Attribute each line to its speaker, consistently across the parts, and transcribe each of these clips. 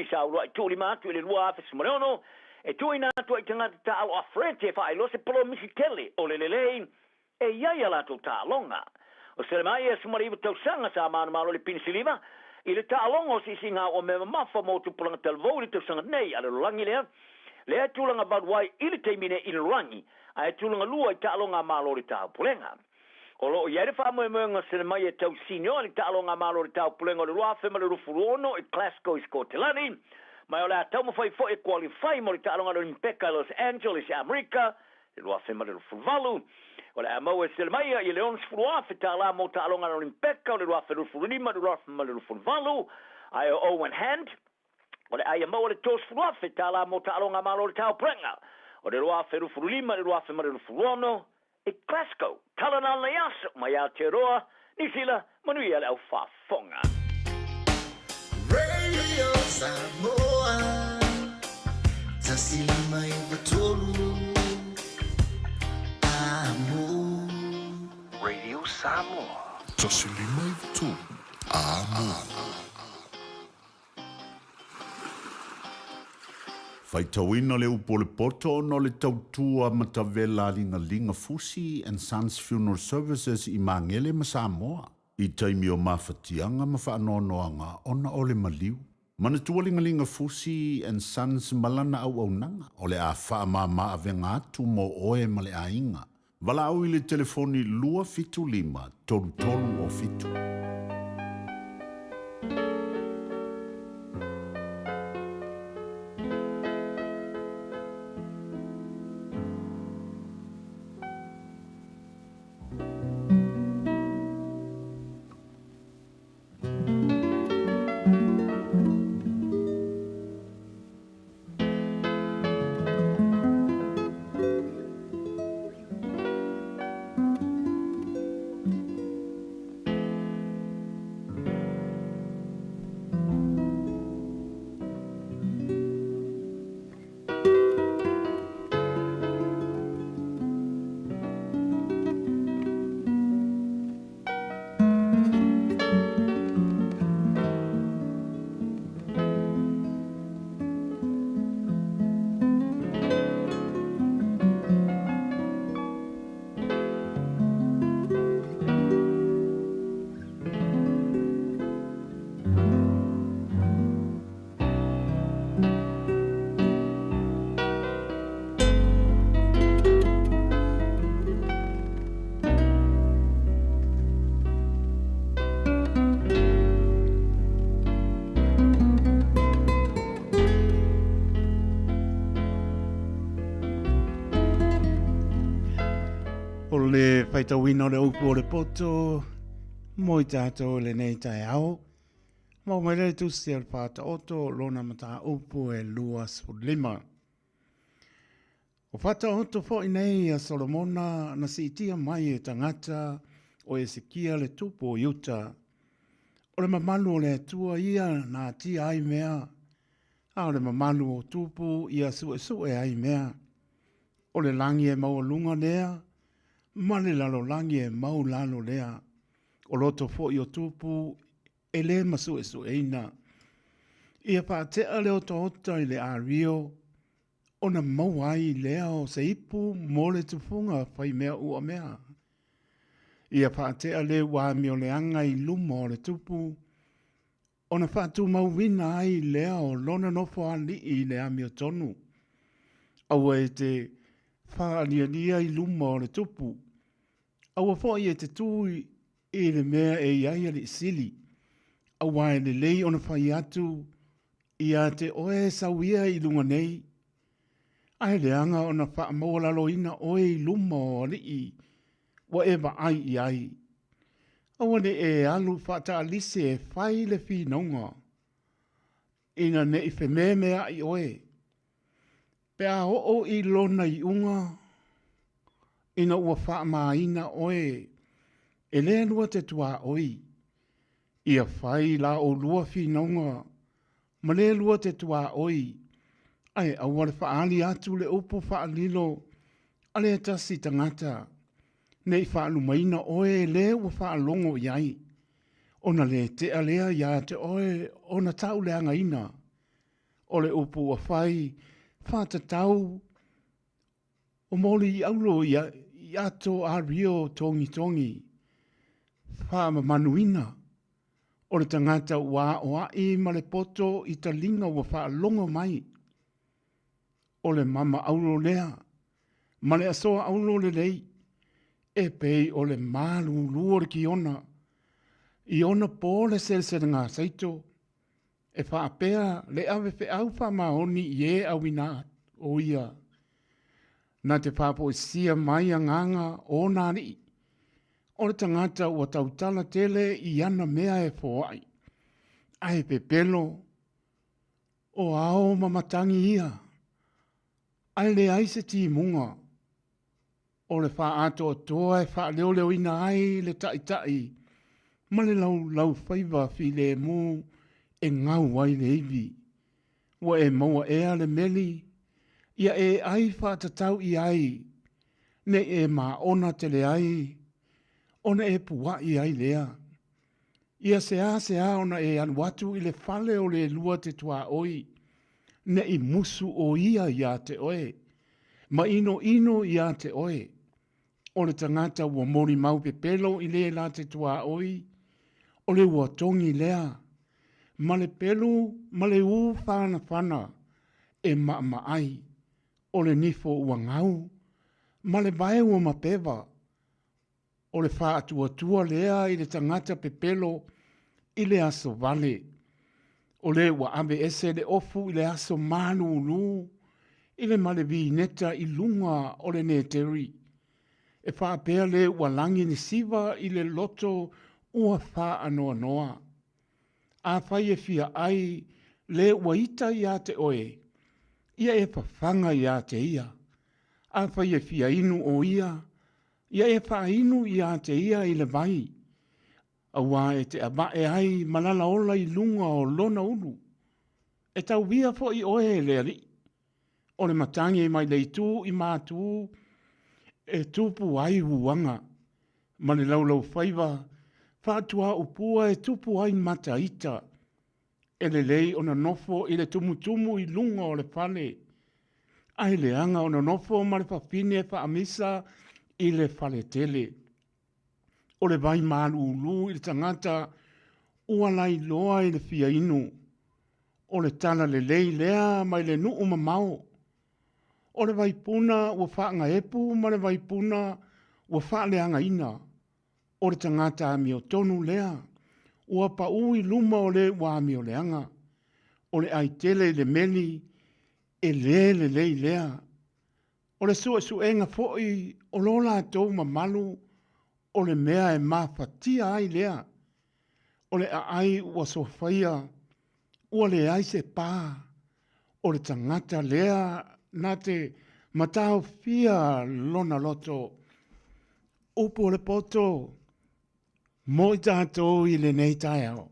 Speaker 1: tupi sa uluai tuulima atu i le 2016 e tuuina atu ai i tagata taaalo a Fred e faailoa se polomisi tele o le lelei e i ai a latou taaloga. O Selemaia 19 tausaga sa manumalo i le pinisiliva i le taaloga o siisiiga ua mea mamafa mo tupulaga talavou i le tausaga nei a le lalolagi lea, lea e tulaga valu ai i le taimi nei i le lalolagi ae tulaga lua i taaloga a Malo o le Taupulega. O lo o i ai le faamoemoega o Selemaia e tau senior i le taaloga a Malo o le Taupulega o le 2026 i Glasgow i Sikotelani, ma o le a taumafai foi e qualify mo le taaloga a le Olimpeka i Los Angeles i Amerika i le 2028. O le a maua e Selemaia i le $60,000 mo taaloga a le Olimpeka o le 2025 i le 2028, ae o Owen Hand, O le a ia maua le $30,000 mo taaloga a Malo o le Taupulega o le 2025 i le 2026 i Glasgow. Tala na lenei aso mai Aotearoa, Niu Sila, manuia le au faafofoga.
Speaker 2: Radio Samoa 153 Amo.
Speaker 3: Radio Samoa.
Speaker 4: 153 Amo.
Speaker 5: Faitauina le upu o le poto ona o le tautua matavela a Ligalinga Fusi and Sons Funeral Services i Magele ma Samoa i taimi o mafatiaga ma faanoanoaga ona o le maliu. Manatua Ligalinga Fusi and Sons ma lana auaunaga o le a faamama avega atu mo oe ma le aiga. Valaau i le telefoni 275 33 o 7.
Speaker 6: O le faitauina o le upu o le poto mo i tātou i lenei taeao. Mau mai le tusi a le Faataoto lona mataupu e 25. O Faataoto foi nei a Solomona na siitia mai e tagata o Esekia le tupu o Iuta. O le mamalu o le Atua ia na atia ai mea, a o le mamalu o tupu ia suesue ai mea. O le lagi e maualuga lea, ma le lalolagi e maulalo lea. O loto foi o tupu e le masuesueina. Ia faatea le otaota i le ario, ona maua ai lea o se ipu mo le tufuga fai mea ua mea. Ia faatea le ua amioleaga i luma o le tupu, ona faatumauina ai lea o lona nofoalii i le amiotonu. Aua e te faalialia i luma o le tupu, Aua foi e te tū i le mea e i ai alii sili, aua e lelei ona fai atu ia te oe sau ia i luga nei, ae leaga ona faamaualaloina oe i luma o alii ua e vaai i ai. Aua ne i e alu faataalise e fai le finauga, ina ne i fememeaʻi oe. Pe a oo i lona iuga, ina ua faamāina oe e le lua te tuaoi, ia fai la ʻolua finauga ma le lua te tuaoi, ae aua le faaali atu le upu faalilo a le tasi tagata, ne i faalumaina oe e le ua faalogo i ai, ona le tea lea iā te oe ona tauleagaina. O le upu ua fai, faatatau o moli i aulo i ato ario togitogi, faamamanuina o le tagata ua aoai ma le poto i taliga ua faalogo mai. O le mama aulo lea ma le asoa aulo lelei e pei o le malūlū o le kiona i ona po le seleselega saito e faapea le ave feau faamaoni i e auina o ia na te faafoisia mai agaga o ona alii. O le tagata ua tautala tele i ana mea e foai, ae pepelo o ao ma matagi ia, ae leai se timuga. O le faaatoatoa e faaleoleoina ai le taitai ma le laulaufaiva filemu e gau ai le ivi. Ua e maua ea le meli, ia e ai faatatau i ai, nei e maona tele ai, ona e pua'i ai lea. Ia seāseā ona e alu atu i le fale o le lua te tuaoi, neʻi musu ʻo ia iā te ʻoe, ma ʻinoʻino iā te ʻoe. O le tagata ua molimau pepelo i le la te tuaoi, o le ua togi lea, ma le pelu ma le ū whanawhana e maʻamaʻai, o le nifo ua gau, ma le vae ua mapewa, o le faatuatua lea i le tagata pepelo i le aso vale. O le ua ave ese le ofu i le aso malūlū i le male vineta i luga o le neteri. E faapea le ua lagi le siva i le loto ua whaanoanoa. A fai e fia ai le ua ita ia te oe, ia e whawhanga ia te ia. A fai e fia inu o ia, ia e whainu ia te ia i le vai. Auā e te avae ai ma lala ola i luga o lona ulu. E tauia foʻi oe e le Alii. O le matagi mai le itu i mātū e tupu ai uaga, ma le laulaufaiva faatuaupua e tupu ai mata ita. E lelei ona nofo i le tumutumu i luga o le fale, ae leaga ona nofo ma le fafine faamisa i le faletele. O le vai malūlū i le tagata ua lailoa i le fia inu. O le tala lelei lea mai le nuu mamao. O le vaipuna ua faagaepu ma le vaipuna ua faaleagaina. O le tagata amiotonu lea ua paʻū i luma o le ua amioleaga. O le ai tele i le meli e lē lelei lea. O le suesuega foʻi o lo latou mamalu o le mea e mafatia ai lea. O le aai ua sofaia ua leai se pā. O le tagata lea na te mataofia lona loto. Upu o le poto mo i tatou i lenei taeao.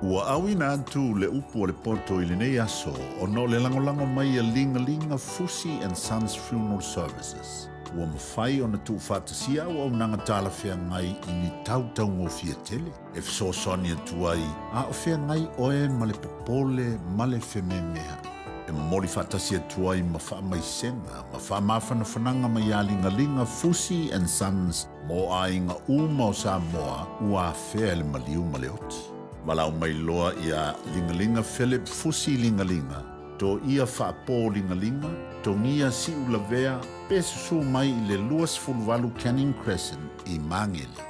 Speaker 5: Ua auina atu le upu o le poto i lenei aso ona o le lagolago mai a Ligalinga Fusi and Sons Funeral Services. Ua mafai ona tuufaatasia auaunaga talafeagai i ni tautaugofie tele e fesoasoani atu ai a o feagai oe ma le popole ma le fememeaʻi. E momoli faatasi atu ai ma faamaisega ma faamafanafanaga mai iā Ligaliga Fusi and Sons mo aiga uma o Samoa ua afea e le maliu ma le oti. Valaau mai loa iā Ligaliga Philip Fusi Ligaliga, Toia Faapō Ligaliga, Togia Siulavea, pe susū mai i le 28 Canning Crescent i Magele.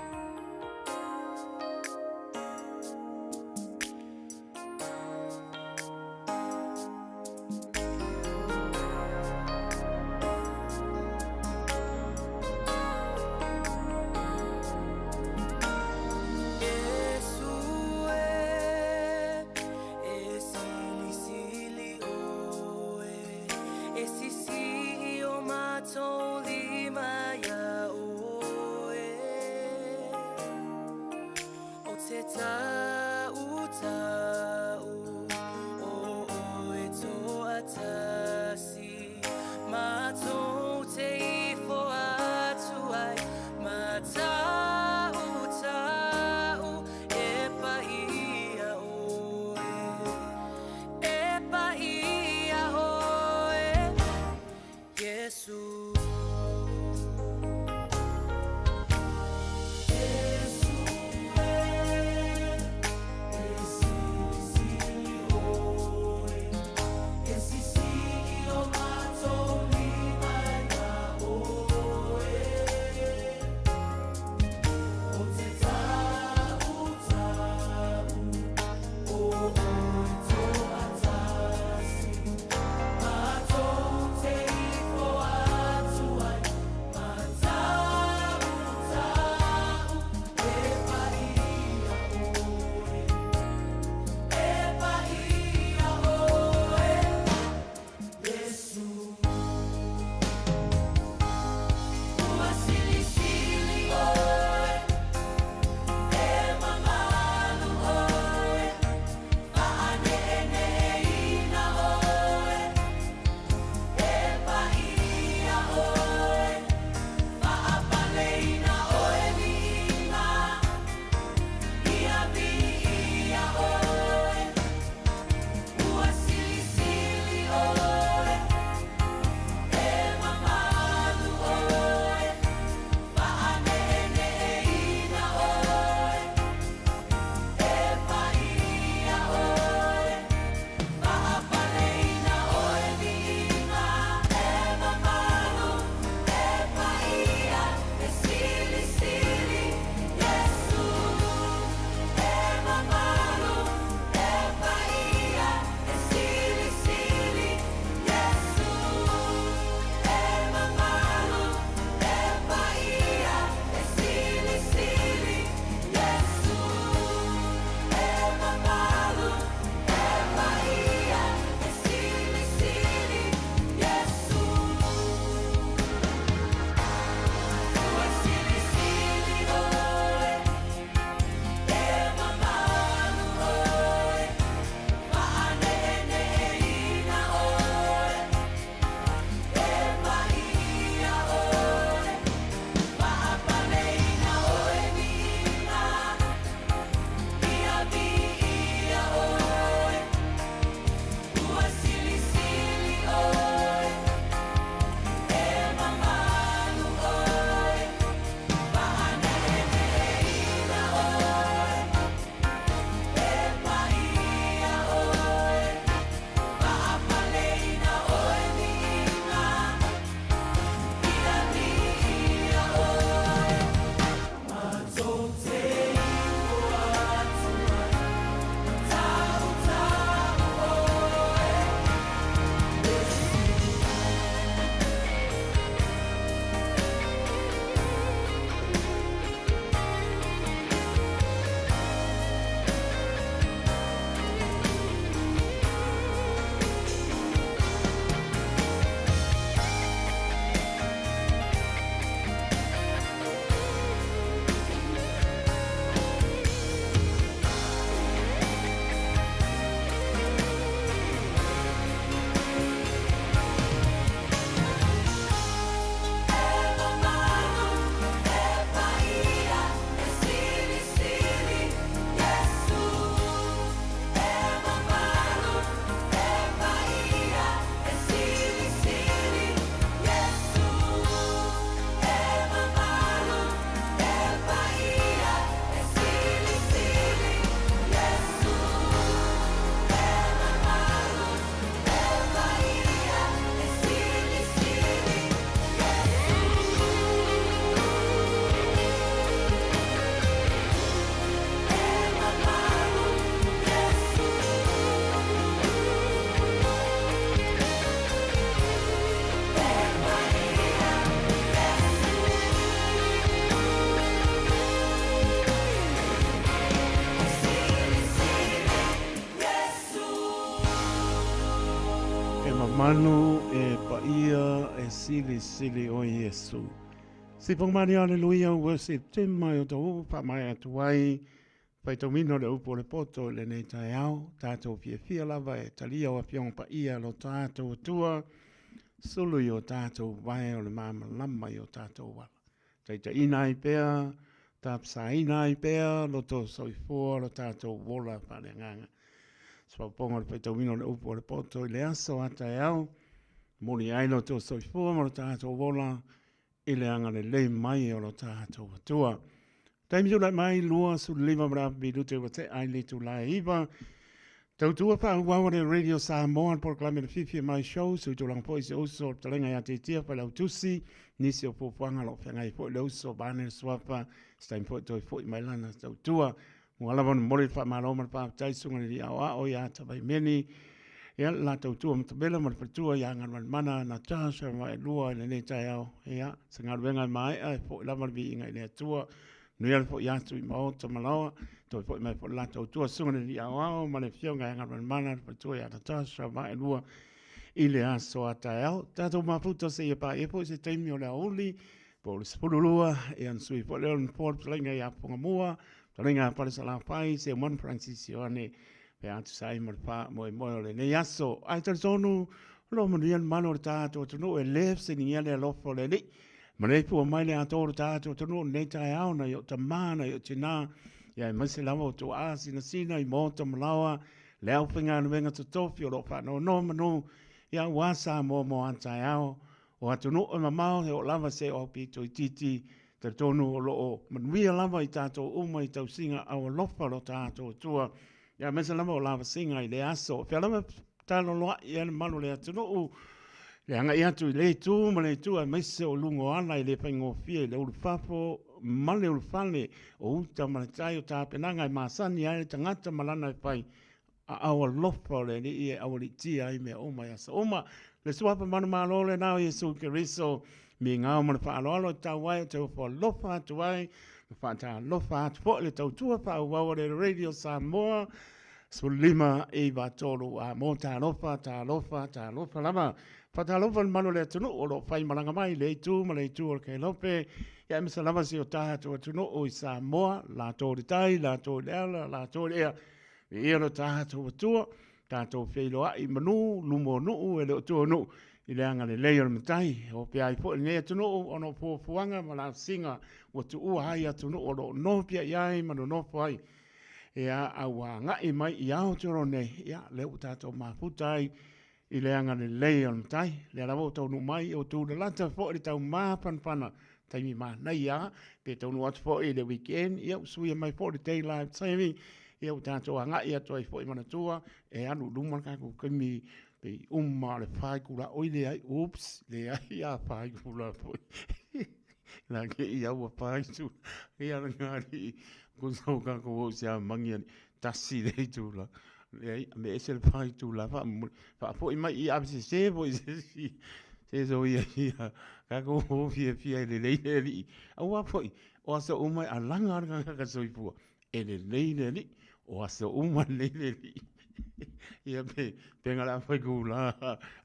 Speaker 6: Manu e paia e silisili o Iesu. Sipong mani aleluia worship team mai o tau wha atu ai. Faitauina le upu o le poto i lenei taeao, tatou fiafia lava e talia o Afioga Paia lo tatou Atua, sulu i o tatou vae o le malamalama i o tatou ala. Taitaiina ai pea, tapasaina ai pea lo tou soifua lo tatou ola faaleagaga. Se faaopoopoga o le faitauina o le upu o le poto i le aso a taeao, momoli ai lo tou soifua ma lo tatou ola i le agalelei mai o lo tatou Atua. Taimi tulai mai 25 ma le afa minute ua tea i le itula e 9. Tautua faaauau a le Radio Samoa le polokalame le fiafia mai show sui tulaga foi se uso o le fetalaiga ia Tiatia Failautusi nisi o fuafuaga o lo o feagai foi le uso vaeane le suafa se taimi foi toe foi mai lana tautua. Ua lava ona momoli le faamalo ma le faafetai i Susuga i le Alii Aoao ia Tavaimeni, ia le la tautua matavela ma le faletua ia Galumalemana Natasha Vaelua i lenei taeao. Ia, se galuega e maea e foi lava le viiga i le Atua. Manuia le foi atu i maota ma laoa, toe foi mai foi le la tautua Susuga i le Alii Aoao ma le Afioga ia Galumalemana le faletua ia Natasha Vaelua i le aso a taeao. Tatou mafuta seia paia foi se taimi o le aoauli po o le 12, ia ona sui foi lea o le nofoa o le fetalaiga ia Fogamua, fetalaiga ia Falesalafai, Seumanu Francis Ioane, pe a tusa ai ma le faamoemoe o lenei aso. Ae talitonu, o lo o manuia le mamalu o le tatou atunuu e le fesiligia le alofa o le Alii. Maleifua mai le atoa o le tatou atunuu i lenei taeao nai o tama, nai o tina, ia aemaise lava o tuaa sinasina i maota ma laoa, le aufaigaluega totofi o lo o faanonomanu, ia aua Samoa mo a taeao. O atunuu e mamao e oo lava se o aupito itiiti, talitonu o lo o manuia lava i tatou uma i tausiga aualofa o lo tatou Atua, ia aemaise lava o lavasiga i lea aso. O fea lava e taloloai ai le mamalu o le atunuu, le agai atu i lea itu ma lea itu, aemaise o luga o ala e le faigofie i le ulufafo ma le ulufale, o uta ma le tai o tapenaga e masani ai le tagata ma lana e fai, Aao alofa o le Alii e aualiitia ai mea uma i aso uma. Le Suafa manumalo lena o Iesu Keriso, migao ma le faaaloalo e tatau ai ou te ofo alofa atu ai ma faatalofa atu foi le tautua faaauau a le Radio Samoa 15 9 3 a mo talofa, talofa, talofa lava. Faatalofa le mamalu o le atunuu o lo o fai malaga mai i lea itu ma le itu o le Kailope, ia aemaise lava si o tatou atunuu i Samoa, latou i le tai, latou i le ala, latou i le ea. Viia lo tatou Atua, tatou feiloai i manu, luma o nuu e le o tua o nuu, i le agalelei o le Matai. O pea ai foi lenei atunuu ona o fuafuaga ma lausiga ua tuua ai atunuu o lo o nopiai ai ma nonofo ai. Ia, a ua agai mai i Aotearoa nei, ia, lea ua tatou mafuta ai i le agalelei o le Matai. Lea lava ua taunuu mai, ua tulalata foi le taumafanafana, taimi manaia, pe taunuu atu foi i le weekend, ia ua suia mai foi le daylight saving, ia ua tatou agai atu ai foi manatua, e alu i luma le tatou taimi pei uma o le 4 itula, oi leai, oops, leai a 4 itula foi. La ke i aua 4 itula, ia le ngari, ko sau kākou o se a mangi ani, tasi le itula. Leai, me ese le 4 itula, faamomoli, faafoi mai i ave sese foi se isi, se so ia ia, kākou o fiafia e lelei le Alii. Aua foi, o aso uma e alaga le tagata soifua, e lelei le Alii, o aso uma e lelei le Alii. Ia pe, pe nga le a fai kula,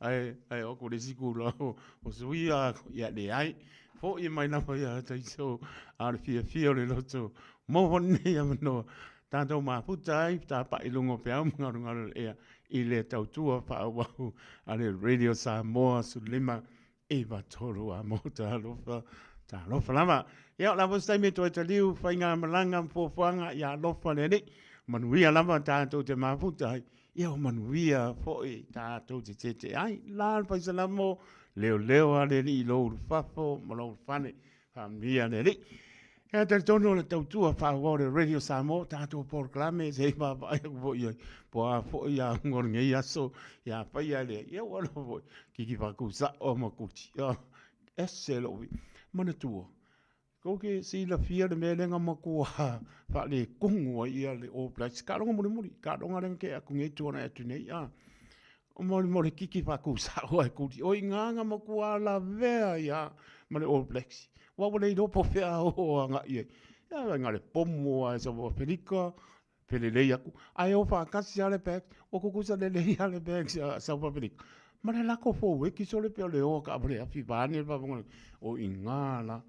Speaker 6: ae, ae o ko le isi kula o, o sui a, ia leai, foi mai lava ia taiso, a o le fiafia o le loto, mo foi lenei avanoa, tatou mafuta ai, tapa'i i luga o peau ma galugalu o le ea i le tautua faaauau a le Radio Samoa 15 9 3 a mo talofa, talofa lava. Ia, o le a foi se taimi e toe taliu faigamalaga ma fuafuaga ia alofa le Alii. Manuia lava tatou te mafuta ai. Ia o manuia foi tatou te tete ai. La le faisalamo, leoleo a le Alii i lou ulufafo ma lou ulufale. Faamanuia le Alii. E talitonu o le tautua faaauau o le Radio Samoa, tatou polokalame se i vaavaai atu foi i ai, po o a foi auga o lenei aso, ia afai lava e leai, ia ua iloa foi, kiki faakusao ma kuti, ese lou manatua. Tou te silafia le mea lea na matua faaletonu ai ia le All Blacks, taaloga mulimuli, taaloga lea na tea atu nei, tuanai atu nei, a. Mo le kiki faatusao e kuli. O i ina na matua lavea ai lava ma le All Blacks. Aua ua le iloa po o fea o agai i ai. Ia na o le pomo lava e South Africa, felelei atu. Ae o faatasi lava le Blacks, ua tutusa lelei lava le Blacks a South Africa. Ma le lako fou eki sole pe o le oa kaavale afi vaeane le faafofoga o i ina la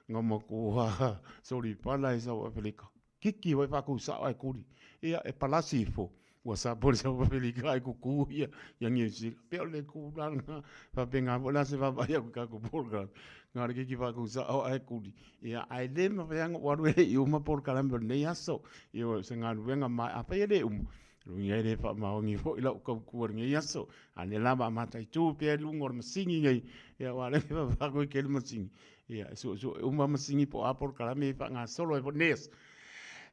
Speaker 6: nga matua solipala e South Africa. Kiki foi faakousao ae kuli. Ia e palasi ifo ua sapo le South Africa ae kuku ia ia Niu Sila. Pe o le tulaga faapena foi la se vaavaai atu i tatou polokalame. Na o le kiki faakousao ae kuli. Ia ae le mafai lava ona ou alu e le i uma polokalame o lenei aso. Ia o se galuega ma afai e le uma, lona uiga e le faamaoni foi lau tautua i lenei aso. A o lea la o le a mataitu pea i luga o le masini nei, ia aua o lea e vaavaai atu i le masini, Ia, e suesue uma masini po o a polokalame e faagasolo ai foi lenei aso.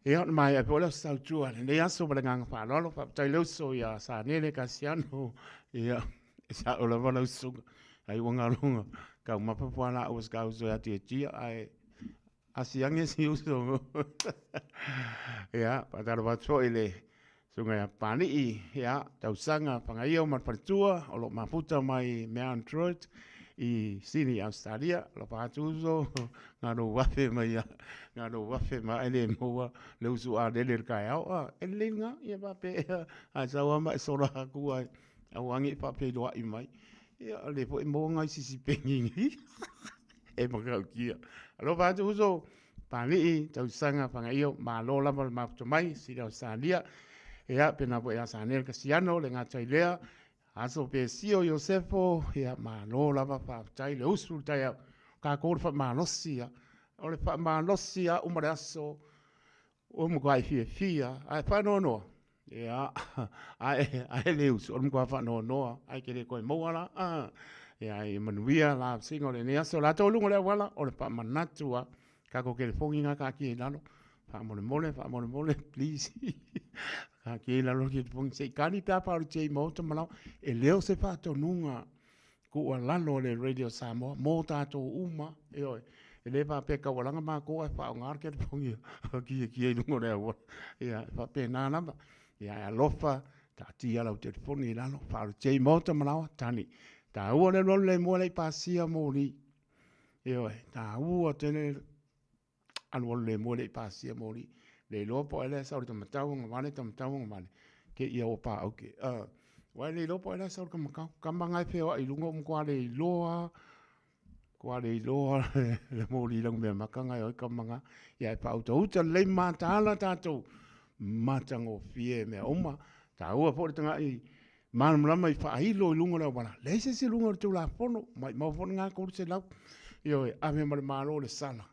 Speaker 6: Ia, ona maea foi lea o se tautua i lenei aso ma le agaga faaaloalo. Faafetai le uso ia Sanele Kasiano. Ia, e sao lava lau susuga. Ai ua galo taumafa fualaau a si ka uso ia Tiatia, ae asi ane si uso. Ia, faatalofa atu foi i le Susuga ia Papalii, ia, tausaga Fagaio ma le faletua o lo o mafuta mai Mount Druitt i Sydney, Ausetalia. Alofa atu uso, na lou afe mai ia, na lou afe mai ae le maua le usu a lele i le taeao. A, e lelei lena, ia faapea, a e sau lava ma e sola atu ai, aua ne i faafeiloai mai. Ia, o lea foi e maua nai sisipeni nei e matautia. Alofa atu uso, Papalii, tausaga Fagaio, malo lava le mafuta mai, sili Ausetalia. Ia, pena foi ia Sanel Kasiano, le gata i lea, Aso Pesio Iosefo, ia, malo lava, faafetai le usu le taeao. Tatou le faamalosi ia. O le faamalosi ia uma le aso, ua matuai fiafia, ae faanoanoa, ia, ae, ae le usu, o le matua faanoanoa, ae te le toe maua la. Ah, ia, ia manuia la vasega o lenei aso. Latou i luga o le auala, o le faamanatu lava, tatou telefoni na taatia i lalo, faamolemole, faamolemole, please. Taatia i lalo le telefoni, se i tali pe a faaolotia i maota ma laoa. E le o se faatonuga tuualalo a le Radio Samoa mo tatou uma, ioe. E le faapea e taualaga matou ae faaaoga le telefoni e tiatia i luga o le auala. Ia, e faapena lava. Ia, e alofa, taatia lau telefoni i lalo, faaolotia i maota ma laoa, tali. Taua le alualu le moa le i pasia moli. Ioe, taua tele alualu le moe le i pasia moli. Le iloa po o ai la e sau i le taumatau agavale, taumatau agavale, te i ua paauke. Aua e le iloa po o ai la e sau i le taumatau. Tama na e feoai i luga ua matua le iloa, matua le iloa le moli lanumeamata na e o ai tama na. Ia e faautauta lelei ma mataala tatou, matagofie mea uma. Taua foi le tagai malamalama i faailo i luga o le auala. Leai se isi i luga o le Tulafono, maumau foi lena $300. Ioe, ave ma le Malo le sala.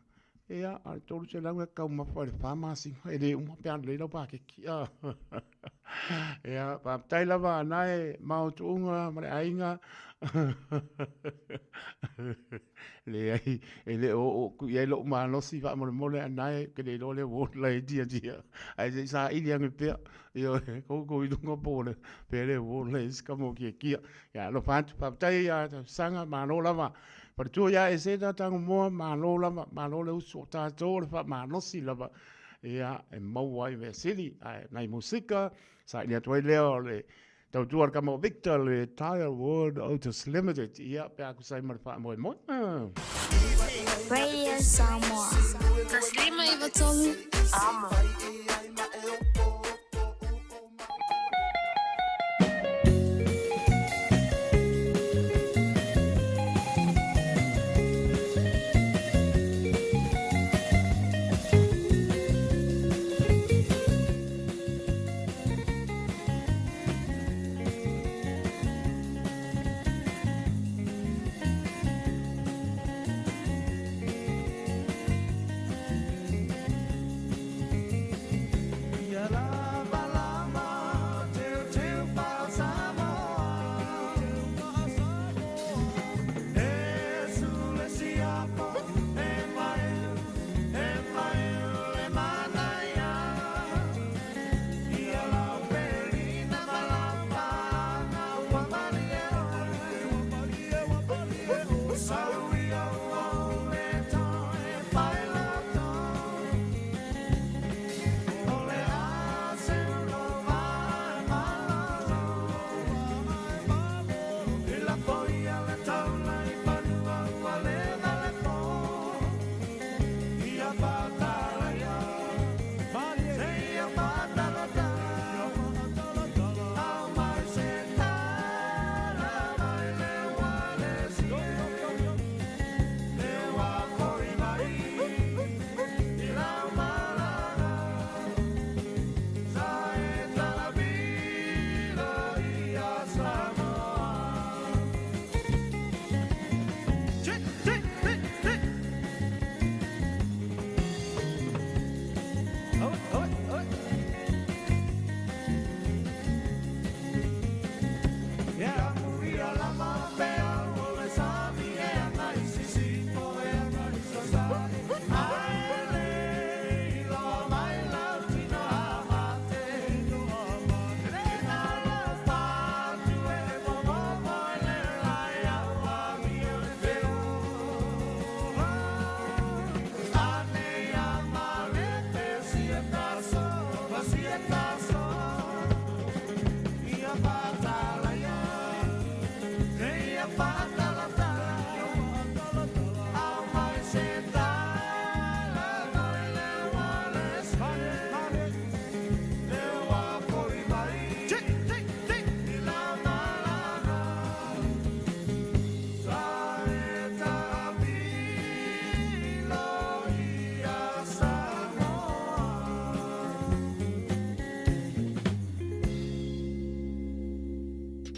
Speaker 6: Ia, a o le $300 e taumafa i le fa masina, e le uma pe a lelei lau paketi. Ia, faafetai lava na e maotuuga ma le aiga. Leai, e le o oo atu i ai lou malosi faamolemole a na e, ou te le iloa le ward la e tiatia. Ae se i saili ane pea. Ioe, koukou i luga po o le pea le ward la e isi ka mo kiakia. Ia, alofa atu, faafetai ia tausaga, malo lava. Faletua ia Eseta Tagomoa, malo lava, malo le usu o tatou o le faamalosi lava. Ia, e maua ai mea sili, ae nai musika, saili atu ai lea o le tautua a le tama o Victor, le Tire World Otis Limited, ia, pe a tusa ai ma le faamoemoe.
Speaker 7: Radio Samoa. 153 Amo.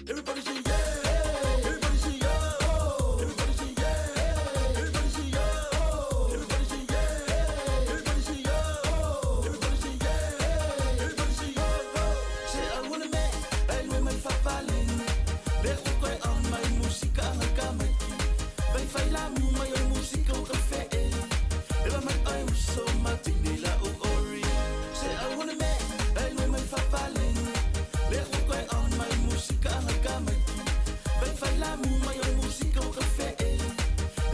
Speaker 2: Everybody say yeah. Everybody say oh. Everybody say yeah. Everybody say oh. Everybody say yeah. Everybody say oh. Everybody say yeah. Everybody say oh. Say I wanna make I know my fapalin. Le ukoy on my musika ang kamay. Bay fay la mu may musika o kafe. Eba mai ai so matinila o ori. Say I wanna make I know my fapalin. Le ukoy on my musika ang kamay. Bay fay la mu may musika o kafe.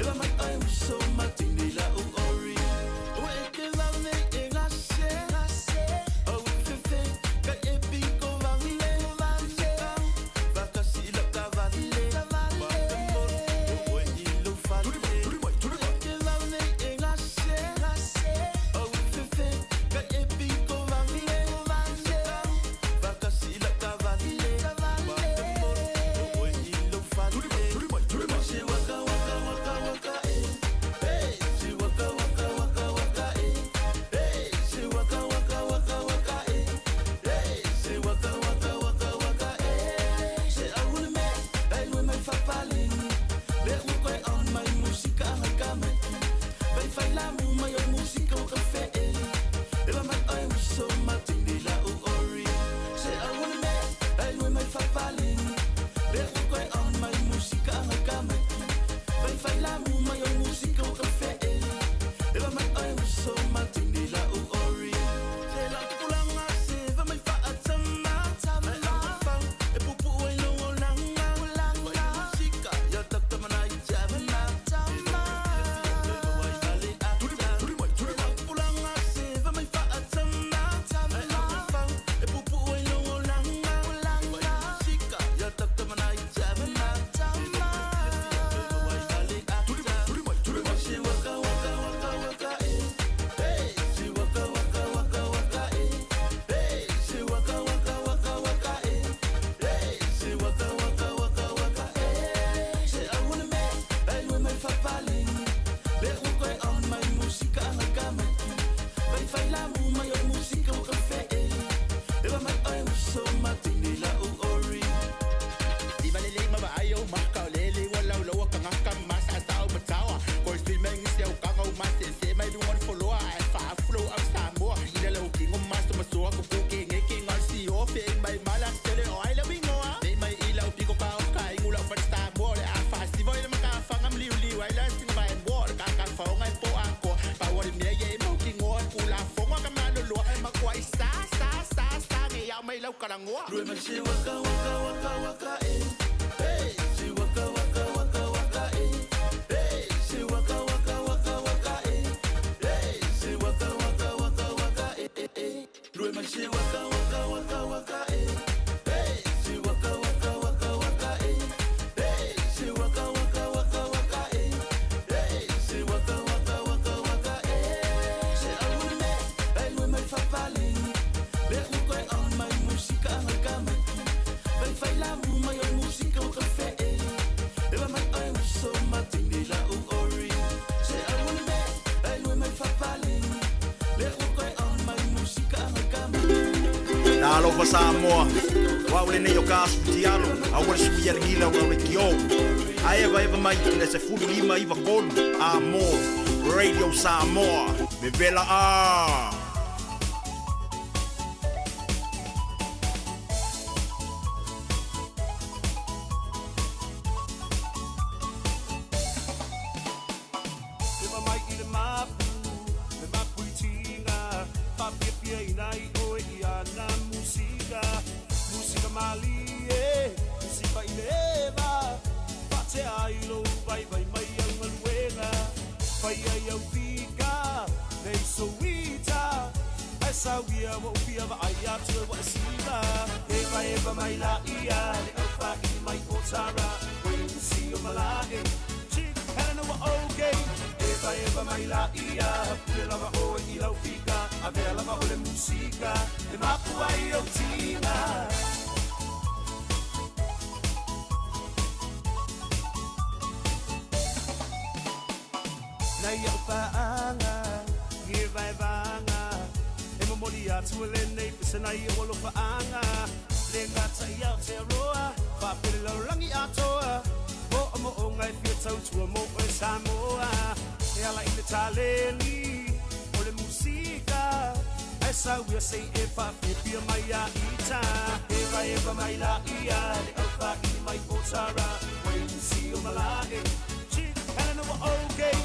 Speaker 2: Eba mai ai so matinila o ori. Wa e ke la me e la se. O fefe ka e piko vale vale. Vakasila ka vale. Wa te mo o e ilo fale. E ke la me e la se. O fefe ka e piko vale vale. Vakasila ka vale. Wa te mo o e ilo fale. Se waka waka waka waka eh. Hey, se waka waka waka waka eh. Hey, se waka waka waka waka eh. Hey, se waka waka waka waka eh. Se aule me, ay we mai fapalin. Le ukoy on my musika ang kamay. Bay fay la mu may musika o kafe eh. Eba mai ay so matinila o ori. Se aule me, ay we mai fapalin. Le ukoy on my musika ang kamay. Bay fay la mu may musika o kafe eh. Eba mai ay so matinila o ori. Se la kulanga se va mai fa atama. Ai au fau e pupu ai lo langa. Vai musika ya taktamana i tama. Le ukoy on my musika ang kamay. Bay fay la mu may musika o kafe eh. Eba mai ai so matinila o ori. Rue mai se waka waka waka waka eh. Hey, se waka waka waka waka eh. Hey, se waka waka waka waka eh. Hey, se waka waka waka waka eh eh eh. Rue mai se waka waka waka waka eh. Hey, se waka waka waka waka eh. Hey, se waka waka waka waka eh. Hey, se waka waka waka waka eh. Se aule me, ay we mai fapalin. Le ukoy on my musika ang kamay. Bay fay la mu may musika o kafe eh. Eba mai ai so matinila o ori. Se aule me, ay we mai fapalin. Le ukoy on my musika ang kamay.
Speaker 8: Alofa Samoa, wa ule nei o ka asu tialo, a ua le sui alagila o le kio. A eva eva mai i le se fulu lima iwa kolu, a mo, Radio Samoa, me vela a.
Speaker 9: Eva mai i le mapu, le mapu i tinga, whapiapia i nai oe i ana musika. Musika mali e, musika i le eva, whatea ai lo vai vai mai au ngaluenga. Whai ai au pika, nei souita, ai sauia wa upia wa ai atu e wa siva. Eva eva mai la ia, le au wha i mai o tara, koe usi o malae, Chick Helena wa okay. Eva eva mai la ia, pule lava oe i lau fika, a vea lava o le musika, e mapu ai au tinga. Nei au paanga, ngi vai vanga, e momoli atu e lenei pese nei o alofa anga. Le ngata i Aotearoa, Faapele lalolagi atoa Mo'omo'oga e fia tautua mo oe Samoa E ala i le taleni O le musika Ae sauia sei e faafiafia mai ia ita Evaeva mai laia Le aufaili mai o Tara Wayne o Malae Chief Helena ua okay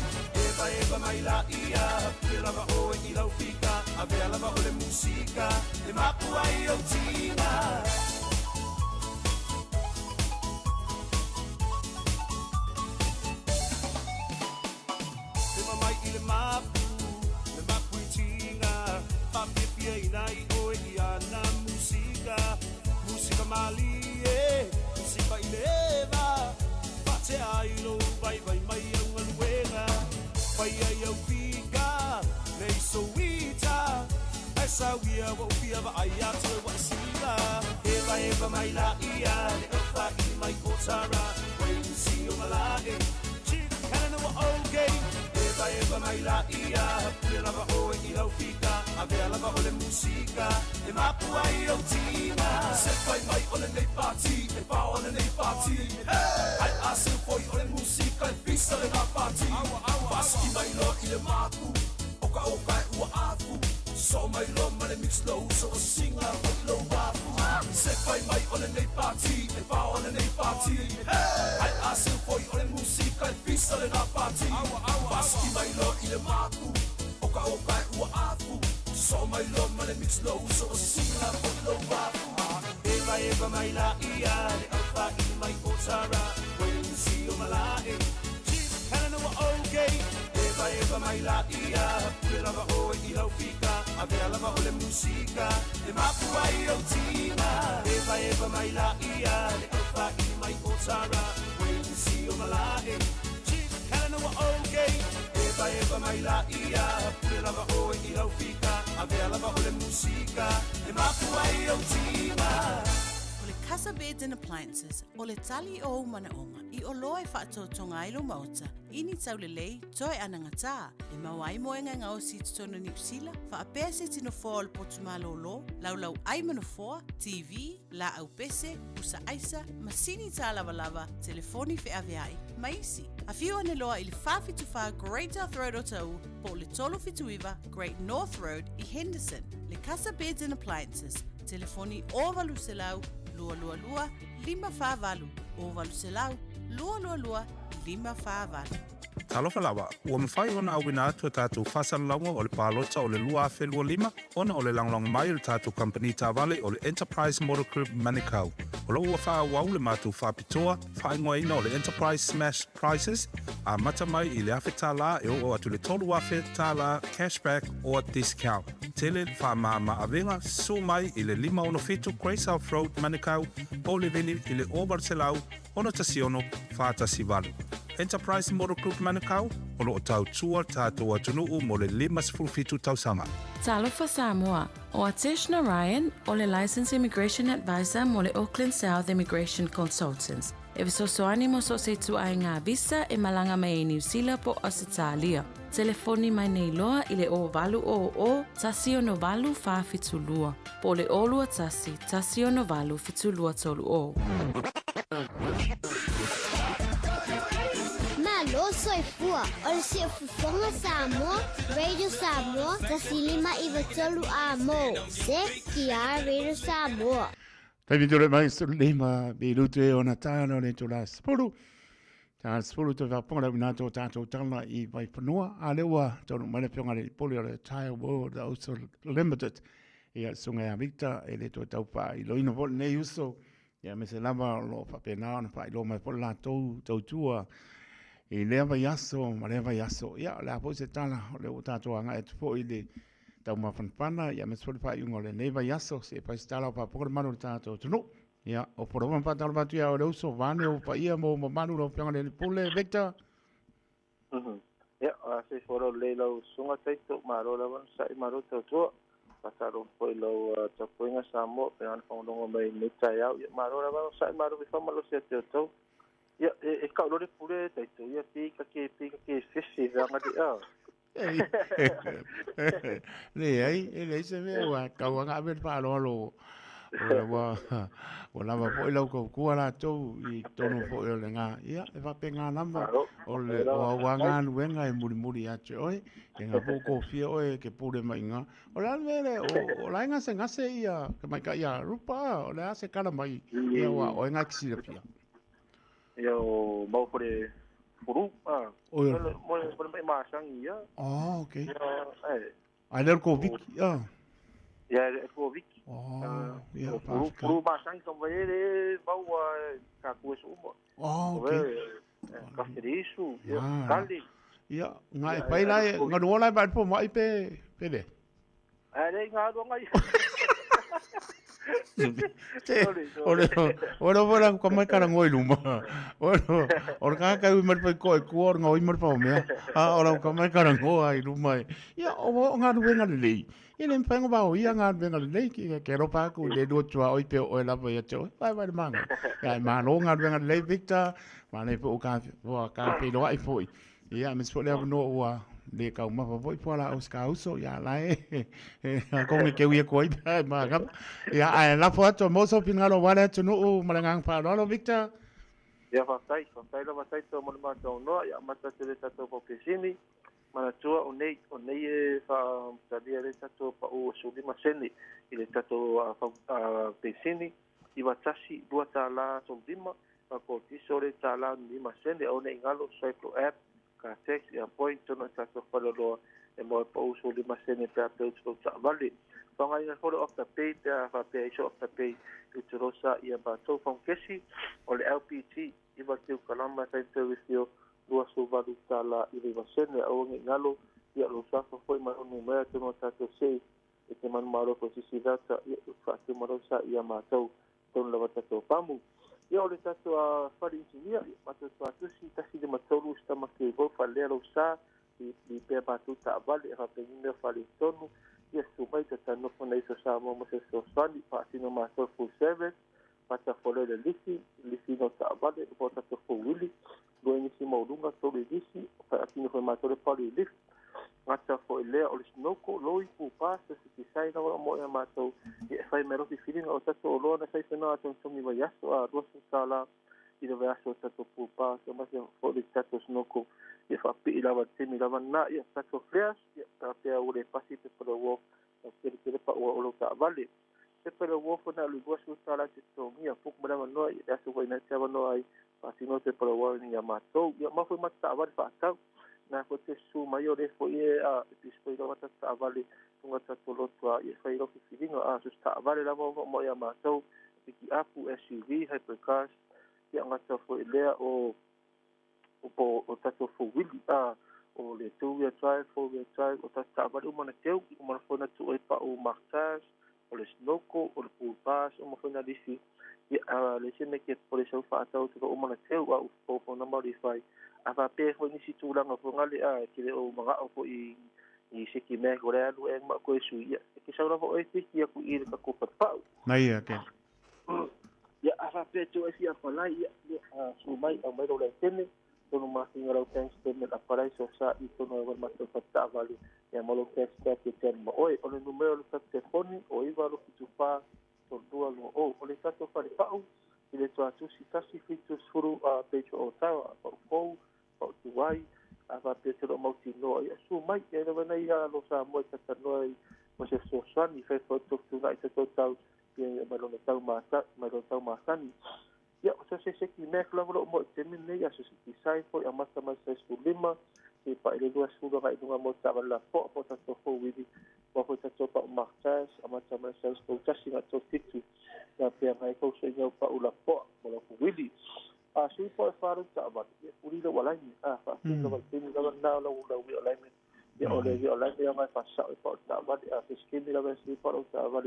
Speaker 9: Evaeva mai laia Pule lava oe i lau fika Avea lava o le musika E mapu ai ou tiga Ema mai i le mapu, le mapu i tiga Faafiafiaina ai oe i ana musika Musika malie, musika i le eva Faatea ai lou vaivai mai au galuega Fai ai au fika, le isoita Ae sauia ua ou fia vaai atu e ua e siva Evaeva mai laia le aufaili mai o Tara Wayne si o Malae Chief Helena ua okay Evaeva mai laia Pule lava oe i lau fika Avea lava o le musika E mapu ai ou tiga
Speaker 2: Se fai mai o lenei pati E pao lenei pati Ai a se foi o le musika E pisa lena pati Pasiki mai loa i le mapu O ka o ka e ua afu So mai loa ma le mix low So o singa foi lou afu Se fai mai o lenei pati E pao lenei pati Ai a se foi o le musika E pisa lena pati Pasiki mai loa i le mapu O ka o ka e ua afu So mai loa ma le mix low So o singa foi lou afu
Speaker 9: Evaeva mai laia Le aufaili mai o Tara Wayne si o Malae Chief Helena ua okay Evaeva mai laia Pule lava oe i lau fika Avea lava o le musika E mapu ai ou tiga Evaeva mai laia Le aufaili mai o Tara Wayne si o Malae Chief Helena ua okay Evaeva mai laia Pule lava oe i lau fika Avea lava o le musika E mapu ai ou tiga
Speaker 10: O le Casa Beds and Appliances, o le tali o ou manaoga i oloa e faatotoga ai lou maota i ni taulelei toe anagatā, e maua ai moega e gaosi i totonu o Niu Sila, faapea se tino foa o le potu malōlō, laulau ai ma nofoa, TV, laau pese, pusa aisa, masini tālavalava, telefoni feaveai, ma isi. Afio ane loa i le 474 Great South Road o Taʻu po o le 379 Great North Road i Henderson. Le Casa Beds and Appliances, telefoni 0800 222 548, 0800 222 548.
Speaker 11: Talofa lava, ua mafai ona auina atu a tatou faasalalauga o le palota o le 2025 ona o le lagolago mai o le tatou kamupani taavale o le Enterprise Motor Group Manukau. O lo o ua faaauau le matou faapitoa faaigoaina o le Enterprise Smash Prices, amata mai i le $1,000 e oo atu i le $3,000 cash back or discount. Tele faamama avega susu mai i le 567 Grey South Road, Manukau, po o le vili i le 0800 616 418. Enterprise Motor Group Manukau, o lo o tautua le tatou atunuu mo le 57 tausaga.
Speaker 7: Talofa Samoa, O Atesh Narayan, o le Licensed Immigration Advisor mo le Auckland South Immigration Consultants, e fesoasoani mo so o se ituaiga visa e malaga mai ai Niu Sila po o Ausetalia. Telefoni mai nei loa i le 0800 168 472 po o le 021 168 7230.
Speaker 12: Malo soifua, o le Siufofoga Samoa, Radio Samoa, 105 93 A mo, CKR Radio Samoa.
Speaker 6: Taimi tole mai so lima bi lutu e ona tāna o le tō sepulu. Tā sepulu tō whaponga lau nā tō tātou tala i Vaifanua. A le ua tōnu mai le whionga le poli o le Tire World Auto Limited. Ia sunga ia Victor e le tō taupa i loina po nei uso. Ia me se lava o lo whapena ona wha i lo mai po la tō tautua i lea vai aso ma lea vai aso. Ia le a po se tala o le o tātou anga e tupo i le taumafanafana ia aemaise foi le faaiuga o lenei vaiaso seia fai se tala o faafofoga le malu o le tatou atunuu. Ia, o Poloa ma faatalofa atu ia o le uso vaeane ou paia ma ou mamalu lau Afioga i le Alii Pule, Victor.
Speaker 13: Ia, soifua laulelei lau susuga Taito, malo lava le sa'i, malo le tautua. Faatalofa foi i lau tapuaiga Samoa pei ona faalogologo mai i lenei taeao. Ia, malo lava le sa'i, malo foi faamalosi ia te outou. Ia, e kau loa le pule Taito, ia pei ta ke pei ta ke fefe feaga
Speaker 6: Leai, e leai se mea ua tau anga ave le faaaloalo Ua ua lava foi lau tautua latou i totonu foi o le ga, ia, e faapena lava, o le o au lava galuega e mulimuli ia te oe, e na po tofia oe e te pule mai i ina. O le a le mea lea, o la e gasegase ia tamaitai ia Rupa, o le a se tala mai ia aua o oe na e te silafia?
Speaker 13: Ia o mau foi le fulu, a.
Speaker 6: Oi.
Speaker 13: Mo le mai masani ia.
Speaker 6: Oh, okay.
Speaker 13: Ia, e.
Speaker 6: Ai le Koviki, ah.
Speaker 13: Ia le Koviki.
Speaker 6: Oh, ia,
Speaker 13: Fulu, fulu masani ka vai le mau a ka ku eso uma.
Speaker 6: Oh, okay.
Speaker 13: Ka ferisu, ia, kali.
Speaker 6: Ia, nga e pai lai, nga luo lai ba po mai pe pe le.
Speaker 13: Ai le nga luo ngai.
Speaker 6: Te, ore, ore ora ka mai kara ngoi luma. Ore, ore ka ka ui mai pa ko e kua ore ngoi mai pa o mea. A ora ka mai kara ngoa i luma. Ia, o o ngā ruenga lelei. E le mawhai ngā o ia ngā ruenga lelei ki ke ropa aku le lua tua oi pe o e lava ia te oi. Vai vai le manga. Ia, e mālo ngā ruenga lelei, Victor. Mālei po o ka, o ka whiroa i foi. Ia, me se foi le awanoa ua le kaumafa foi po ala o se ka uso, ia la e, e a konge ke uia koa i pea e mākapa. Ia, ae lafo atu a moso pingalo wale atu nuu ma le ngang whaaloalo, Victor.
Speaker 13: Ia, whaatai, whaatai lava taito mo le mātou noa, ia amata te le tātou paupesini, manatua o nei, o nei e whaamatalia le tātou pa'u o 15 sene i le tātou pesini, 91, 2 tālā 35, whakatiso le tālā 5 sene, o nei ngalo, swipe lo app, ka text, ia point, tono i tātou whalaloa, e moe pa'u 15 sene pe a pe utu ta'avale. Whangaina folo Afterpay, pe a whapea iso Afterpay, i te rosa i a mātou whankesi, o le LPG, iwa teu kalama sai te withio, 28 tālā 99 sene, aua nge ngalo, ia lo safa foi mai onu mea tono tātou sei, e te manu māro ko sisi vata, ia u whaatu marau sa ia mātou, tonu lava tātou pamu. Ia o le tātou a whare injinia, ia mātou tuatusi, tasi le matauru stama ke vau whalea lau sa, i pea mātou ta'avale, e whapengine mea whale tonu, ia su mai ta tanofo na iso sa mo se fesoasoani, faatino mātou full service, matafole le lisi, lisi no ta'avale, o tātou full wili, lua inisi maulunga, tolu i lisi, whaatino foi mātou le pali lift, ngata foi lea o le snoko, loi, pupa, se se tisai na wala mo ia mātou, ia e whai me rofi whiringa o tātou o loa na whai whenua atu tongi vai aso, a 200 tālā, i le vai aso o tātou pupa, se masi foi le tātou snoko, ia whapii lava temi lava nā, ia tātou flares, ia tāpea ule pasi pe pala wharf, na kere kere pa ua olo ta'avale. Pe pala wharf na lu 20 tālā te tongi, ia puku malama noa, ia le aso vai na te awanoa ai, whaatino te pala wharf ni ia mātou, ia mafui mata ta'avale whaatau, nā ko te su mai o le foi e a e pispoi lava ta ta'avale tunga tātou loto a ia whai rofi whiringa a so ta'avale lava o mo ia mātou piki apu SUV hypercars ia ngata foi lea o o po o tātou full wili a o le two wheel drive four wheel drive o tātou ta'avale uma na teu uma na foi na tu e pa o Mark Tires o le snoko o le pool pass uma foi na lisi ia a le se me ke pole sau whaatau te uma na teu a u po na mauri whai a whapea foi nisi tūlanga fo ngale a ke le o mangao fo i i seki mea ko le alu e ma ko e sui ia ke sau lava o e tiki aku i le ka ko patpau.
Speaker 6: Mai ia ke.
Speaker 13: Ia a whapea tō e fia palai ia ia a su mai au mai le tene tono mahinga rau bank statement a palai so sa i tono e wal matou whata'avale ia malo cash back e tēnu ma oe o le numero le tatu telefoni o iwa alo fitu whā tolu lua lua o o le tatou whare pa'u i le tuatusi 170 a Pedro o Tawa a pa'u fou pa'u tuai a whapea te roa mautinoa ia su mai ia rawa nei a lo Samoa i tatanoa i mo se fesoasoani whai whai tōku tūnga i tatou tau ia mai lona tau mata mai lona tau masani ia o se se ki mea lava lo mo te min nei a se se ki sai foi a mata mai sai 15 e pa ile 20 ga i lunga mo ta la po po ta to fo wili wa fo ta to pa martas a mata mai sai sto tasi na to fitu ya pe mai ko se ngau pa ula po mo lo wili a sui po e faru ta ba ia uri le walai a fa fi lo te ni la na la ula wi olai me ia o le wi olai me mai fa sa e po ta ba a se skini la se po ta ba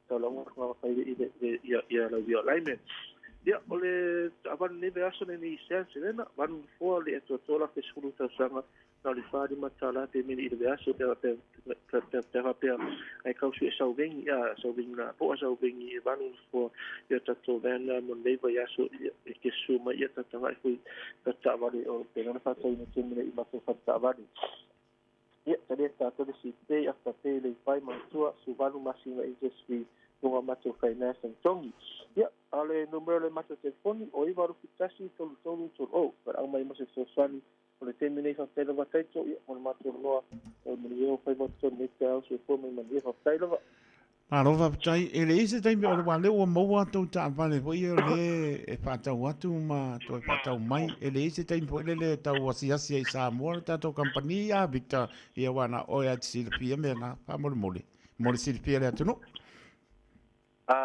Speaker 13: ta la nga fa i le ia ia la wi olai me ia o le avanu nei vaiaso nei nei se se lena vanu foa le atoatoa la fesulu tausaga na o le 45 tālā pe mene i le vaiaso pe pe pe pe pe faapea ai kausu e sauvegi a sauvegi la po a sauvegi e vanu foa ia tatou vana mo nei vaiaso ia e ke su mai ia tatagaʻi foi taʻavale o pe lona faatauina temi nei i matou fale Ia, talia tātou le si pay after pay le whai matua, su valu masina interest free. luga o matou faimass and togi. Ia, a o le numera o le matou telefoni, o 9 81 33 30. Valaau mai mo se fesoasoani o le taimi nei. Faafetai lava Taito, ia, mo le matou loa e manuia o faiva o totonu i lenei taeao. Soifua ma ia manuia. Faafetai lava.
Speaker 6: Malo faafetai. E leai se taimi o le wā lea ua maua tou taavale foi ia lea e faatau atu ma toe faatau mai. E leai se taimi foi lele e tau asiasi ai i Samoa le tatou kamupani a Victor, ia aua na o oe lava e te silafia mea na, faamolemole, mo le silafia e le atunuu.
Speaker 13: A,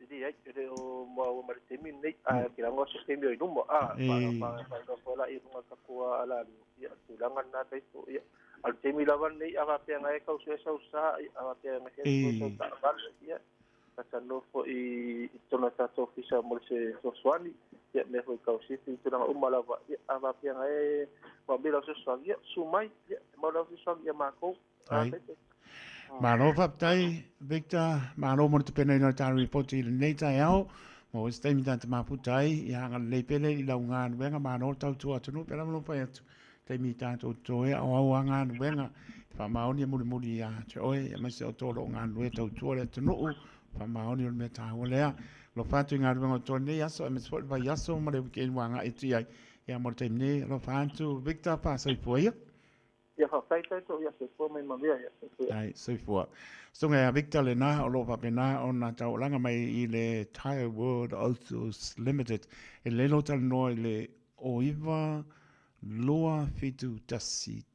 Speaker 13: e leai, e le o maua mai le taimi lenei, ae ou te lago se taimi o i luma, a, faailoa foi la i luga o le tatou alaleo, ia, o le tulaga lena Taito, ia. A o le taimi lava lenei, a faapea na e tau sue sau sa, ia, a faapea na e sue sau taavale, ia, talatalanoa foi i totonu o le tatou ofisa mo le fesoasoani, ia, mea foi tau shipping, tulaga uma lava, ia, a faapea na e manaomia lau fesoasoani, ia, susu mai, ia, e mau lau fesoasoani ia matou.
Speaker 6: Ai. Malo faafetai Victor, malo mo le tapenaina o le ta report i lenei taeao. Maua se taimi ta te mafuta ai, ia agalelei pea le i lau galuega, malo le tautua atunuu, pea lava lou fai atu. Taimi i tatou totoe o au a galuega, te faamaoni e mulimuli ia te oe, aemaise o outou o lo o galulue e tautua le atunuu, faamaoni o le mea taua lea. Alofa atu i galuega o totoe i lenei aso, aemaise foi le vaiaso ma le weekend ua agai atu i ai. Ia mo le taimi nei, alofa atu Victor, faasoifua ia.
Speaker 13: Ia faafetai tatou, ia soifua ma ia manuia, ia soifua.
Speaker 6: Ai, soifua. Susuga ia Victor lena o lo o faapena ona taualaga mai i le Tyre World Autos Limited. E lelei lou talanoa i le 09 2 7 1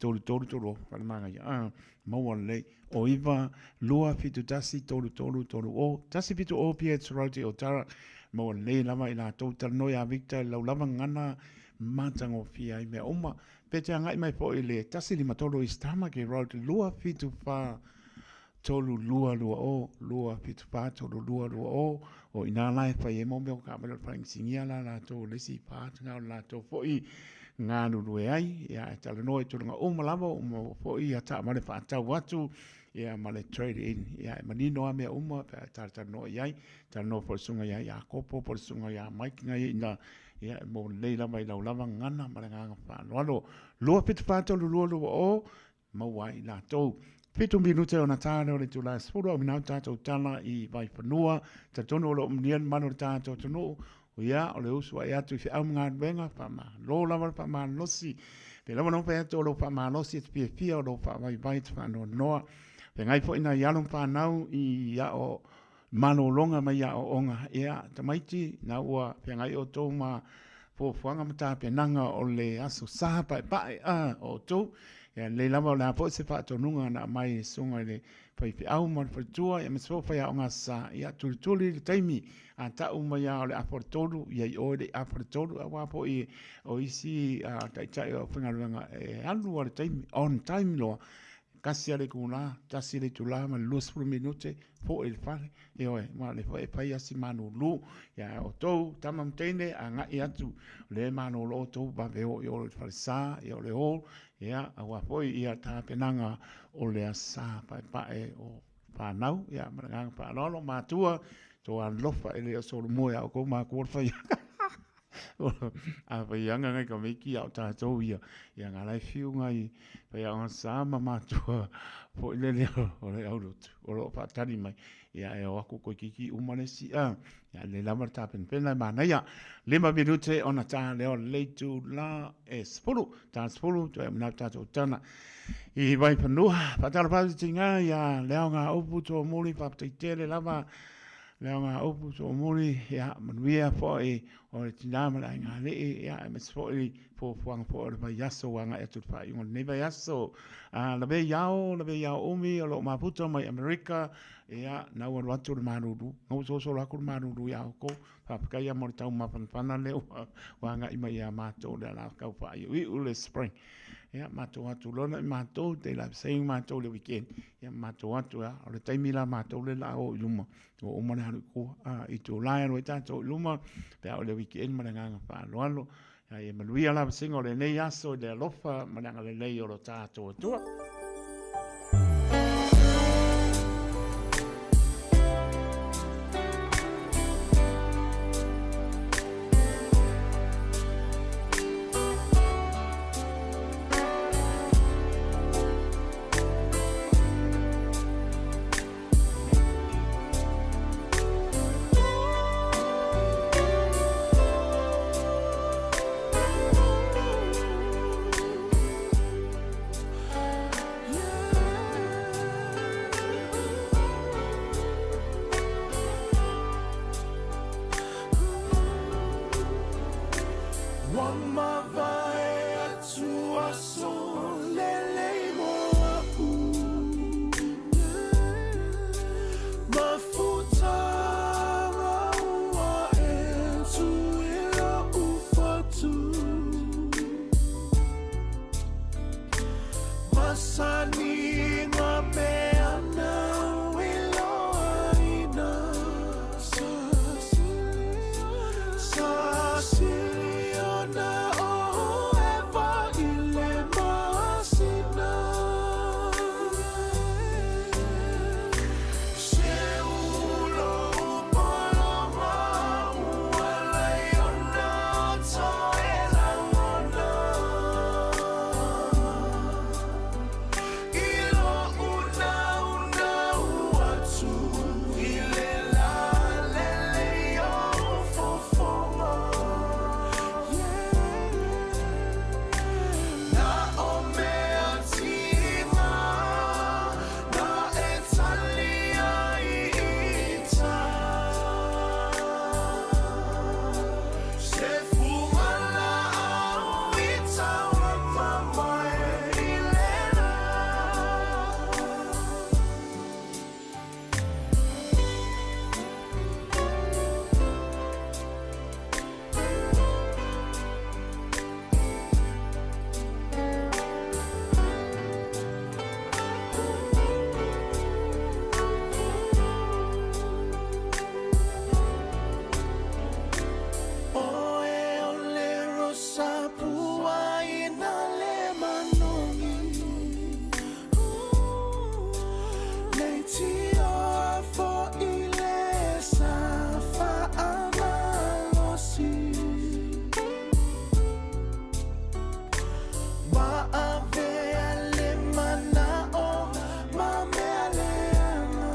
Speaker 6: 3 3 3 Falemagaia. Ah, maua lelei. O 9 2 7 1 3 3 3 o 1 7 o PH Road i Otara. Maua lelei lava i latou talanoa ia Victor i lau lava gagana matagofie ai mea uma. Pe te agai mai foi i le 153 East Tamaki Road 274 3220 274 3220 o i nā la e fai ai mo mea o taavale o le faainisinia la latou o le isi partner o le latou foi galulue ai ia e talanoa i tulaga uma lava ua maua foi ia taavale faatau atu ia ma le trade in ia e manino lava mea uma pe a e talatalanoa i ai talanoa foi le susuga ia Iakopo po o le susuga ia Mike na i ina Ia, e maua lelei lava i lau lava gagana ma le agaga faaaloalo. 2 7 4 3 2 2 0, maua ai i latou. 7 minute ona ta lea o le itula e 10, auina atu tatou tala i Vaifanua. Talitonu o lo o manuia le mamalu o le tatou atunuu. Ia, o le usu ae atu i feau ma galuega, faamalo lava le faamalosi. Pei lava ona ou fai atu o lou faamalosi e te fiafia, o lou faavaivai e te faanoanoa. Feagai foi nai alo ma fanau i ao malologa mai aoaoga, ia, tamaiti, na ua feagai outou ma fuafuaga ma tapenaga o le Aso Sa paepae a outou. Ia, lelei lava o le a foi se faatonuga na aumai e le susuga i le faifeau ma le faletua, ia, aemaise foi o faiaoga Aso Sa, ia, tulituli le taimi a tau mai lava o le afa o le tolu, ia i oe le afa o le tolu, aua foi o isi taitai o aufaigaluega e alu lava le taimi, on time loa, Tasi lava le itula, tasi le itula ma le 20 minute, foi i le fale, ioe, ma o lea foi e fai lava si malulu. Ia a outou, tama ma teine, agai atu, o lea e malolo outou, vave o i o i le falesa, ia o le hall, ia, aua foi ia tapenaga o le Aso Sa paepae o fanau, ia ma le agaga faaaloalo. Matua, outou alolofa, e le o solomua ia outou matua le faiaga. A faiaga ngai tamaiti a o tatou ia, ia nga la e fiu ngai faiaoga sa ma matua foi lele o le aulotu o lo o faatali mai. Ia e o atu toeitiiti uma le isi a, ia lelei lava le tapenapena e manaia. 5 minute ona ta lea o le itula e 10, ta 10 toe auina atu tatou tala i Vaifanua. Faatalofa atu i tiga ia Leaoga Upu Toamuli, faafetai tele lava Lea o upu toomuli, ia, manuia foi o le tina ma le aigalii, ia, aemaise foi fuafuaga foi o le vaiaso ua agai atu i le faaiuga o lenei vaiaso. A, lave i ao, lave i ao umi o lo o mafuta mai Amerika, ia, na ua alu atu le malulu, na ua sosolo atu le malulu ia outou. Faafetai ia mo le taumafanafana lea ua, ua agai mai ia matou lea la tau faaiuiu le spring. Ia, matou atu loa na i matou, daylight saving matou le weekend. Ia, matou atu ia, o le taimi la matou le la o i luma. Ua uma le alu i tua, a, i itula e alu ai tatou i luma, pe a o le weekend ma le agaga faaaloalo. Ia, ia manuia la vasega o lenei aso i le alofa ma le agalelei o lo tatou Atua.
Speaker 2: Ua mavae atu aso lelei mo a'u Mafutaga ua e tu i lo'u fatu Masani ma peana i loaina Sa siliona o eva i le masina Se ulo upoloma ua laiona toe lagona I lo'u naunau atu i le lalelei o fofoga Na o mea tiga na e tali ai i tai Se fugalaau i tauamamae i le la. Oe o le rosa pua i nā le manogi Lei tioa fo'i le sa fa'amalosi Ma avea le mana'o ma mea leaga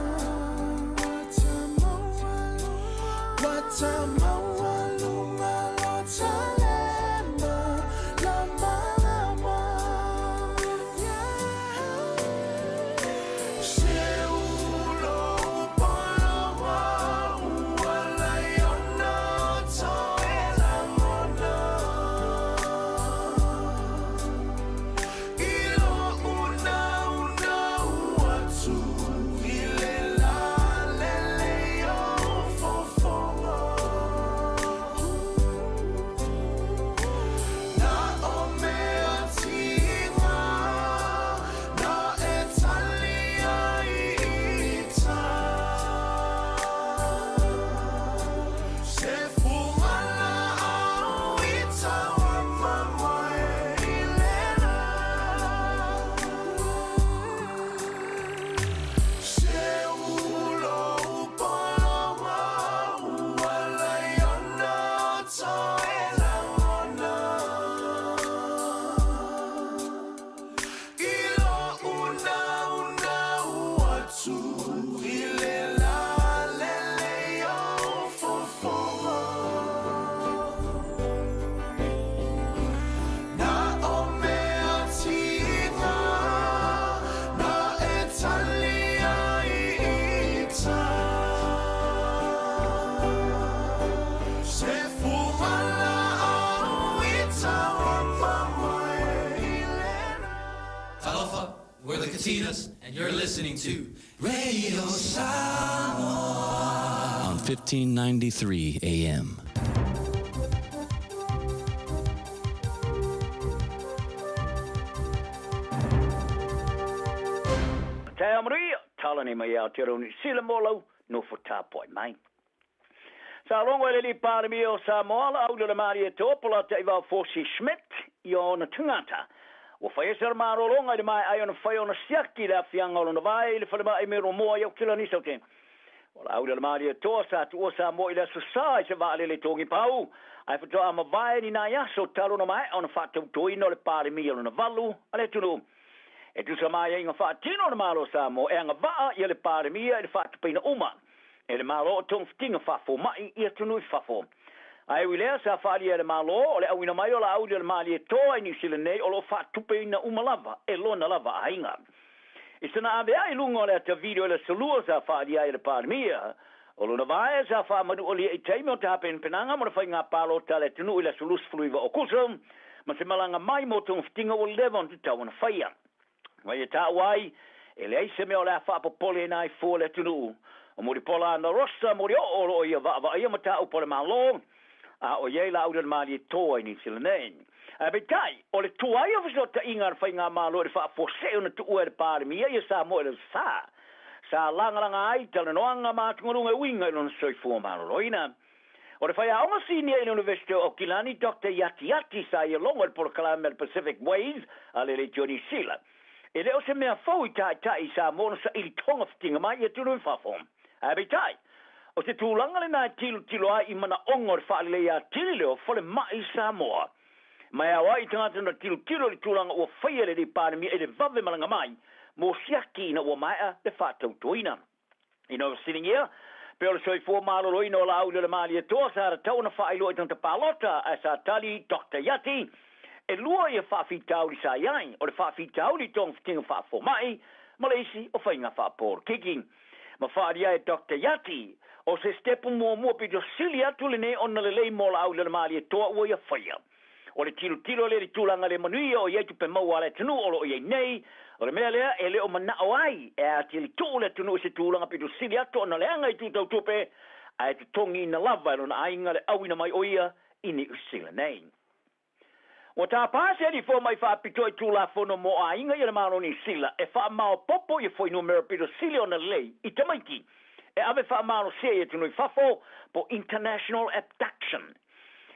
Speaker 2: Ua tamaualuga lo talema lamalama Se ulo upoloma ua laiona toe lagona I lo'u naunau atu i le lalelei o fofoga Na o mea tiga na e tali ai i tai Se fugalaau i tauamamae i le la Se ulo upoloma ua laiona toe lagona I lo'u naunau atu i le lalelei o fofoga Na o mea tiga na e tali ai i tai Se fugalaau i tauamamae i le
Speaker 14: Talofa, we're the Katinas, and you're listening to Radio Samoa
Speaker 15: on 1593 AM.
Speaker 1: Taeao manuia, tala nei mai Aotearoa Niu Sila mō lau nofo tāpuai mai. Sa logo e le Alii Palemia o Samoa la Aulele Malie Topo la Taivao Fosi Schmidt i ona tagata. Ua fai ese le malologa i le maea ai ona fai ona siaki i le afiaga o lona vae i le falemai me Romoa i Aukilani Saute. O la Aulele Malie Toa sa tuua Samoa i le Aso Sa i se vaalele togi pau, ae faatoa mavae ni nai aso talu ona maea ona faatautoina o le Palemia lona valu a le atunuu. E tusa ma aiaiga faatino a le Malo o Samoa e agavaa ia le Palemia i le faatupeina uma e le Malo o togafitiga faafomai i atunuu i fafo. Ae ui lea, sa faaalia e le Malo o le auina mai o Laauli o le Malietoa i Niu Sila nei o lo o faatupeina uma lava e lona lava aiga. I sana avea'i i luga o le ata video i le Aso Lua sa faaalia ai e le Palemia, O lona vaea sa faamanualia i taimi o tapenapenaga mo le faiga palota a le atunuu i le aso 29 o Okuso ma se malaga mai mo togafitiga ua leva ona tatau ona faia. Ma ia taua ai, e leai se mea o le a faapopoleina ai fua le atunuu. O Mulipola Anarosa Molioo o lo o ia vaavaaia mataupu a le Malo, a o i ai Laaulialemalietoa i Niu Sila nei. Ae peitai, o le tuai o fesootaiga a le Faigamalo i le faafuasei ona tuua e le Palemia ia Samoa i le sa, sa lagalaga ai talanoaga ma atugaluga e uiga i lona soifua maloloina. O le faiaoga sinia i le University o Aukilani, Doctor Yati Yati, sa ia logo i le polokalame a le Pacific Waves a le Leitio Niu Sila. E le o se mea fou i taitai i Samoa ona saili togafitiga mai i atunuu i fafo. Ae peitai, o se tulaga lena e tilotilo ai i manaoga o le faaleleia atili lea o falemai i Samoa. Ma e ao ai i tagata ona tilotilo i le tulaga ua faia e le Alii Palemia i le vave malaga mai mo siaki ina ua maea le faatautoina. Ina ua fesiligia, pe o le soifua maloloina o Laaulialemalietoa sa tatau ona faailoa i tagata palota, ae sa tali Doctor Yati, e lua ia faafitauli sa i ai, o le faafitauli i togafitiga faafomai ma le isi o faiga faapolokiki. Ma faaalia e Doctor Yati, o se sitepu muamua pito sili atu lenei ona lelei mo Laaulialemalietoa ua ia faia. O le tilotilo lea i le tulaga le manuia o i ai tupe maua a le atunuu o lo o i ai nei, o le mea lea e le o manao ai e atili tuu le atunuu i se tulaga pito sili atu ona leaga i itu tau tupe, ae totogiina lava e lona aiga le auina mai o ia i Niu Sila nei. Ua tapa se alii fomai faapitoa i Tulafono mo Aiga i le Malo o Niu Sila e faamaopoopo ia fuainumera pito sili ona lelei i tamaiti e ave faamalosia i atunuu i fafo po International Abduction.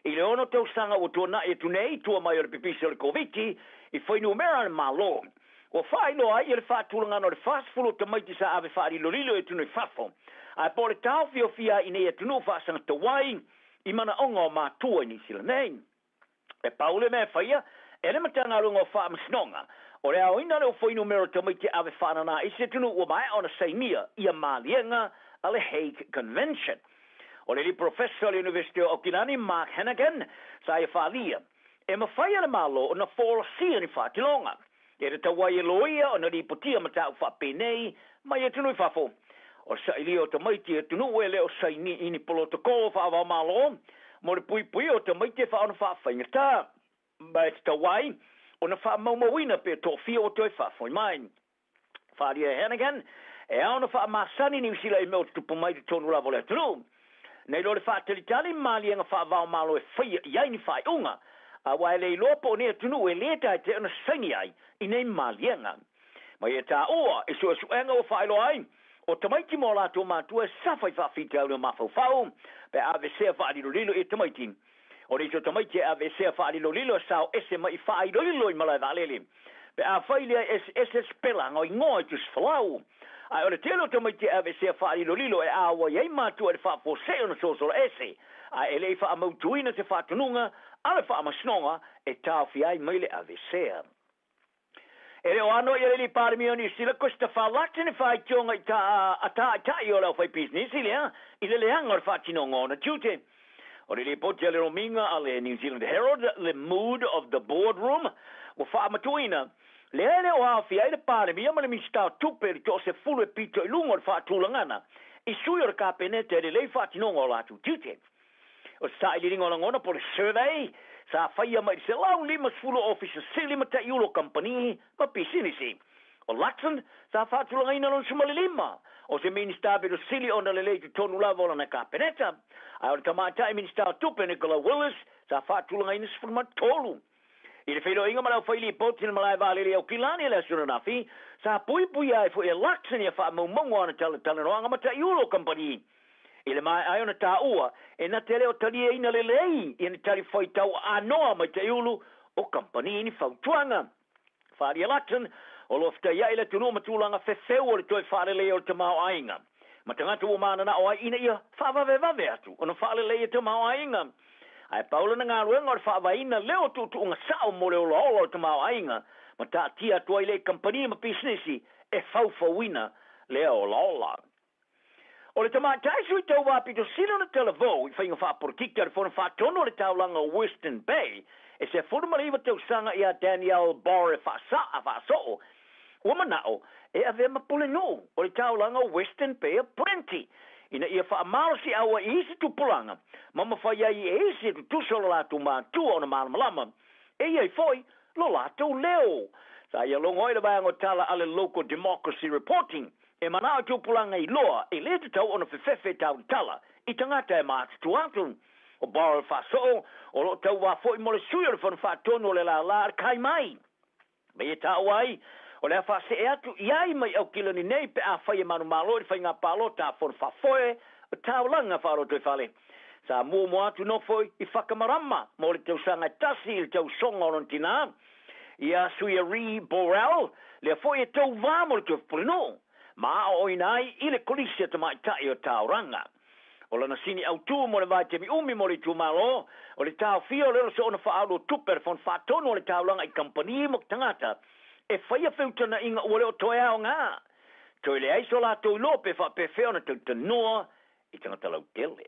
Speaker 1: I le ono tausaga ua tuanai atu nei i tua mai o le pipisi o le Koviti i fuainumera a le Malo, ua faailoa ai le faatulagaga o le 40 o tamaiti sa ave faalilolilo i atunuu i fafo, ae po o le taofiofia ai i nei atunuu faasagatauai i manaoga o matua i Niu Sila nei. E pau le mea e faia e le Matagaluega o Faamasinoga, o le aoina lea o fuainumera o tamaiti e ave faanana i se atunuu ua maea ona sainia ia maliega a le Hague Convention. O le alii Professor o le Iunivesite o Aukilani, Mark Hannigan, sa ia faaalia, e mafai e le Malo ona folasia ni faatinoga e tatau ai e loia ona lipotia mataupu faapenei mai atunuu i fafo. O le sailia o tamaiti i atunuu e le o saini i ni polotokoo faava-o-Malo mo le puipuia o tamaiti e faaona faafaigata, ma e tatau ai ona faamaumauina pe toafia ua toe faafoi mai. Faaalia e Hannigan, e ao ona faamasani Niu Sila i mea o tutupu mai i totonu lava o le atunuu. Nei loa le faatalitali ma maliega faava-o-Malo e faia i ai ni faaiuga, aua e le iloa po o nei atunuu e le taetea ona saini ai i nei maliega. Ma ia taua i suesuega ua faailoa ai, o tamaiti ma o latou matua e safa i faafitauli o mafaufau pe a aveesea faalilolilo ia tamaiti. O nisi o tamaiti e aveesea faalilolilo e sao ese mai i faailoilo i malae vaalele pe afai lea e eseese sipelaga o igoa i tusifolau. Ae o le tele o tamaiti e aveesea faalilolilo e auai ai matua i le faafuasei ona sosola ese, ae e le i faamautuina se faatonuga a le Faamasinoga e taofia ai mai le aveesea. E le o ano i le Alii Palemia o Niu Sila, Christopher Luxon, e faitioga i ta a taitai o le aufaipisinisi lea i le leaga o le faatinoga o ona tiute. O le lipoti a le lomiga a le New Zealand Herald, The Mood of the Boardroom, ua faamatuuina, lea e le o aofia ai le Palemia ma le Minisita o Tupe i le toasefulu e pito i luga o le faatulagana i sui o le Kapeneta i le lei faatinoga o latou tiute. O se sailiiliga o lagona po o le survey sa faia mai i le 150 o Ofisa Sili ma Taiulu o kamupani ma pisinisi. O Luxon sa faatulagaina lona 15 o se Minisita pito sili ona lelei i totonu lava o lana Kapeneta, ae o le Tamaitai Minisita o Tupe Nicola Willis sa faatulagaina 13. I le feiloaiga ma le aufailipoti i le malae vaalele i Aukilani i le aso ananafi, sa puipuia ai foi e Luxon ia faamaumauga o ana talatalanoaga ma taiulu o kamupani. I le maea ai ona taua, e na te le o taliaina lelei ia ni tali faitau aanoa mai taiulu o kamupani i ni fautuaga. Faaalia Luxon, o lo o fetaiai le atunuu ma tulaga fefeu o le toe faaleleia o le tamaoaiga ma tagata ua mananao ai ina ia faavavevave atu ona faaleleia tamaoaiga. Ae pau lana galuega o le faavaeina lea o tuutuuga sao mo le olaola o le tamaoaiga ma taatia atu ai lea i kamupani ma pisinisi e faufauina lea olaola. O le tamaitai sui tauva pito sili ona talavou i faiga faapolokiki a le Fono Faatonu o le Taulaga o Western Bay e 19 tausaga ia Danielle Borre Faasaa Faasoo ua manao e avea ma pulenuu o le Taulaga o Western Bay of Plenty. ina ia faamalosiau ai i isi tupulaga ma mafai ai e isi e tutusa o lo latou matua ona malamalama e i ai foi lo latou leo. Sa ia logo ai le vaega o tala a le Local Democracy Reporting e manao i tupulaga iloa e le tatau ona fefefe taulatala i tagata e matutua atu. O Borrell Faasoo o lo o tauva foi mo le sui o le Fono Faatonu o le lālā a le Kai Mai. Ma ia taua ai, o le a faasee atu i ai mai Aukilani nei pe afai e manumalo i le faiga palota a Fono Faafoe o Taulaga Faalotoifale. Sa muamua atu nofo i Whakamarama mo le tausaga e tasi i le tausoga o lona tinā, ia Suiari Borrell, lea foi e tauva mo le Tofi Pulenuu, ma aoaoina ai i le Kolisi a Tamaitai o Tauranga. O lana sini autū mo le vaitaimi umi mo le itumalo, o le taofia o le soona faaalu o tupe a le Fono Faatonu o le Taulaga i kamupani ma tagata e faia feutanaʻiga ua le o toe aoga. Toe leai so latou iloa pe faapefea ona tautanua i tagata lautele.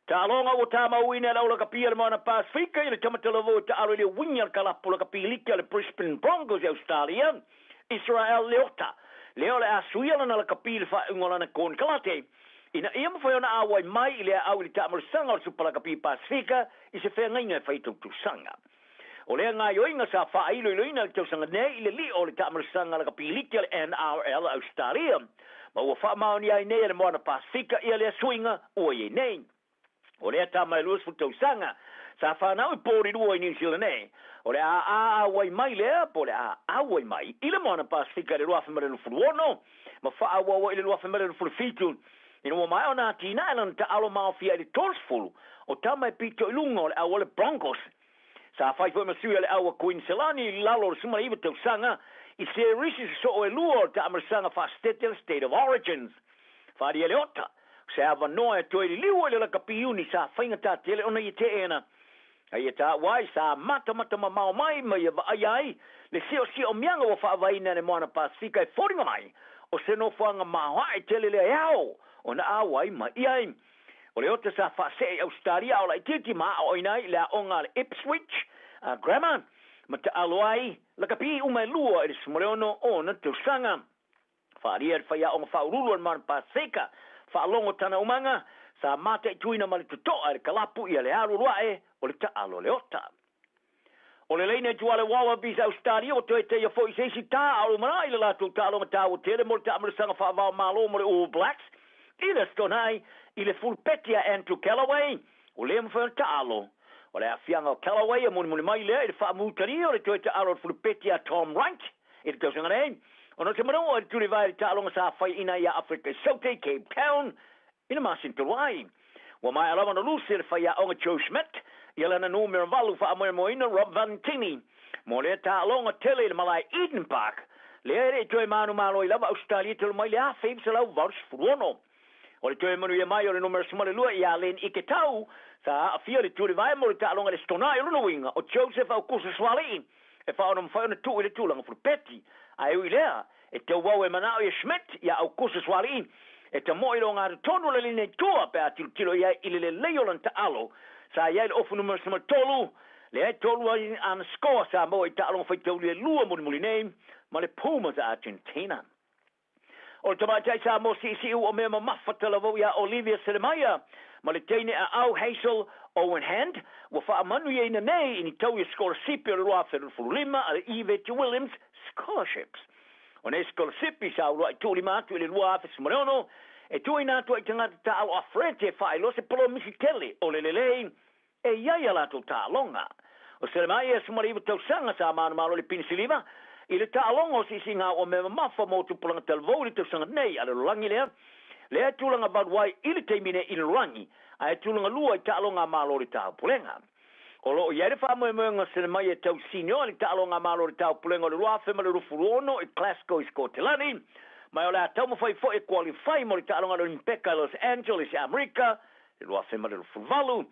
Speaker 1: Taaloga ua tamauina e le aulakapia le Moana Pasifika i le tamatalavou e taalo i le uiga a le kalapu lakapi liki a le Brisbane Broncos i Ausetalia, Israel Leota, lea o le a suia lana lakapi i le faaiuga o lana konekarate ina ia mafai ona auai mai i le aau i le taamalosaga o le Supa Lakapi Pasifika i se feagaiga e fai tautusaga. O lea gaoioiga sa faailoiloina i le tausaga nei i le lio o le taamalosaga lakapi liki a le NRL a Ausetalia, ma ua faamaonia ai nei e le Moana Pasifika ia lea suiga ua i ai nei. O lea tama e 20 tausaga sa fanau i Porirua i Niu Sila nei, o le a auai mai lea, po o le a auai mai i le Moana Pasifika i le 2026 ma faaauau ai i le 2027, ina ua maea ona atinae lana taalo maofia i le 30 o tama e pito i luga o le au a le Broncos. Sa fai foi ma sui a le au a Kuiniselani i lalo o le 19 tausaga i serisi sosoo e lua o le taamalosaga faasetete a le State of Origins. Faaalia le ota, o se avanoa e toe liliu ai le lakapi iuni sa faigata tele ona ia teena. A ia taua ai, sa matamata mamao mai ma ia vaaia ai le siosiomiaga ua faavaeina e le Moana Pasifika e foliga mai o se nofoaga maoae tele lea e ao ona auai mai i ai. O le ota sa faasee i Ausetalia a o laitiiti ma aoaoina ai i le aoga a le Ipswich Grammar ma taalo ai lakapi uma e lua i le 16 o ona tausaga. Faaalia e le faiaoga faauluulu o le Mount Pasifika, faalogo tana umaga, sa mataituina ma le totoa e le kalapu ia le alualu ae o le taalo a le ota. O le laina i tua le Wallabies a Ausetalia ua toe teia foi i se isi tā a o lumanai i le latou taaloga taua tele mo le taamalosaga faava-o-Malo mo le All Blacks i le Aso Toonai i le fulupeti a Andrew Kellaway ua le mafai ona taalo. O le aafiaga o Kellaway e mulimuli mai lea i le faamutalia o le toe taalo o le fulupeti a Tom Wright I le tausaga nei, ona o se manaoa i le tulivae i le taaloga sa faiaina ai ia Afrika i Saute i Cape Town i le masina talu ai. Ua maea lava ona lusi e le faiaoga Joe Schmidt ia lana numera valu faamoemoeina Rob Valetini mo lea taaloga tele i le malae Eden Park, lea e le i toe manumalo ai lava Ausetalia talu mai le 1986. O le toe manuia mai o le numera 12 ia Len Iketau, sa aafia le tulivae mo le taaloga i le Aso Toonai o lona uiga o Joseph Aukuso Suaalii e faaono mafai ona tuu i le tulaga fulupeti. Ae ui i lea, e tauau e manao ia Schmidt ia Aukuso Suaalii e tamoe i le ogatotonu o le alii nei tua pe a tilotilo i ai i le lelei o lana taalo sa i ai le ofu numera 13, lea e tolu ai ana score sa maua i taaloga faitauli e lua mulimuli nei ma le Pumas a Argentina. O le tamaitai Samoa siisii ua mea mamafa talavou iā Olivia Selemaia ma le teine aau Hazel Owen Hand ua faamanuiaina nei i ni taui o sikolasipi o le 2025 a le Yvette Williams Scholarships. O nei sikolasipi sa uluai tuulima atu i le 2016 e tuuina atu ai i tagata taalo Afrite e faailoa se polomisi tele o le lelei E i ai a latou taaloga. O Selemaia 19 tausaga sa manumalo i le pinisiliva i le taaloga o siisiiga ua mea mamafa mo tupulaga talavou i le tausaga nei a le lalolagi lea, lea e tulaga valu ai i le taimi nei i le lalolagi ae tulaga lua i taaloga a Malo o le Taupulega. O lo o i ai le faamoemoega o Selemaia e tau senior i le taaloga a Malo o le Taupulega o le 2026 i Glasgow i Sikotelani, ma o le a taumafai foi e qualify mo le taaloga a le Olimpeka i Los Angeles i Amerika I le 2028,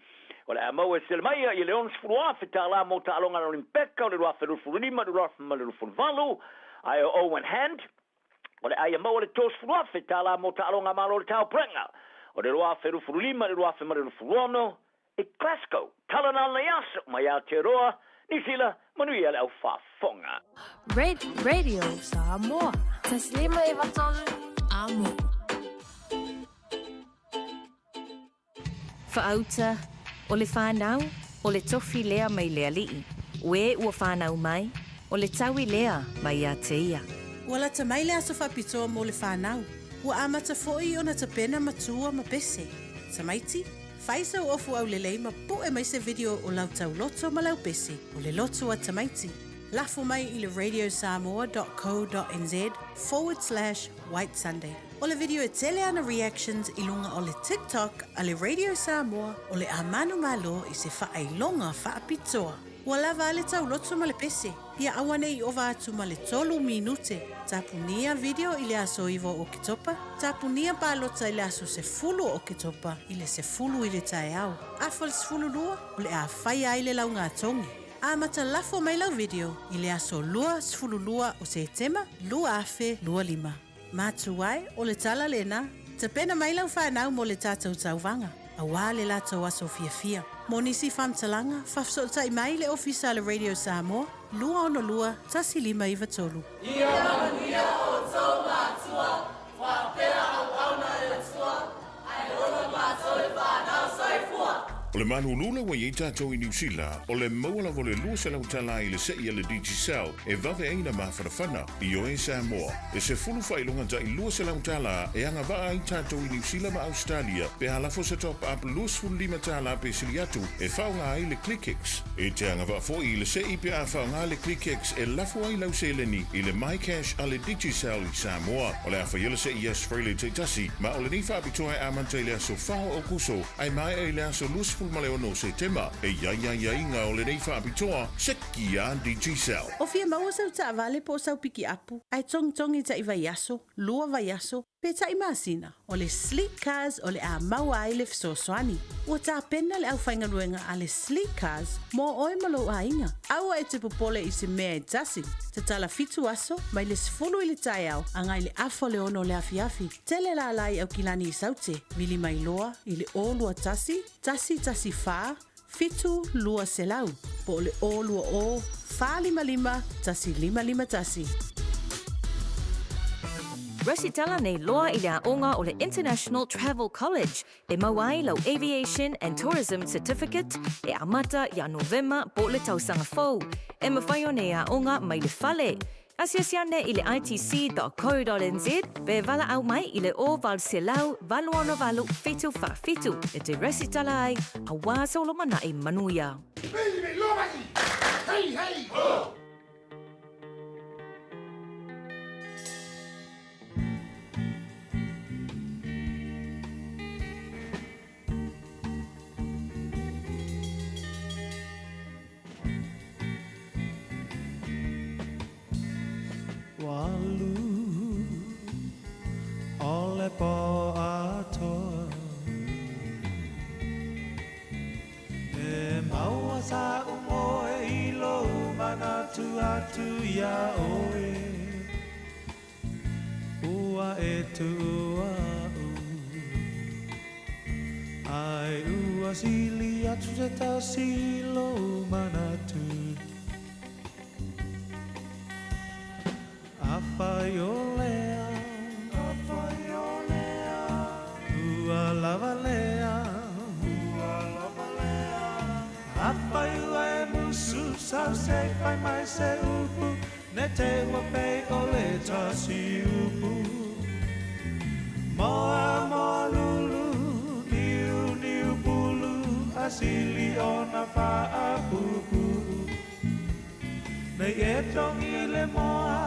Speaker 1: o le a maua e Selemaia i le $60,000 tala mo taaloga a le Olimpeka o le 2025 i le 2028, ae o Owen Hand, o le a ia maua le $30,000 tala mo taaloga a Malo o le Taupulega o le 2025 i le 2026 i Glasgow. Tala na nei aso mai Aotearoa, Niu Sila, manuia le au faafofoga.
Speaker 7: Radio Samoa. Taslima e vatolu, amo.
Speaker 16: Faauta, O le fanau, o le tofi lea mai le Alii, o e ua fanau mai, o le taui lea mai ia te Ia.
Speaker 10: Ua lata mai le aso faapitoa mo le fanau. Ua amata foi ona tapena matua ma pese. Tamaiti, fai sau ofu aulelei ma pu'e mai se video o lau tauloto ma lau pese, o le loto a tamaiti. Lafo mai i le radiosamoa dot co dot nz forward slash white sunday. O le video e tele ana reactions i luga o le TikTok a le Radio Samoa o le a manumalo i se faailoga faapitoa. Ua lava a le tauloto ma le pese, ia aua ne i ova atu ma le tolu minute. Tapunia video i le aso 9 o Oketopa, tapunia palota i le aso 10 o Oketopa i le 10 i le taeao. Afa le 12, o le a faia ai le laugatogi. Amata lafo mai lau video i le aso 22 o Setema 2025. Matua e, o le tala lena, tapena mai lau fanau mo le tatou tauvaga, auā le latou aso fiafia. Mo nisi faamatalaga, faafesootai mai i le Ofisa a le Radio Samoa, 262 1593.
Speaker 2: Ia manuia outou matua, faapea auauna a le Atua, ae ola matou le fanau. Soifua!
Speaker 4: O le malulu ua i ai tatou i Niu Sila, o le maua lava o le 200 tala i le se'i a le Digicel e vave ai na mafanafana. Ioe Samoa, e sefulu faailoga ta'i 200 tala e agavaa ai tatou i Niu Sila ma Ausetalia pe a lafo se top up 25 tala pe sili atu e faaaoga ai le ClickX. E te agavaa fo'i i le se'i pe a faaaoga le ClickX e lafo ai lau seleni i le MyCash a le Digicel i Samoa. O le a faia le se'i i aso Friday taitasi, ma o lenei faapitoa e amata i le aso 4 o Aokuso ae maea i le aso 26 o Setema. E i ai aiaiga o lenei faapitoa, seki a Digicel.
Speaker 10: O fia maua sau taavale po o sau pikiapu, ae togitogi taʻi vaiaso, lua vaiaso, pe taʻi masina, o le Sleek Cars o le a maua ai le fesoasoani. Ua tapena le aufaigaluega a le Sleek Cars mo oe ma lou aiga. Aua e te popole i se mea e tasi. Tatala fitu aso, mai le 10 i le taeao agai le afa o le ono o le afiafi. Tele lala i Aukilani i Saute, vili mai loa i le 0 21 114 7200 po o le 020 455 1551.
Speaker 16: Resitala nei loa i le aoga o le International Travel College e maua ai lau Aviation and Tourism Certificate e amata ia Novema po o le tausaga fou. E mafai ona e aoga mai le fale. Asiasi ane i le itc.co.nz pe valaau mai i le 0800 86 7 47 e te resitala ai auā se olomanai manuia.
Speaker 2: Hey, hey, ho!
Speaker 17: Ua alu o le pō atoa E maua saʻu moe i lou manatu atu iā ʻoe Ua e tuua aʻu Ae ua sili atu se tasi i lou manatu Afai o lea Afai o lea Ua lava lea Ua lava lea Afai ua e musu sau se i fai mai se upu Ne te i ua pei o le tasi upu Moa moa lulu niu niu pulu A sili ona faapuupuu Nei e togi le moa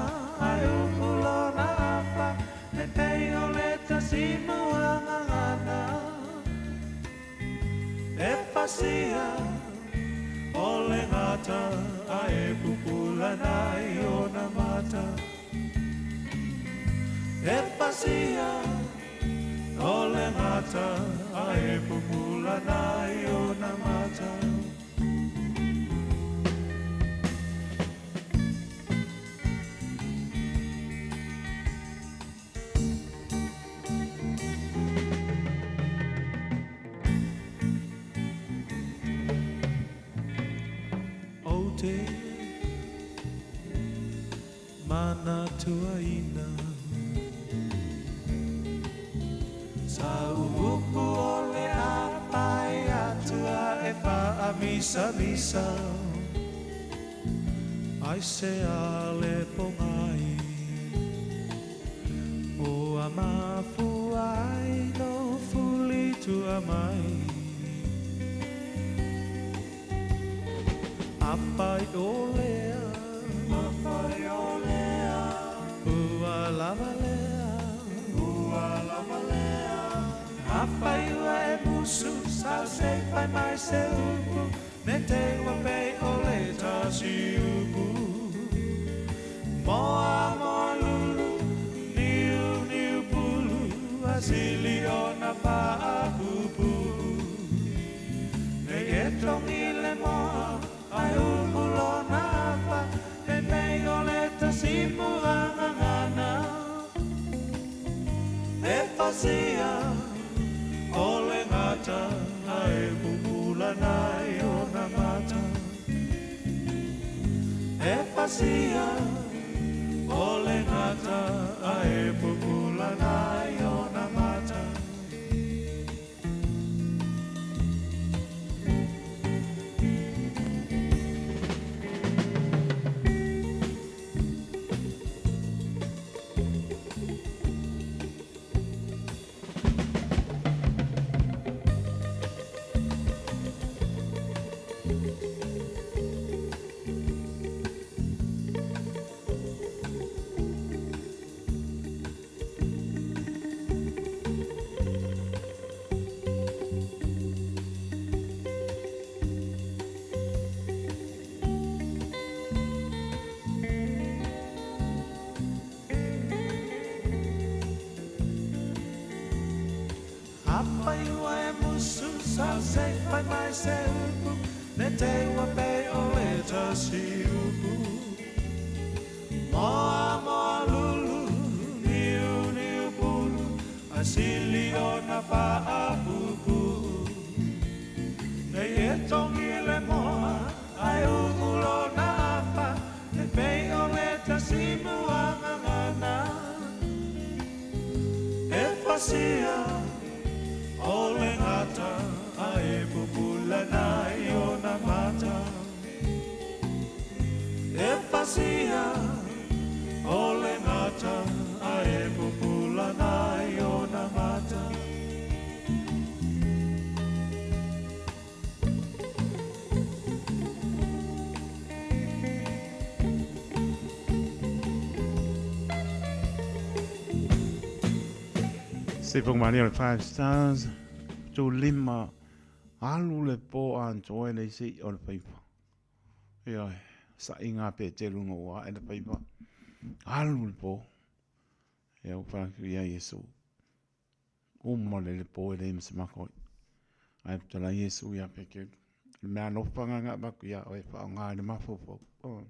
Speaker 17: ae upu lona afa Ne pei o le tasi muagagana E pasia o le gata ae pupula nai ona mata E pasia o le gata ae pupula nai ona mata. Ou te manatuaina Sa upu o le a pae. Faamisamisa ai se ale pogai Ua mafua ai lou fulitua mai Afai o lea Afai o lea Ua lava lea Ua lava lea Afai ua e musu Sa se i fai mai se upu Ne te ua pei o le tasi upu Moa moa lulu Niu niu pulu A sili ona faapuupuu Nei e togi le moa Ae uu lona afa E pei o le tasimu a gagana E fasia o le gata Ae pupula nai ona mata E fasia o le gata Ae pupula nai ona mata. Afai ua e musu sa se i fai mai se upu Ne te ua pei o le tasi upu Moa moa lulu niu niu pulu Ae sili ona faapuupuu Nei e togi le moa ae uu lona afa E pei o le tasimu a gagana E fasia o le gata ae pupula nai ona mata E fasia o le gata ae pupula nai ona mata.
Speaker 6: Se fong mani o le Five Stars, tu lima alu le po antoa le isi o le paipa. Ioe, saʻiga a Peteru ina ua aʻe le paipa, alu le po. Ia ua fai atu ia Iesu, uma le le po e leai ma se makoi. Ae fetalai Iesu ia Peteru, le mea alofa na na avatu ia oe e faaaoga i le mafaufau. Oh.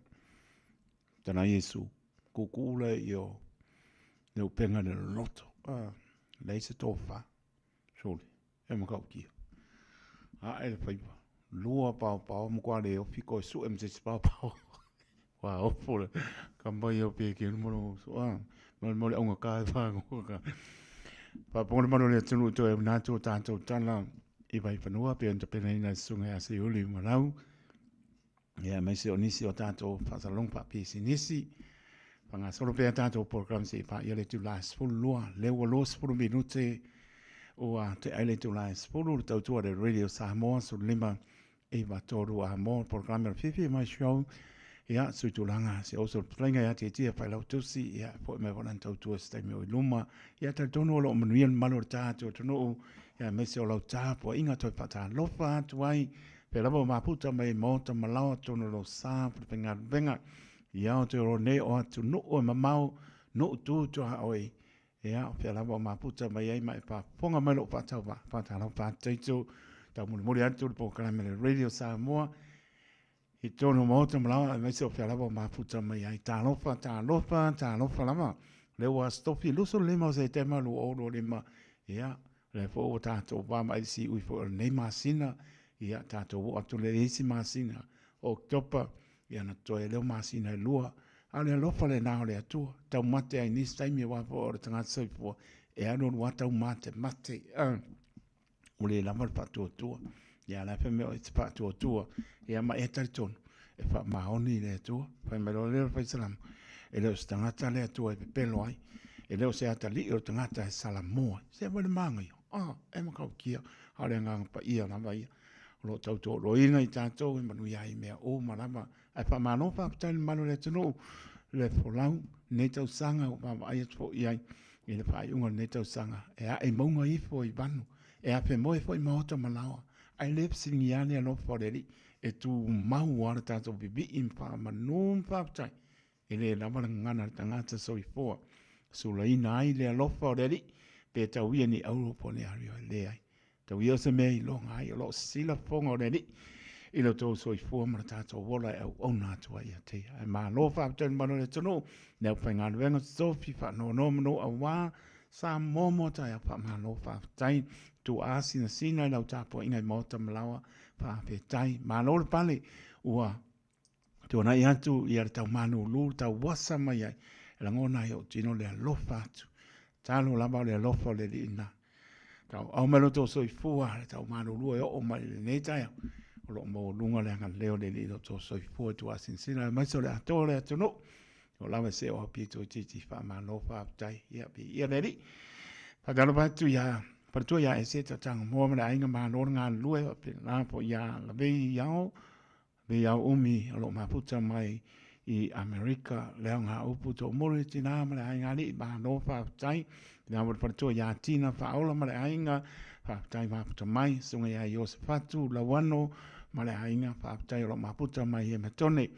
Speaker 6: Fetalai Iesu, kukuu le i o le upega le loloto. Ah, leai se tofa. Sole. E matautia. Ae le faiva. Lua paopao matua le ofi toe sue ma se isi paopao. Ua ofo le kamba ia o Pekelu ma lou uso. Ah, ma le augata e whangoa ka. Faafofoga le malu o le atunuu toe una atu o tātou tala i Vaifanua pei ona tapenaina e Susuga ia Seiuli Malau. Ia aemaise o nisi o tātou faasalalauga faapisinisi. Faagasolo pea tātou program se i paia le itula e 12, lea ua 20 minute ua tea ai le itula e 10 le tautua le Radio Samoa 15 9 3 a mo programe o le Fifi Mai Show. Ia, sui tulaga se oso le fetalaiga ia Tietie Failautusi, ia, foi mai foi lana tautua se taimi o i luma. Ia, talitonu o lo o manuia le mamalu o le tatou atunuu, ia, aemaise o lau tapuaiga toe faatalofa atu ai Pea lava o maputa mai maota ma laoa tonu lo sa faigaluega i Aotearoa nei o atunuu e mamao nuu tu tuaoi ia o pea lava o maputa mai ai ma e faafofoga mai lou faatauvaa faatalofa atu taitu taumolimoli atu le polokalame le Radio Samoa i tonu o maota ma laoa aemaise o pea lava o maputa mai ai talofa talofa talofa lava lea ua aso tofi 25 o Setema 2025 ia O lea foi ua tatou va mai i le siui foi o lenei masina, ia tatou oo atu lea i isi masina o Oketopa, ia ona totoe ai lea o masina e lua. A o le alofa lena o le Atua, taumate ai nisi taimi aua foi o le tagata soifua e alualu lava taumatemate, ua le lava le faatuatua. Ia, la e fai mai oe e te faatuatua, ia ma e talitonu, e faamaoni i le Atua. Fai mai loa lea o le faisalamo, e le o se tagata le Atua e pepelo ai, e le o se atalii o le tagata e salamo ai. Se ua le manaia, ah, e matautia, a o le Agaga Paia lava ia, o lo o tautoaluaina i tatou e manuia ai mea uma lava. Ae faamalo faafetai i le mamalu o le atunuu, le folau i lenei tausaga ua vaavaai atu foi i ai i le faaiuga o lenei tausaga, e ae i mauga ifo i vanu, e afemoe foi maota ma laoa, ae le fesiligia le alofa o le Alii, e tumau lava le tatou vivii ma faamanu ma faafetai. E le lava le gagana a le tagata soifua, sulaina ai le alofa o le Alii, pe tau ia ni auro po o ni ario, e leai. Tau ia o se mea iloga ai, o lo o sisila fofoga o le Alii i lo outou soifua ma le tatou ola e auauna atu ai ia te ia. Ae malo faafetai i le mamalu o le atunuu, le aufaigaluega totofi, faanonomanu aua Samoa mo taeao, faamalo faafetai. Tuaa sinasina i lau tapuaiga i Maota ma Laoa, faafetai. Malo le pale, ua tuanai atu ia le tau malulu, le tau asa mai ai, e lagona ai ou tino le alofa atu. Talo lava o le alofa o le Alii na. Tau au mai lo tau soifua, le tau malulu e oo mai i lenei taeao. O lo o maualuga le agalelei o le Alii i lo outou soifua tuaa sinasina aemaise o le atoa o le atunuu. O lava se o pito titi faamalo faafetai. Ia viia le Alii. Faatalofa atu ia faletua ia Eseta Tangomoa ma le aiga malo le galulue faapena foi ia Lavei Ao Lavei Ao Umi o lo o mafuta mai i Amerika le aoga upu toomuli le tina ma le aiga alii malo faafetai. Ina le faletua ia Tina Faaola ma le aiga faafetai mafuta mai susuga ia Iosefatu Lauano ma le aiga faafetai o lo o mafuta mai i Emetone.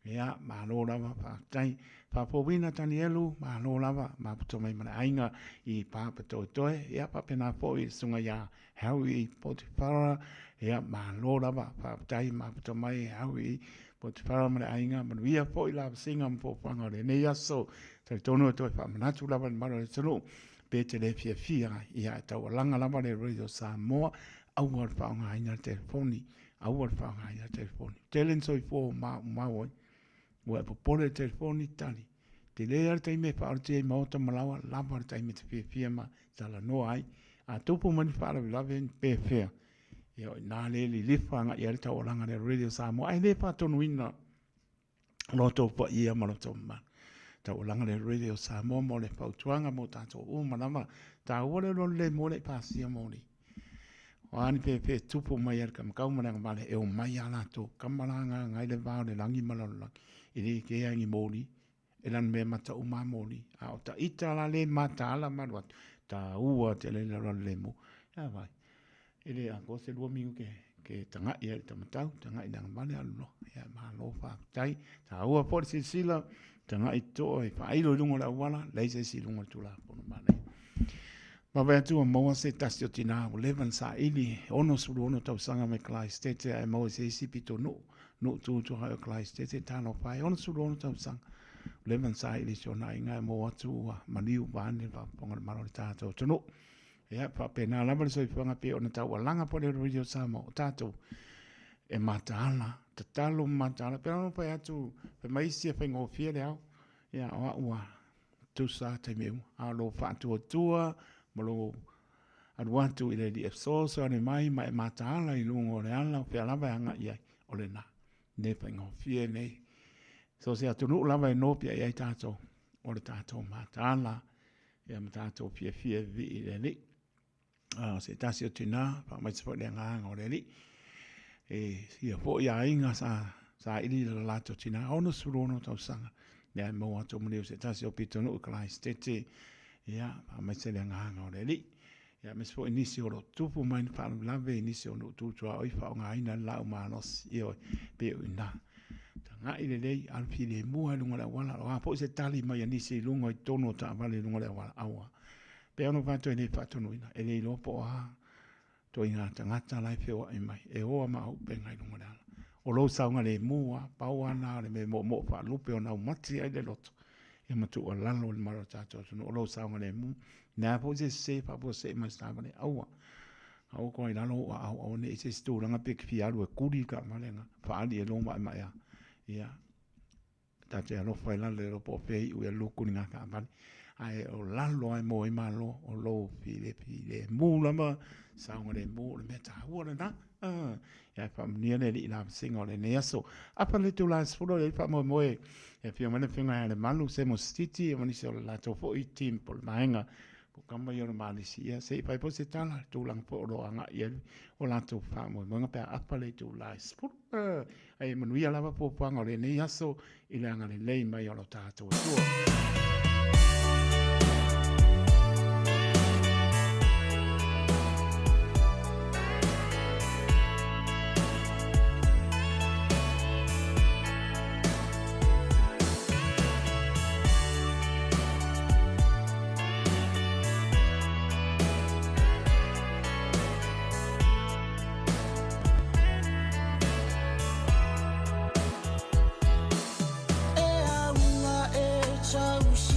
Speaker 6: Ia, malo lava, faafetai. Faafouina Tanielu, malo lava, maputo mai ma le aiga i Papatoetoe. Ia, faapena foi le susuga ia Harry Potifara. Ia, malo lava, faafetai, maputo mai Harry Potifara ma le aiga. Manuia foi la vasega ma fuafuaga o lenei aso. Talitonu e toe faamanatu lava i le mamalu o le atunuu, pe te le fiafia ai, ia, e taualaga lava le Radio Samoa, aua le faaaogaina le telefoni. Aua le faaaogaina le telefoni. Tele ni soifua ua maumau ai. Ua e popole i le telefoni, tali. Tele lava le taimi e faaolatia ai maota ma laoa, lava le taimi e te fiafia ma talanoa ai. A tupu mai ni faalavelave ni pefea, ia o i ina lea e lilifa agai i ai le taualaga lea o le Radio Samoa, ae le faatonuina lo outou paia ma lo outou mamalu. Taualaga le Radio Samoa mo le fautuaga mo tatou uma lava. Taua le lolo le mo le pasia moli. O a ni pēpē tupu mai ai le kamakau ma le agavale e omai a latou kama la agaga ai le va o le lagi ma lalolagi. E le kea ai ni moli, e lanu mea mata uma a moli. A o ta ita la le mataala ma alu atu, taua tele le lalolagi le mo. Ia vai. E le atoa se lua minute ke taga'i ai i le taumatau, taga'i i le agavale alu loa. Ia malo faafetai. Taua foi le silasila, taga'i toto'a i faailo i luga o le auala, leai se isi i luga o le Tulafono manaia. Vaavaai atu ua maua se tasi o tinā ua leva ona saili, 66 tausaga mai Kalaesetete ae maua i se isi pitonuu, nuu tu tuaoi o Kalaesetete, talofa e, 66 tausaga. Ua leva ona saili i si ona aiga ae maua atu ua maliu vaeane le faafofoga a le Malo o le tatou atunuu. Ia, faapena lava le soifuaga pei ona taualaga po le Radio Samoa o tatou e mataala, tatalo ma mataala. Pei ona fai atu, fai mai isi e faigofie le ao. Ia, o au ua tusa lava taimi uma. A o lou faatuatua ma lou alu atu i le Alii e fesoasoani mai ma e mataala i luga o le ala o fea lava e agai i ai, o lena. Le faigofie nei. So se atunuu lava e nopiai ai tatou, o le tatou mataala ia ma tatou fiafia e vivii i le Alii. A o se tasi o tina, faamaise foi le agaga o le Alii. E ia foi aiga sa saili i le latou tina, 66 tausaga, lea e maua atu maliu se tasi o pitonuu i Kalaesetete, ia, faamaise le agaga o le Alii. Ia, aemaise foi nisi o lo o tupu mai ni faalavelave i nisi o nuu tu tuaoi faaaogaina le laau malosi, ioe, pei o i ina. Tagai lelei, alu filemu lava i luga o le auala. O a foi se tali mai a nisi i luga i totonu o taavale i luga o le auala, aua. Pei ona ou fai atu e le faatonuina, e le iloa po o a ituaiga tagata la e feoai mai, e o lava ma auupega i luga o le ala. O lou saogalemu lava, pau lava lena o le mea e moomoo faalupe ona aumati ai le loto, ia ma tuualalo i le mamalu o le tatou atunuu, o lou saogalemu. O le a foi se sese faafuasei mai se taavale, aua, aua koa i lalo ou aao, aua ne i i ai se isi tulaga pe e te fia alu e kuli le taavale na faaali e lou maemaea. Ia, ta te alofa i lalo le iloa po o fea e iu i ai le lou kuliga taavale. Ae o lalo lava e moe ai malo, o lou filemu lava, saogalemu, o le mea taua lena. Ia e faamanuia le Alii i la vasega o lenei aso. Apa le itula e 10 o le faamoemoe e afio mai le Afioga ia Lemalu Semo Sititi ma nisi o le latou foi team po o le vaega po o kama ia o le Malisi. Ia se i fai foi se tala i le tulaga foi o lo o agai i ai o latou faamoemoega pe a apa le itula e 10. Ae manuia lava puapuaga o lenei aso i le agalelei mai o lo tatou Atua.
Speaker 2: E auga e tausi.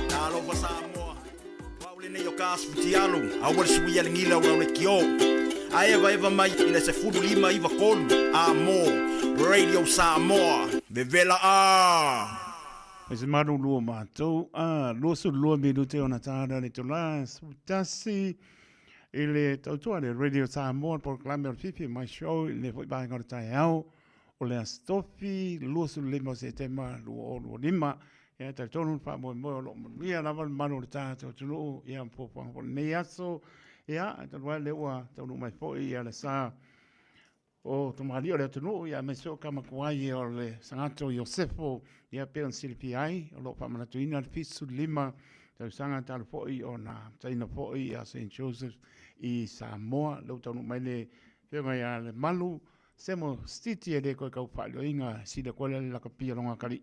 Speaker 8: Talofa Samoa, o au lenei o ka aso futialo, aua le suia le gila o lau leitio. A evaeva mai i le 15 93 a mo Radio Samoa, vevela a!
Speaker 6: E se malulu o matou, a 22 minute ona tāna le tolā, 11. i le tautua le Radio Samoa, le polokalame o le Fifi Mai Show i lenei foi vaega o le taeao o le Aso Tofi 25 o Setema 2025. Ia, e talitonu le faamoemoe o lo o manuia lava le mamalu o le tatou atunuu, ia, ma fuafuaga foi o lenei aso. Ia, ae talu ai o lea ua taunuu mai foi ia le sa o tamalii o le atunuu, ia, aemaise o Kamakuai o le Sagato o Iosefo, ia, pei ona silafia ai, o lo o faamanatuina le 75 tausaga talu foi ona amataina foi ia Saint Joseph i Samoa. Lea ua taunuu mai le Afioga ia Lemalu Semo Stiti, e le toe tau faailoaina, sili atu ai le lakapia lona atalii.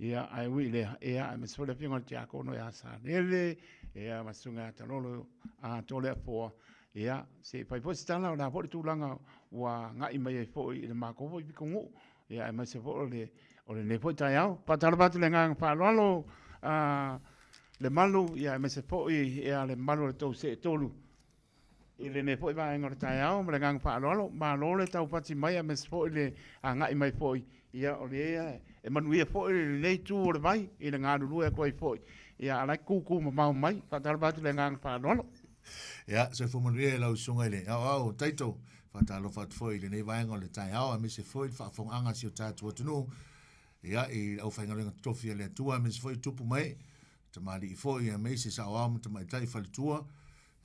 Speaker 6: Ia, ae ui i lea, ia, aemaise foi le Afioga i le Tiakono ia Salele, ia, ma Susuga ia Talolo a Toleafoa. Ia, se i fai foi se tala, o le a foi le tulaga ua agai mai ai foi i le matou foi pitonuu, ia, aemaise foi o le, o lenei foi taeao. Faatalofa atu i le agaga faaaloalo, a Lemalu, ia, aemaise foi ia Lemalu o le tou seetolu i lenei foi vaega o le taeao ma le agaga faaaloalo. Malo le taupati mai aemaise foi le agai mai foi, ia o lea e manuia foi lenei itu o le vai i le galulue atu ai foi, ia a o la e tutu mamao mai. Faatalofa atu i le agaga faaaloalo.
Speaker 18: Ia, soifua manuia i lau susuga i le aoao o Taito. Faatalofa atu foi i lenei vaega o le taeao aemaise foi le faafofogaaga a si o tatou atunuu, ia, i le aufaigaluega totofi a le Atua aemaise foi tupu ma ee, tamalii foi aemaise saoao ma tamaitai faletua.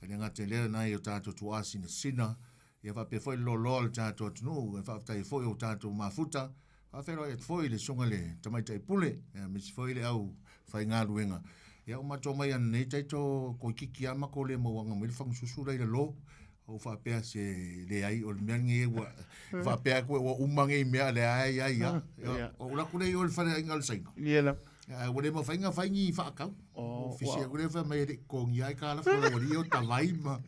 Speaker 18: E le gata i lea, nai o tatou tuaa sinasina, ia faapea foi le loaloa o le tatou atunuu, e faafetai ai foi o tatou mafuta, faafeiloai atu foi i le susuga i le Tamaitai Pule, aemaise foi le au faigaluega. Ia ua matou omai ananei taito toeitiiti lava matou le mauaga mai le fagasusu la i lalo. Ou faapea se leai o le mea lenei ua faapea atu ua uma nei mea a lea e i ai lava. Ou alu atu lea i o i le faleaiga o le Saina.
Speaker 6: Ia lava.
Speaker 18: Ae ua le mafai ona fai ni faatau.
Speaker 6: Oh,
Speaker 18: Ofisi atu lea fai mai e le i totogia ai tala fua ua o tavai ma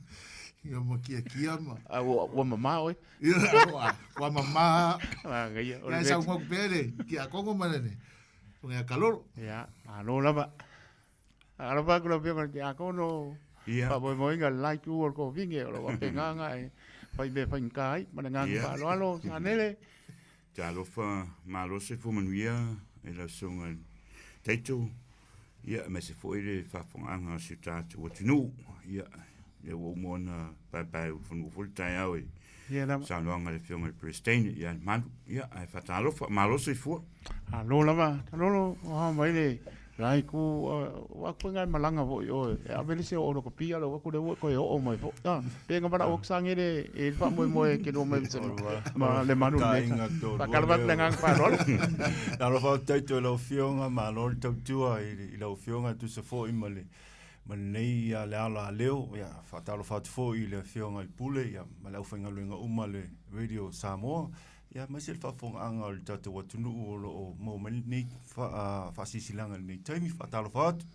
Speaker 18: ia ma kiakia ma.
Speaker 6: A ua ua mamā oe.
Speaker 18: Ia ua ua mamā.
Speaker 6: Manaia.
Speaker 18: O le mea. Sau mau pea le tiakono ma le le kalolo.
Speaker 6: Ia, malo lava. Alofa atu lau Afioga i le Tiakono, faamoemoeina le la itu o le Kovine o lo o faapena ona e fai mea faigata ai. Ma le agaga faaaloalo, Sanele.
Speaker 19: Talofa malo soifua manuia i lau susuga i le Taito, ia aemaise foi le faafofogaaga a si o tatou atunuu. Ia, lea ua uma ona paepae ulufanua foi le taeao i saunoaga a le Afioga i le Peresetene ia Lemalu. Ia, ae faatalofa, malo soifua.
Speaker 6: Malo lava, Talolo, o hao mai le la itu, o aku ngai malanga foi oe, e ave le se o lo kopia lo aku le ua koe oo mai foi. Ah, pe nga mara o sangere e fa moe moe ke no mai se ma le manu le. Faatalofa atu le agaga faaaloalo.
Speaker 19: Talofa atu taito i lau Afioga, malo le tautua i lau Afioga e tusa foi ma le ma lenei le ala a leo. Ia, faatalofa atu foi i le Afioga i le Pule ia, ma le aufaigaluega uma a le Radio Samoa. Ia, aemaise le faafofogaaga o le tatou atunuu o lo o maua mai lenei faasilasilaga i lenei taimi. Faatalofa atu.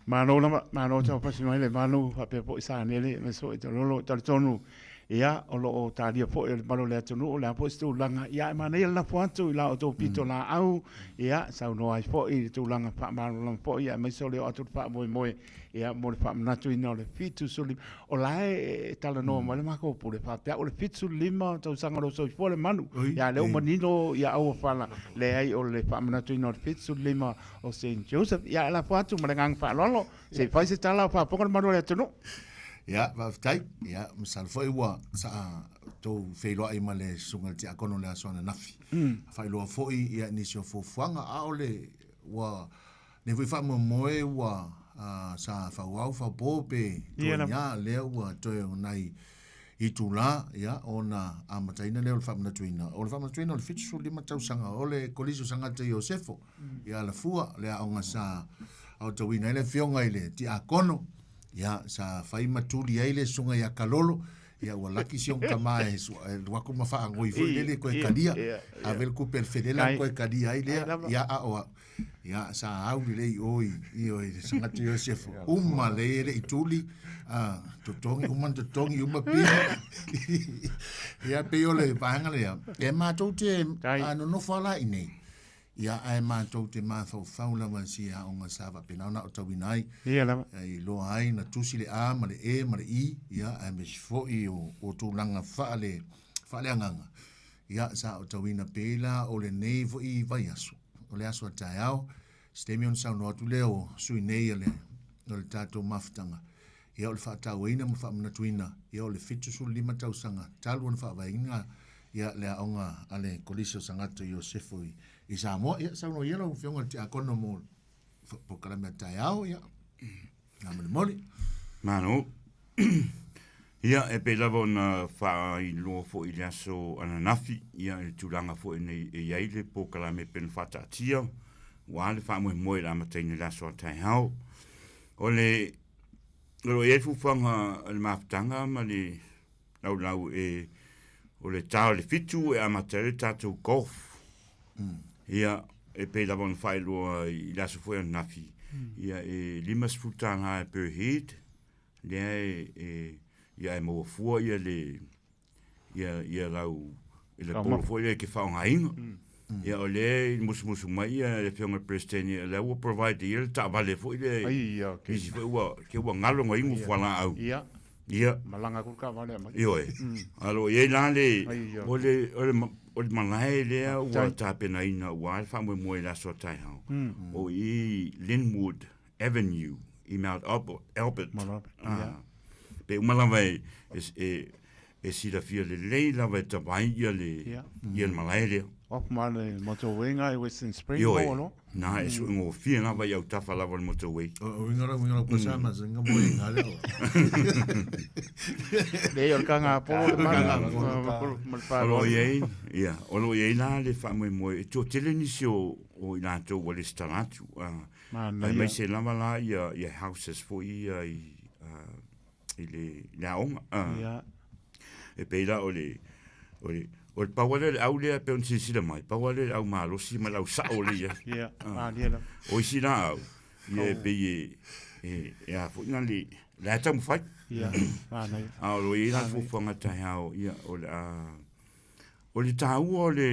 Speaker 6: Malo lava, malo taufasi mai le malu faapea foi Sanele aemaise foi Tololo. E talitonu, ia, o lo o talia foi e le mamalu o le atunuu o le a foi se tulaga, ia, e manaia le lafo atu i la outou pitolaau, ia, saunoa ai foi i le tulaga faamalamalama foi, ia, aemaise o le oo atu i le faamoemoe, ia, mo le faamanatuina o le 75. O la e talanoa mai le matou pule faapea o le 75 tausaga o lou soifua le manu. Ia, lea ua manino ia auofala, leai o le faamanatuina o le 75 o Saint Joseph. Ia, e lafo atu ma le agaga faaaloalo, se i fai se tala o faafofoga le mamalu o le atunuu.
Speaker 18: Ia, faafetai. Ia, masalo foi ua saa tou feiloai ma le susuga i le tiakono i le aso ananafi. Faailoa foi ia nisi o fuafuaga, a o le ua nei foi faamoemoe ua sa fauau faupo pe tuaiga lea ua toe o nai itula ia ona amataina lea o le faamanatuina. O le faamanatuina o le 75 tausaga o le Kolisi o Sagato Iosefo ia Alafua, le aoga sa aotauina ai le afioga i le tiakono, ia sa fai ma tuli ai le susuga ia Kalolo, ia ua laki si ona tama e alu atu ma faanoi foi lele toe talia, ave le tupe a le felela toe talia ai lea, ia a o au. Ia sa au lelei i o i i o i le Sagato Iosefo. Uma lelei e le i tuli, a totogi, uma ona totogi, uma pili. Ia pei o le vaega lea, e matou te nonofo lava la i inei, ia ae matou te mafaufau lava i si aoga sa faapena ona aotauina ai.
Speaker 6: Ia lava.
Speaker 18: E iloa ai na tusi le A ma le E ma le I, ia aemaise foi o tulaga faale faaleagaga, ia sa aotauina pei la o lenei foi vaiaso, o le aso a taeao, se taimi ona saunoa atu lea o sui nei o le o le tatou mafutaga. Ia o le faatauaina ma le faamanatuina, ia o le 75 tausaga talu ona faavaeina ia le aoga a le Kolisi o Sagato Iosefo i, i Samoa. Ia saunoa ia lau Afioga i le Tiakono mo polokalame a taeao, ia, faamolemole.
Speaker 5: Malo. Ia, e pei lava ona faailoa foi i le aso ananafi, ia, i le tulaga foi nei e i ai le polokalame e pei ona faataatia, aua le faamoemoe i le amataina i le aso a taeao. O le, o lo o i ai le fuafuaga a le mafutaga ma le laulau e, o le ta o le 7 e amata ai le tatou golf. Ia, e pei lava ona faailoa i le aso foi ananafi, ia e $50 per head, lea e, e, ia e maua fua ia le, ia, ia lau, i le polo foi lea e te faaaogaina. Ia o lea i musumusu mai ia le Afioga i le Peresetene, o lea ua provide ia le taavale foi lea,
Speaker 6: Ai, ia, okay.
Speaker 5: nisi foi ua, te ua galo na inu fualaau.
Speaker 6: Ia.
Speaker 5: Ia.
Speaker 6: Malaga atu le taavale aumai.
Speaker 5: Ioe. A o lo o i ai la le,
Speaker 6: Ai, ia.
Speaker 5: o le, o le, o le malae lea ua tapenaina aua le faamoemoe i le aso a taeao, o i Linwood Avenue i Mount Albert. Albert.
Speaker 6: Mount Albert,
Speaker 5: Ah.
Speaker 6: ia.
Speaker 5: Pe uma lava e, e, e, e silafia lelei lava e tavai ia le, ia le malae lea.
Speaker 6: Off ma le motorway ngai i Western Spring
Speaker 5: Ioe,
Speaker 6: mo lo.
Speaker 5: na e suegofie lava i autafa lava o le motorway.
Speaker 18: O uiga la uiga la ko sa ma singa mo inga le.
Speaker 6: Le o le kanga polo le mana. Ma le
Speaker 5: O lo o i ai, ia, o lo o i ai la le faamoemoe, e toatele nisi o, o i latou ua resitala atu, ah,
Speaker 6: Manaia.
Speaker 5: aemaise lava la ia, ia houses foi ia i, ah, i le, i le aoga. Ah.
Speaker 6: Ia.
Speaker 5: E pei la o le, o le, o le pau lava lea o le au lea e pei ona silasila mai, pau lava lea o le au malosi ma le au sao lea i ai.
Speaker 6: Ia,
Speaker 5: Ah.
Speaker 6: malie lava.
Speaker 5: O isi la au, ia e pei e, e, e a foi na le, la e taumafai.
Speaker 6: Ia, manaia.
Speaker 5: A o lo o i ai la le
Speaker 6: Manaia.
Speaker 5: fuafuaga taeao, ia, o le a, o le taua o le,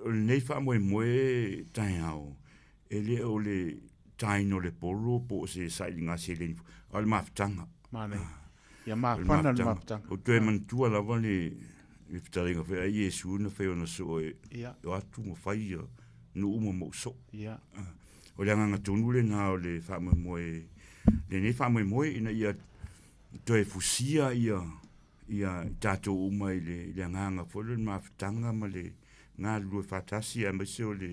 Speaker 5: o lenei faamoemoe taeao, E le o le taina o le polo po o se sailiga seleni foi, a o le mafutaga.
Speaker 6: Manaia. Ia
Speaker 5: O le
Speaker 6: mafana le mafutaga.
Speaker 5: Ou toe manatua lava le, le fetalaiga foi a Iesu na fai ona soo e o atu ma fai ia nuu uma ma ou soo.
Speaker 6: Ia.
Speaker 5: O le agaga tonu lena o le faamoemoe, lenei faamoemoe ina ia toe fusia ia ia i tatou uma i le, i le agaga foi lea o le mafutaga ma le galulue faatasi aemaise o le,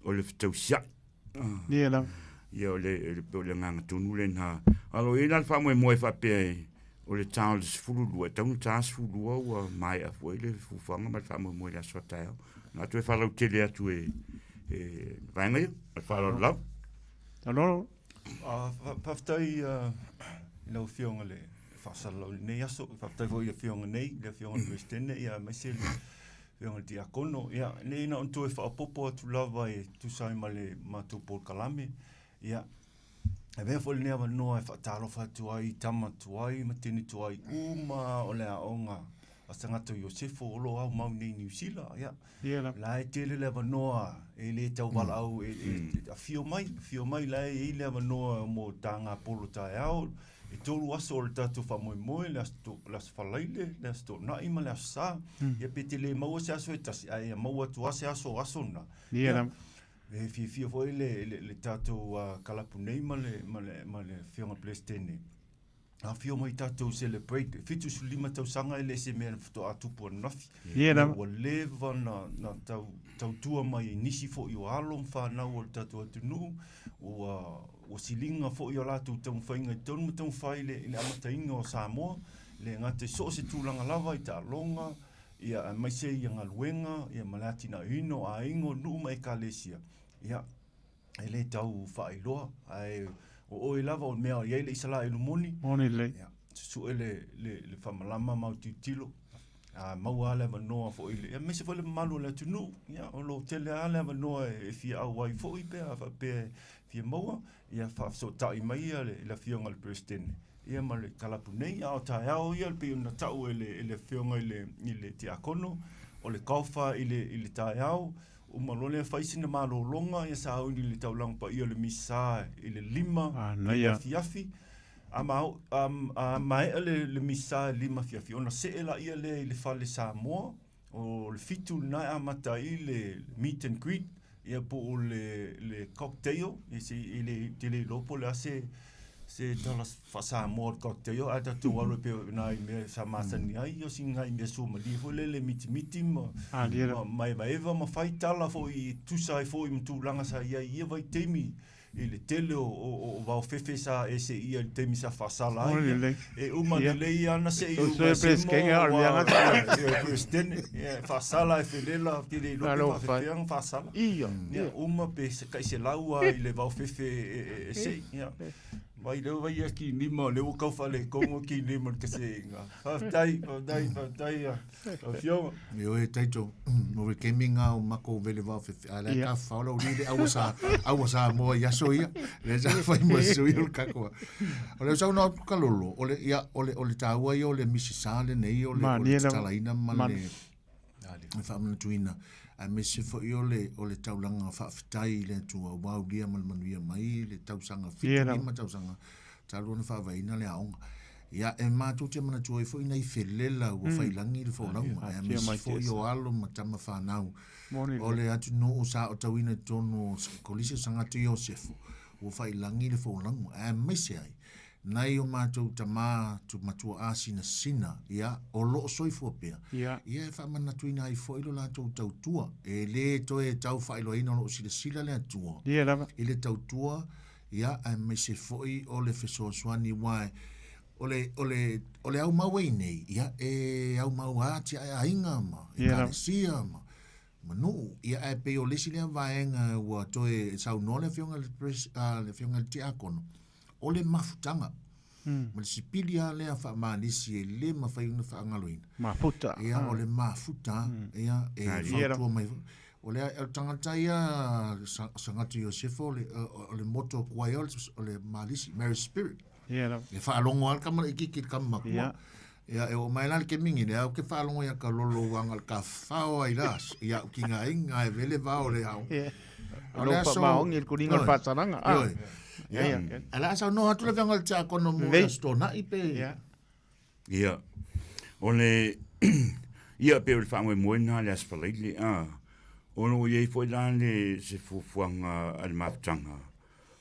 Speaker 5: o le fetausiai.
Speaker 6: Ia lava.
Speaker 5: Ia o le, o le agaga tonu lena. A o lo o i ai la le faamoemoe faapea e, o le ta o le 12, e tatau ona ta 12 ua maea foi le fuafuaga ma le faamoemoe i le aso a taeao. Na toe faalautele atu e, e vaega ia, ma le faaaloalo lava.
Speaker 6: Lolo.
Speaker 19: Faafetai i lau Afioga i le faasalalau i lenei aso. Faafetai foi i le Afioga nei, le Afioga i le Peresetene, ia aemaise le Afioga i le Tiakono. Ia, nei na ona toe faaopoopo atu lava e tusa ai ma le matou polokalame. Ia, e avea foi lenei avanoa e faatalofa atu ai i tama tuai ma teine tuai uma o le aoga a Sagato Iosefo o lo o aumau nei i Niu Sila. Ia,
Speaker 6: Ia lava.
Speaker 19: la e tele le avanoa e le tau valaau e, e, afio mai, afio mai la e i ai le avanoa mo tāga polo taeao. E tolu aso o le tatou faamoemoe, le aso, to, le aso Falaile, le aso Toonai ma le aso Sa. Ia pe te le maua se aso e tasi, ae ia maua atu lava se aso o aso na.
Speaker 6: Ia lava.
Speaker 19: E fiafia foi le, le, le tatou kalapu nei ma le, ma le, ma le Afioga i le Peresetene. Afio mai tatou celebrate 75 tausaga e le se mea na faatoa tupu ananafi.
Speaker 6: Ia lava.
Speaker 19: Ua leva na, na tau, tautua mai i nisi foi o alo ma fanau o le tatou atunuu, ua, ua siliga foi o latou taumafaiga i totonu ma taumafai i le, i le amataina o Samoa, le gata i so o se tulaga lava i taaloga, ia aemaise ia galuega, ia ma le atinaeina o aiga, o nuu ma ekalesia. Ia, e le tau faailoa, ae o oe lava o le mea o i ai le Isaraelu moni.
Speaker 6: Moni lelei.
Speaker 19: Ia, susue le, le, le faamalama ma au tilotilo, a maua lava le avanoa foi i le, aemaise foi le mamalu o le atunuu, ia, o lo o tele lava le avanoa e fia auai foi pe a faapea e fia maua, ia faafesootai mai ia le, le Afioga i le Peresetene, ia ma le kalapu nei, a o taeao ia e pei ona tau e le, e le Afioga i le, i le Tiakono, o le golf i le, i le taeao, uma loa lea fai sina malologa, ia sauni i le taulaga paia o le Misa i le 5 i le afiafi. A, ma, a, a maea le, le Misa i le 5 afiafi, ona see laia lea i le fale Samoa, o le 7 lena e amata ai le meet and greet, ia po o le, le cocktail, e, se, e le, te le iloa po o le a se, se tala faa-Samoa o le cocktail ae tatou alu ai pei o nai mea sa masani ai o sina nai mea suamalie foi lele mitimiti ma ma maevaeva ma fai tala foi e tusa ai foi ma tulaga sa i ai i ia vaitaimi i le tele o o vaofefe sa e seia i le taimi sa faasala ai. E uma lelei lava ona sei uma e Semo ua Peresetene, e faasala e Felela, ou te le iloa pe faafefea ona faasala. Ia, uma pe tai 100 lava i le vaofefe e sei. Vai lea vai ia kinima, lea ua tau faaletonu kinima i le kaseiga. Faafetai, faafetai, faafetai lau Afioga.
Speaker 18: Ioe taito, mo le taimi nga o makou vele vaofefe, a lea tafafao lau lii le aua sa, aua Samoa i aso ia, lea sa fai ma sui o le tatou. O le saunoa atu Kalolo, o le, ia, o le, o le taua ia o le misi sa lenei, o le, o le tatalaina ma le, le faamanatuina, aemaise foi o le, o le taulaga faafetai i le Atua ua aulia ma le manuia mai le tausaga 75 tausaga talu ona faavaeina le aoga. Ia, e matou te manatua ai foi nai felela ua failagi le folauga, aemaise foi o alo ma tama fanau o le atunuu sa aotauina i totonu o Kolisi o Sagato Iosefo, ua failagi le folauga, aemaise ai nai o matou tama matuaasinasina, ia, o lo o soifua pea, ia, e faamanatuina ai foi lo latou tautua. E le toe tau faailoaina o lo o silasila le Atua i le tautua, ia, aemaise foi o le fesoasoani, aua o le, o le, o le aumau ai nei, ia, e aumau lava atiae aiga ma ekalesia ma, ma nuu. Ia, ae pei o le isi lea vaega ua toe saunoa le Afioga i le Pres, le Afioga i le Tiakono, o le mafutaga ma le sipili lava lea faamalisi e le mafai ona faagaloina.
Speaker 6: Mafuta.
Speaker 18: Ia, o le mafuta, ia, e fautua mai foi. O le, o le tagata ia, Sagato Iosefo, o le, o le moto atu ai o le malisi, Mary Spirit.
Speaker 6: Ia lava.
Speaker 18: E faalogo lava le tama laitiiti i le tama matua. Ia. Ia, e oo mai la le kemigi lea, ou te faalogo ia Kalolo ua aga le tafao ai la, ia au tigaina e vele vao le ao.
Speaker 6: Ia. O le aso... Maongi le kuliga o le faasalaga.
Speaker 18: Ioe. Ia, a le a saunoa atu le Afioga i le Tiakono mo le Aso Toonai pe...
Speaker 6: Ia.
Speaker 20: Ia, o le, ia pei o le faamoemoe lena i le Aso Faraile, a, o lo o i ai foi la le, se fuafuaga a le mafutaga,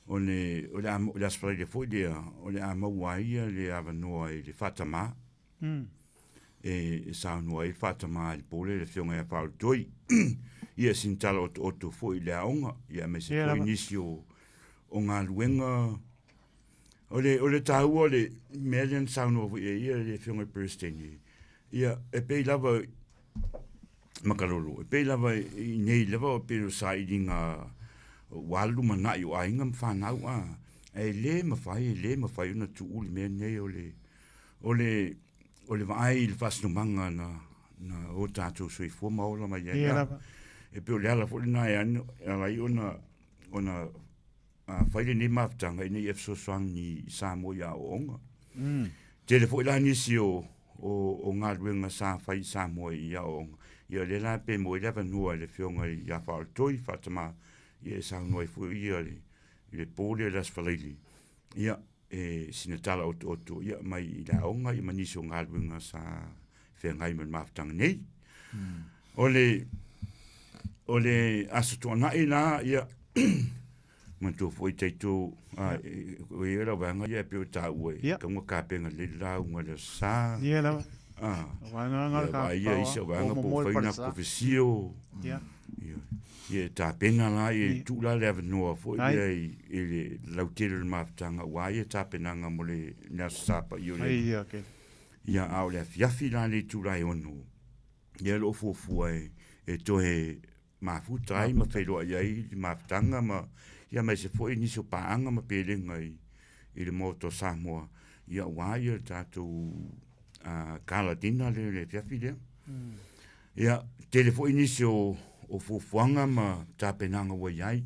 Speaker 20: o le, o le a, o le Aso Faraile foi lea, o le a maua ai le avanoa i le faatamā, e, e saunoa ai le faatamā i le po lea, le Afioga ia Faaolotoi. Ia, sina tala otooto foi i le aoga, ia aemaise foi nisi o, o galuega. O le, o le taua o le mea lea na saunoa foi i ai ia le Afioga i le Peresetene, ia, e pei lava ma Kalolo, e pei lava i nei lava o pei o sailiga ua alu lumanai o aiga ma fanau, a, ae le mafai, e le mafai ona tuu le mea lenei o le, o le, o le vaai i le faasinomaga na, na o tatou soifua ma ola mai ai.
Speaker 6: Ia lava.
Speaker 20: E pei o le ala foi lena e ala ai ona, ona a fai lenei mafutaga ina ia fesoasoani i Samoa i aoaoga. Tele foi la nisi o, o, o galuega sa fai i Samoa i aoaoga. Ia o lea la pe maua ai le avanoa i le Afioga ia Faaolotoi Faatama, ia e saunoa ai foi ia i le po lea i le Aso Faraile. Ia, e sina tala otooto ia mai i le aoga ia ma nisi o galuega sa feagai ma le mafutaga nei. O le, o le Aso Toonai la, ia, manatua foi taito, a, o ia lau vaega ia e pei o taua e taua tapena lelei le lauga i le Aso Sa.
Speaker 6: Ia lava.
Speaker 20: A,
Speaker 6: Vaega
Speaker 20: ia, vaai ia isi au vaega po o fai na kofesio.
Speaker 6: Ia.
Speaker 20: Ia, ia e tapena la, ia e tuu la le avanoa foi lea i, i le lautele o le mafutaga aua ia tapenaga mo le, le Aso Sa paia o le
Speaker 6: Alii. Ia, okay.
Speaker 20: Ia, a o le afiafi la le itula e 6, ia o lo o fuafua e, e toe mafuta ai ma feiloai ai le mafutaga ma, ia aemaise foi nisi o paaga ma pelega i, i le Maota o Samoa, ia aua ia le tatou gala dinner lea i le afiafi lea. Ia, tele foi nisi o, o fuafuaga ma tapenaga ua i ai,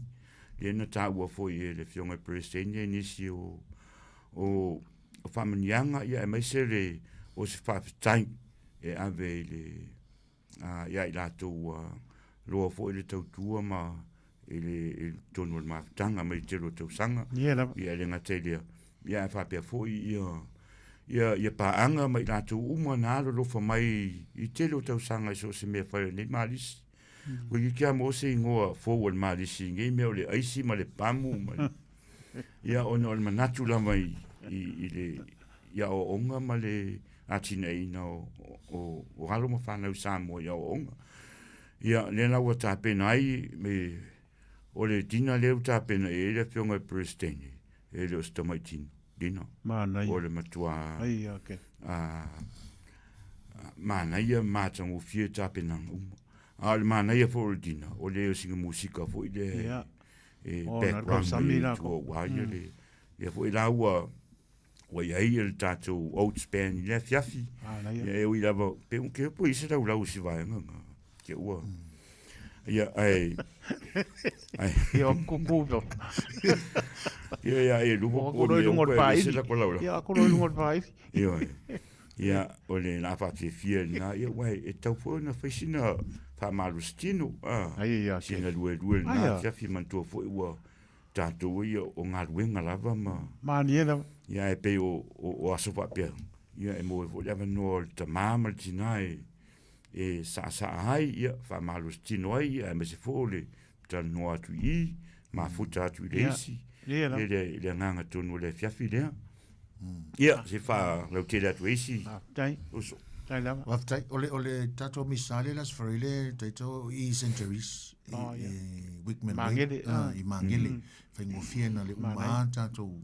Speaker 20: lea na taua foi e le Afioga i le Peresetene nisi o, o, o faamanuiaga, ia aemaise le, o se faafetai e ave i le, ia i latou ua loa foi le tautua ma i le i totonu o le mafutaga mai le tele o tausaga.
Speaker 6: Ia lava.
Speaker 20: Ia e le gata i lea, ia ae faapea foi ia ia ia paaga ma i latou uma na alolofa mai i tele o tausaga i so o se mea fai o lenei malisi. Ua iti lava maua se igoa fou o le malisi i nei mea o le aisi ma le pamu ma le ia ona o le manatu lava i. i, i le i aoaoga ma le atinaeina o, o, o alo ma fanau Samoa i aoaoga. Ia, lea la ua tapena ai me, o le dina lea ua tapena i ai le afioga i le Peresetene, e le o se tamaitino, dina.
Speaker 6: Manaia.
Speaker 20: O le matua
Speaker 6: Ai, okay.
Speaker 20: a, manaia ma matagofie tapenaga uma. A o le manaia foi o le dina, o le o sina musika foi lea
Speaker 6: Yeah.
Speaker 20: e
Speaker 6: Oh,
Speaker 20: background
Speaker 6: sami
Speaker 20: mai
Speaker 6: la
Speaker 20: tua
Speaker 6: ko.
Speaker 20: ua ia le lea foi la ua ua i ai le tatou oats band i le afiafi.
Speaker 6: Manaia.
Speaker 20: Ia e ui lava, pe ke po i se laulau i se vaega nga. Ke ua. Ia ai ai
Speaker 6: Ia kuku to.
Speaker 20: Ia ia e lupo
Speaker 6: O
Speaker 20: po
Speaker 6: ko roi
Speaker 20: me
Speaker 6: lunga o
Speaker 20: o
Speaker 6: le
Speaker 20: e
Speaker 6: pāili.
Speaker 20: se la ko laulau.
Speaker 6: Ia ko roi lunga o le pāili.
Speaker 20: Ia e. Ia o le la whaafiafia na ia wai e tau foi na fai sina whaamalositino a
Speaker 6: Ai, ia,
Speaker 20: sina lue lue
Speaker 6: Ai,
Speaker 20: na
Speaker 6: ia.
Speaker 20: afiafi mantua foi ua tātou ia o galuega lava ma
Speaker 6: Manie lava.
Speaker 20: ia e pei o, o, o aso faapea ia e maua ai foi le avanoa o le tamā ma le tinā e e saasaa ai ia faamalositino ai ia aemaise foi o le talanoa atu i i mafuta atu i le
Speaker 6: Ia.
Speaker 20: isi
Speaker 6: Ia lava.
Speaker 20: ia le, le agaga tonu o le afiafi lea ia se faalautele atu e isi
Speaker 6: Faafetai.
Speaker 20: uso
Speaker 6: Tai lava.
Speaker 18: Faafetai. O le, o le tatou misale la sfarile taito i St. Therese, i,
Speaker 6: Oh, ia.
Speaker 18: i Wickman Way,
Speaker 6: Magele,
Speaker 18: ah,
Speaker 6: ah.
Speaker 18: i Magele.
Speaker 6: Mm.
Speaker 18: Faigofie na le uma
Speaker 6: Manaia.
Speaker 18: a tatou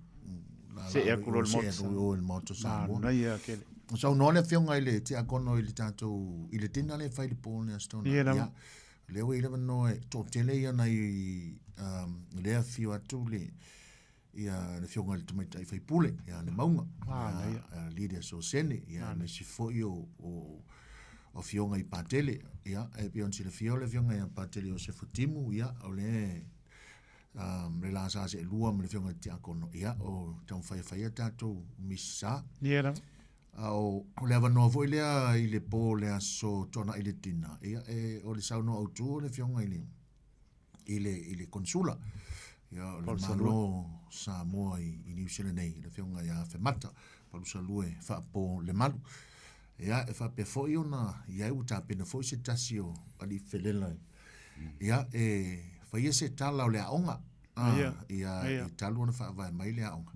Speaker 18: la-
Speaker 6: Se
Speaker 18: la-
Speaker 6: atu loa le
Speaker 18: se
Speaker 6: moto
Speaker 18: atu loa le moto Samoa.
Speaker 6: Manaia kele.
Speaker 18: Saunoa le afioga i le tiakono i le tatou i le dina lea e fai i le po le Aso Toonai.
Speaker 6: Ia lava.
Speaker 18: Ia, lea ua i le avanoa e toatele ia nai um, lea afio atu le ia le afioga i le tamaitai faipule ia le mauga
Speaker 6: Ah,
Speaker 18: ia, ia Lydia Sosene ia aemaise foi o, o o afioga i Patele ia e pei ona silafia o le afioga ia Patele Iosefo Timu ia o le um, le la sa seelua ma le afioga i le tiakono ia o taumafaiafaia tatou misa
Speaker 6: Ia lava.
Speaker 18: A o, o le avanoa foi lea i le po le aso Toonai le dina ia e, o le saunoa autu o le afioga i le i le, i le konsula ia o le
Speaker 6: Palusa
Speaker 18: Malo Samoa i, i New Zealand nei, le afioga ia Femata, Palusa Lue Faapo le Malu. Ia, e faapea foi ona i ai ua tapena foi se tasi o alii felela. Ia, e faia se tala o le aoga. Ah,
Speaker 6: Ia,
Speaker 18: ia,
Speaker 6: ia.
Speaker 18: i talu ona faavae mai le aoga.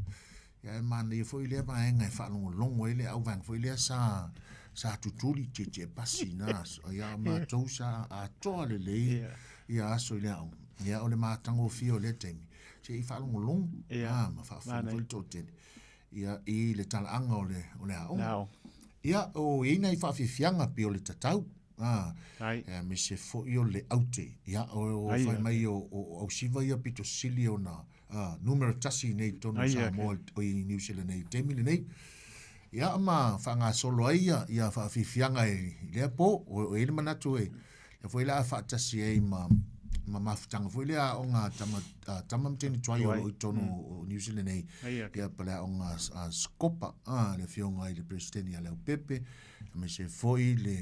Speaker 18: Ia, e manaia foi lea vaega e faalogologo ai le auvaega foi lea sa sa tutuli tietie pasi na aso. Ia, o matou sa atoa lelei
Speaker 6: Ia.
Speaker 18: ia aso i le aoga. Ia, o le matagofie o lea taimi. Se i faalogologo,
Speaker 6: Ia.
Speaker 18: ah, ma faafofoga
Speaker 6: Manaia.
Speaker 18: foi le toatele. Ia, i le talaaga o le, o le
Speaker 6: Le
Speaker 18: aoga.
Speaker 6: aoga.
Speaker 18: Ia, o i ai nai faafiafiaga pei o le tatau. Ah,
Speaker 6: Ai.
Speaker 18: ia, aemaise foi o le aute. Ia, o, o
Speaker 6: Ai,
Speaker 18: fai
Speaker 6: ia.
Speaker 18: mai o, o, o ausiva ia pito sili ona ah, numera tasi nei i totonu o
Speaker 6: Ai, ia,
Speaker 18: Samoa o i New Zealand nei i le taimi lenei. Ia ma faagasolo ai ia, ia faafiafiaga i i lea po, o, o i ai le manatu e, lea foi la a faatasi ai ma, ma mafutaga foi lea aoga a tama, a tama ma teine tuai o
Speaker 6: Tuai.
Speaker 18: loo i totonu o New Zealand nei.
Speaker 6: Ai, ia.
Speaker 18: Ia pa le aoga a Scopa, ah, le afioga i le Peresetene ia Leaupepe, aemaise foi le,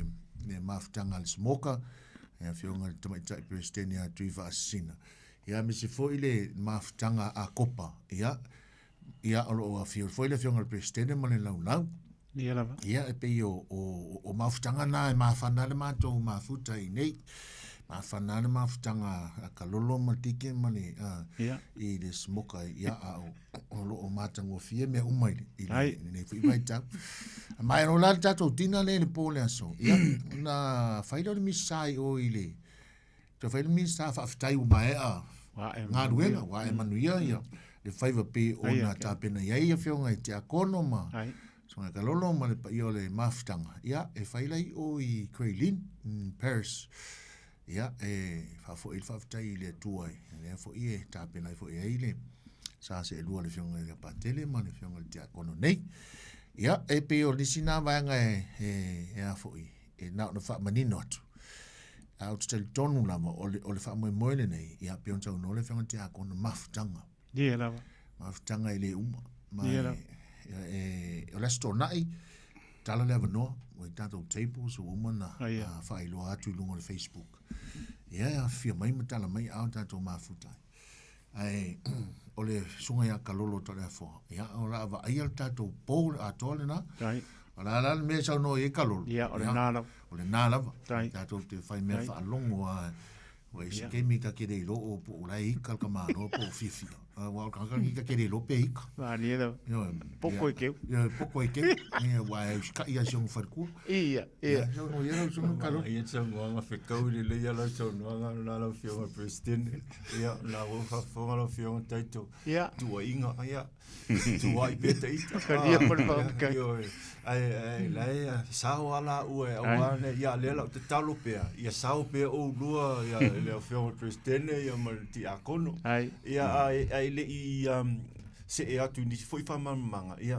Speaker 18: le mafutaga a le Smoka, le afioga i le tamaitai Peresetene ia Tuivaasisina. Ia aemaise foi le mafutaga a Kopa, ia, ia o loo afio foi le afioga i le Peresetene ma le laulau.
Speaker 6: Ia lava.
Speaker 18: Ia, e pei o, o, o mafutaga na e mafana le matou mafuta i nei. Mafana le mafutaga a Kalolo ma Tike ma le, uh,
Speaker 6: Ia.
Speaker 18: i le smoka ia a o, o loo matagofie mea uma i le, i le,
Speaker 6: Ai.
Speaker 18: i lenei foi vaitau. Ma e la le tatou dina lea i le po le aso. Ia, na fai lea o le misa i o i le, toe fai le misa faafetai ua maea
Speaker 6: Ua e
Speaker 18: galuega,
Speaker 6: manuia.
Speaker 18: ua e manuia ia le faiva pei
Speaker 6: Ai,
Speaker 18: ona
Speaker 6: ok.
Speaker 18: tapena i ai afioga i tiakono ma
Speaker 6: Ai.
Speaker 18: Susuga Kalolo ma le paia o le mafutaga. Ia, e fai lai o i Creilin, Paris. Ia, e faafoi le faafetai i le Atua i lea foi e tapena ai foi ai le sa seelua le afioga i le Patele ma le afioga i le tiakono nei. Ia, e pei o nisi nā vaega e, e, e a foi, e na ona faamanino atu. A ou te talitonu lava o le, o le faamoemoe lenei, ia pei ona saunoa le afioga i le tiakono mafutaga.
Speaker 6: Ia lava.
Speaker 18: Mafutaga e le uma. Ma
Speaker 6: Ia
Speaker 18: e,
Speaker 6: lava.
Speaker 18: e, o le Aso Toonai, tala le avanoa, ua i tatou tables ua uma ona
Speaker 6: Ai, ia.
Speaker 18: ah, faailoa atu i luga o le Facebook. Ia, e afifio mai ma tala mai a o tatou mafuta ai. Ae, o le susuga ia Kalolo Toleafoa, ia, o le a vaaia le tatou po le atoa lena.
Speaker 6: Ai.
Speaker 18: O le a la le mea e saunoa i ai Kalolo.
Speaker 6: Ia, o lena lava.
Speaker 18: O lena lava.
Speaker 6: Tai.
Speaker 18: Tatou te fai mea
Speaker 6: Tai.
Speaker 18: faalogo a, ua i se
Speaker 6: Ia.
Speaker 18: taimi ta te le iloa o po o la e ika le tamāloa po o fiafia. Aua o le tagata lenei ta te le iloa pe ika.
Speaker 6: Malie lava.
Speaker 18: Ioe.
Speaker 6: Poko e keu.
Speaker 18: Ioe, poko e keu. Ia, ua e usikai ia si ona faletua.
Speaker 6: Ia, ia.
Speaker 18: Ia, saunoa ia lau susuga Kaloli.
Speaker 19: Ia saunoaga fekau lelei ia lau saunoaga na lau Afioga i le Peresetene. Ia, na ua faafofoga lau Afioga Taito.
Speaker 6: Ia.
Speaker 19: Tuuaiga, ia. Tuuai pea ta ita.
Speaker 6: Talia ma le faafetai.
Speaker 19: Ioe. Ae, ae, la e sao lava laua e aua ne, ia lea lau tatalo pea, ia sao pea oulua ia le Afioga i le Peresetene ia ma le Tiakono.
Speaker 6: Ai.
Speaker 19: Ia, ae, ae le i um, see atu i nisi foi faamalamalamaga, ia,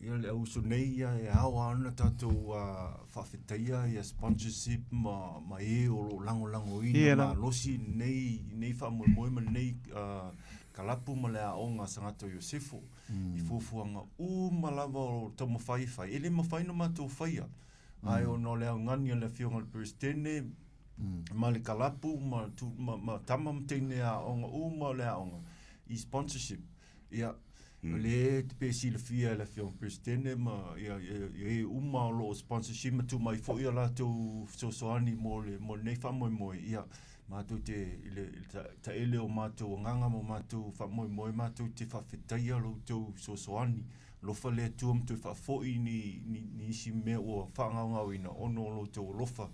Speaker 19: ia le au uso nei ia e ao lava ona tatou uh, faafetaia ia sponsorship ma, ma e o lo o lagolagoina
Speaker 6: Ia lava.
Speaker 19: malosi lenei, lenei faamoemoe ma lenei uh, kalapu ma le aoga a Sagato Iosefo i fuafuaga uma lava o taumafai e fai. E le mafai ona matou faia, ae ona o le augani a le Afioga i le Peresetene ma le kalapu ma, tu, ma, ma tama ma teine aoga uma o le aoga i sponsorship. Ia, le pe silafia e le Afioga i le Peresetene ma ia, ia, ia e uma o lo o sponsorship ma tuu mai foi a latou fesoasoani mo le, mo lenei faamoemoe. Ia, Matou te, i le, i le taele o matou agaga ma matou faamoemoe, matou te faafetaia lo outou fesoasoani. Alofa le Atua ma toe faafoi ni, ni, ni isi mea ua faagaogaoina ona o lo outou alofa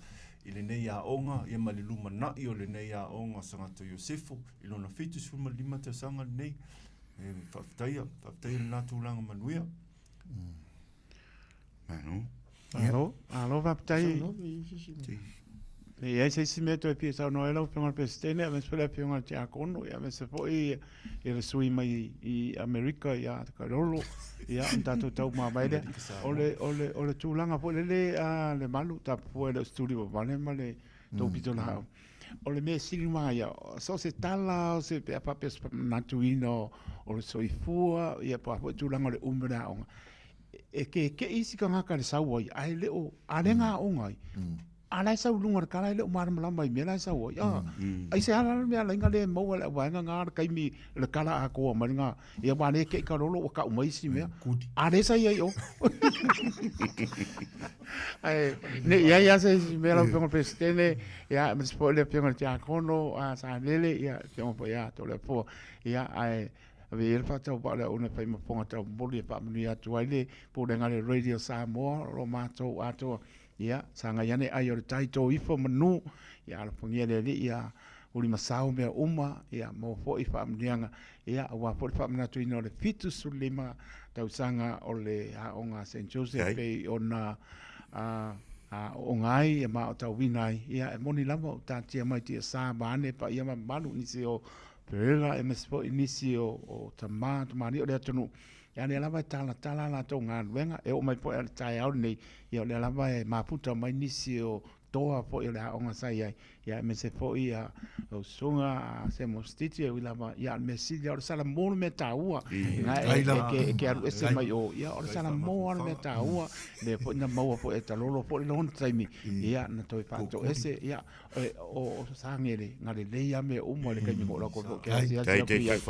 Speaker 19: i lenei aoga, ia ma le lumanai o lenei aoga Sagato Iosefo i lona 75 tausaga lenei. E faafetaia, faafetaia lena tulaga manuia.
Speaker 20: Malo.
Speaker 6: Malo, malo faafetai. E i ai se isi mea toe fia saunoa ai lau Afioga i le Peresetene, aemaise foi le Afioga i le Tiakono, ia aemaise foi ia le sui mai i Amerika ia Kalolo, ia ona tatou tau mavae lea. O le, o le, o le tulaga foi lele a Lemalu, tapua e le o se tuli vavale ma le tou pitolaau. O le mea sili ma ia, so o se tala, o se pe a faapea o se manatuina o, o le soifua, ia po o a foi tulaga o le umi o le aoga, e kekeʻi isi tagata i le sau ai, ae le o, a le ga aoga ai, a la e sau i luga o le kala e le o malamalama i mea la e sau ai. A, ai se ala le mea laina le maua e le auvaega na le taimi le kala atoa mai lena, ia aua le keʻi ka lolo ua kau mai isi mea. A lea sa i ai o. Ae, ne i ai lava se isi mea lau Afioga i le Peresetene, ia, aemaise foi le Afioga i le Tiakono a Salele, ia, Afioga foi ia Toleafoa, ia, ae ave i ai le faatauvaa o le auauna e fai ma fofoga taumoli e faamanuia atu ai le Pulega a le Radio Samoa o lo matou atoa. Ia, sagai ane ai o le tai tō ifo manu, ia alofagia le Alii ia ulimasao mea uma, ia maua foi faamanuiaga, ia aua foi le faamanatuina o le 75 tausaga o le aoga a Saint Joseph pei ona aooga ai ia ma aotauina ai. Ia, e moni lava o taatia mai tiasa vaeane paia ma mamalu nisi o Perera aemaise foi nisi o, o tama, tamalii o le atunuu, ia lea lava e talatala a latou galuega, e oo mai foi i le taeao lenei, ia o lea lava e mafuta mai nisi o toa foi o le aoga sa i ai, ia aemaise foi ia lau susuga a Samuel Stiti, e ui lava, ia o le mea sili o le salamo le mea taua, na e, e, e, e, ke alu ese mai o, ia o le salamo le mea taua, lea foi na maua foi e Talolo foi lona taimi, ia na toe faatoese, ia o Sagele, na lelei lava mea uma i le taimi o lako foi ke asiasi atu i ai.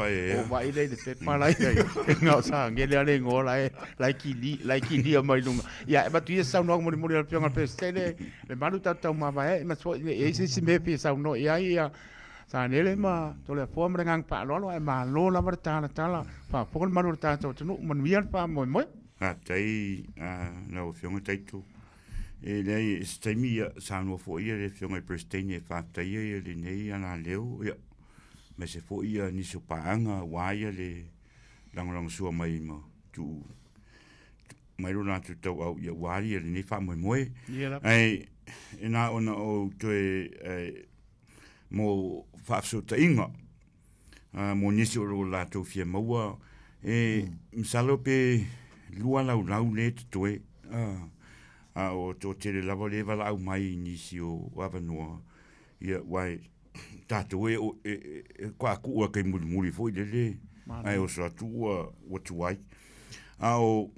Speaker 6: O vaai lea i le pepa la i ai, na o Sagele lava le igoa la e, la e kili, la e kilia mai luga. Ia, e avatu ia se saunoaga mulimuli a le Afioga i le Peresetene, Lemalu tatou taumavae ai, ma foi ne i i ai se isi mea e fia saunoa i ai, ia Sanele ma Toleafoa ma le agaga faaaloalo, ae malo lava le talatala, faafofoga le malu o le tatou atunuu, manuia le faamoemoe.
Speaker 20: Faafetai lau Afioga Taito. E leai, i se taimi ia saunoa foi ia le Afioga i le Peresetene e faafetaia ia lenei alaleo, ia, aemaise foi ia nisi o paaga aua ia le lagolagosua mai ma tuu mai lo latou tauau ia aua ia lenei faamoemoe.
Speaker 6: Ia lava.
Speaker 20: Ae e na ona ou toe e, mo faafesootaiga mo nisi o lo latou fia maua, e masalo pe lua laulau le totoe, a o toatele lava lea e valaau mai i nisi o avanoa, ia, aua e tatou e, e, e, e kuakuu a kai mulimuli foi lele, ae oso atu ua, ua tuai. A o,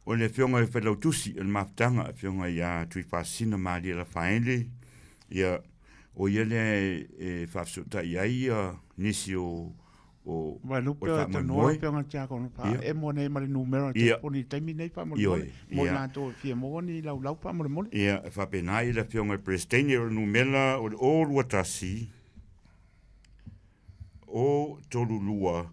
Speaker 20: o le Afioga i le Failautusi o le Mafutaga, Afioga ia Tuifaasisina Malie Lafaele, ia, O ia lea e faafesootai ai ia nisi o o
Speaker 6: Vaelupe o tanoa afioga i le Tiakono faaemo nei ma le numera o le telefoni i le taimi nei faamolemole mo i latou e fia maua ni laulau faamolemole.
Speaker 20: Ia, e faapena ai le afioga i le Peresetene o le numera o le 021 032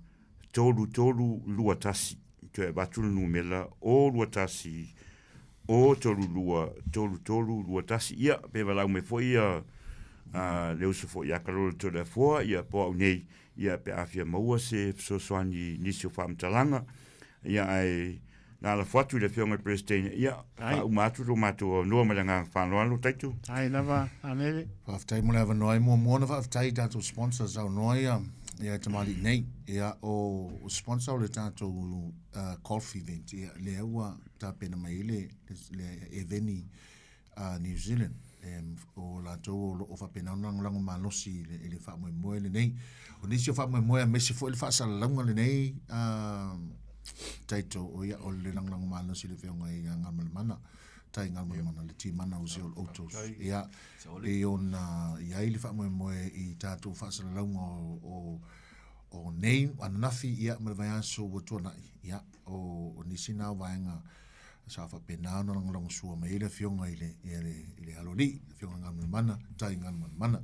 Speaker 20: 3321. Toe avatu le numera o 21 o 32 3321. Ia, pe valaau mai foi ia le uso foi ia Kalolo Toleafoa, ia po au nei, ia pe a fia maua se fesoasoani i nisi o faamatalaga. Ia ae na lafo atu i le Afioga i le Peresetene, ia, faauma atu lo matou avanoa ma le agaga faaaloalo, Taito.
Speaker 6: Ai lava, Anele.
Speaker 18: Faafetai mo le avanoa e muamua ona faafetai i tatou sponsors saunoa ia ia tamalii nei. Ia o sponsor o le tatou golf event ia lea ua tapena mai ai le le eveni a New Zealand e, o latou o lo o faapena ona lagolago malosi i le, i le faamoemoe lenei. O nisi o faamoemoe aemaise foi le faasalalauga lenei taito o ia o le lagolago malosi i le Afioga ia Galumalemana, Tai Galumalemana, le Timana o Zeal Autos. Ia, pei ona i ai le faamoemoe i tatou faasalalauga o, o o nei ananafi ia ma le vaiaso ua tuanai ia o, o nisi na o vaega Sa faapena ona lagolagosua mai ai le Afioga i le, i le, i le Aloalii, le Afioga Galumalemana, Tai Galumalemana.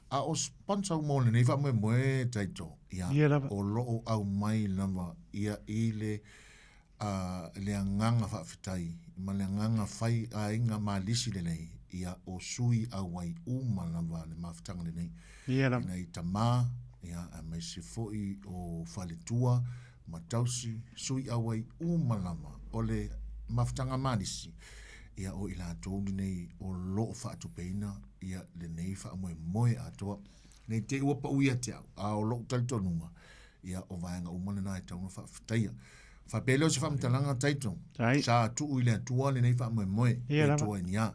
Speaker 18: A o sponsor uma o lenei faamoemoe Taito, ia,
Speaker 6: Ia lava.
Speaker 18: o lo o aumai lava ia i le, uh, le agaga faafetai ma le agaga fai aiga malisi lelei, ia o sui auai uma lava le mafutaga lenei.
Speaker 6: Ia lava.
Speaker 18: Ina i tamā, ia, aemaise foi o faletua, ma tausi sui auai uma lava o le mafutaga malisi, ia o i latou lenei o lo o faatupeina ia lenei faamoemoe atoa. Nei te i ua pau ia te au, a o lou talitonuga, ia o vaega uma lena e tatau ona faafetaia. Faapea lea o se faamatalaga Taito, sa tuu i le Atua lenei faamoemoe,
Speaker 6: Ia
Speaker 18: le
Speaker 6: lava.
Speaker 18: Atua i ni a.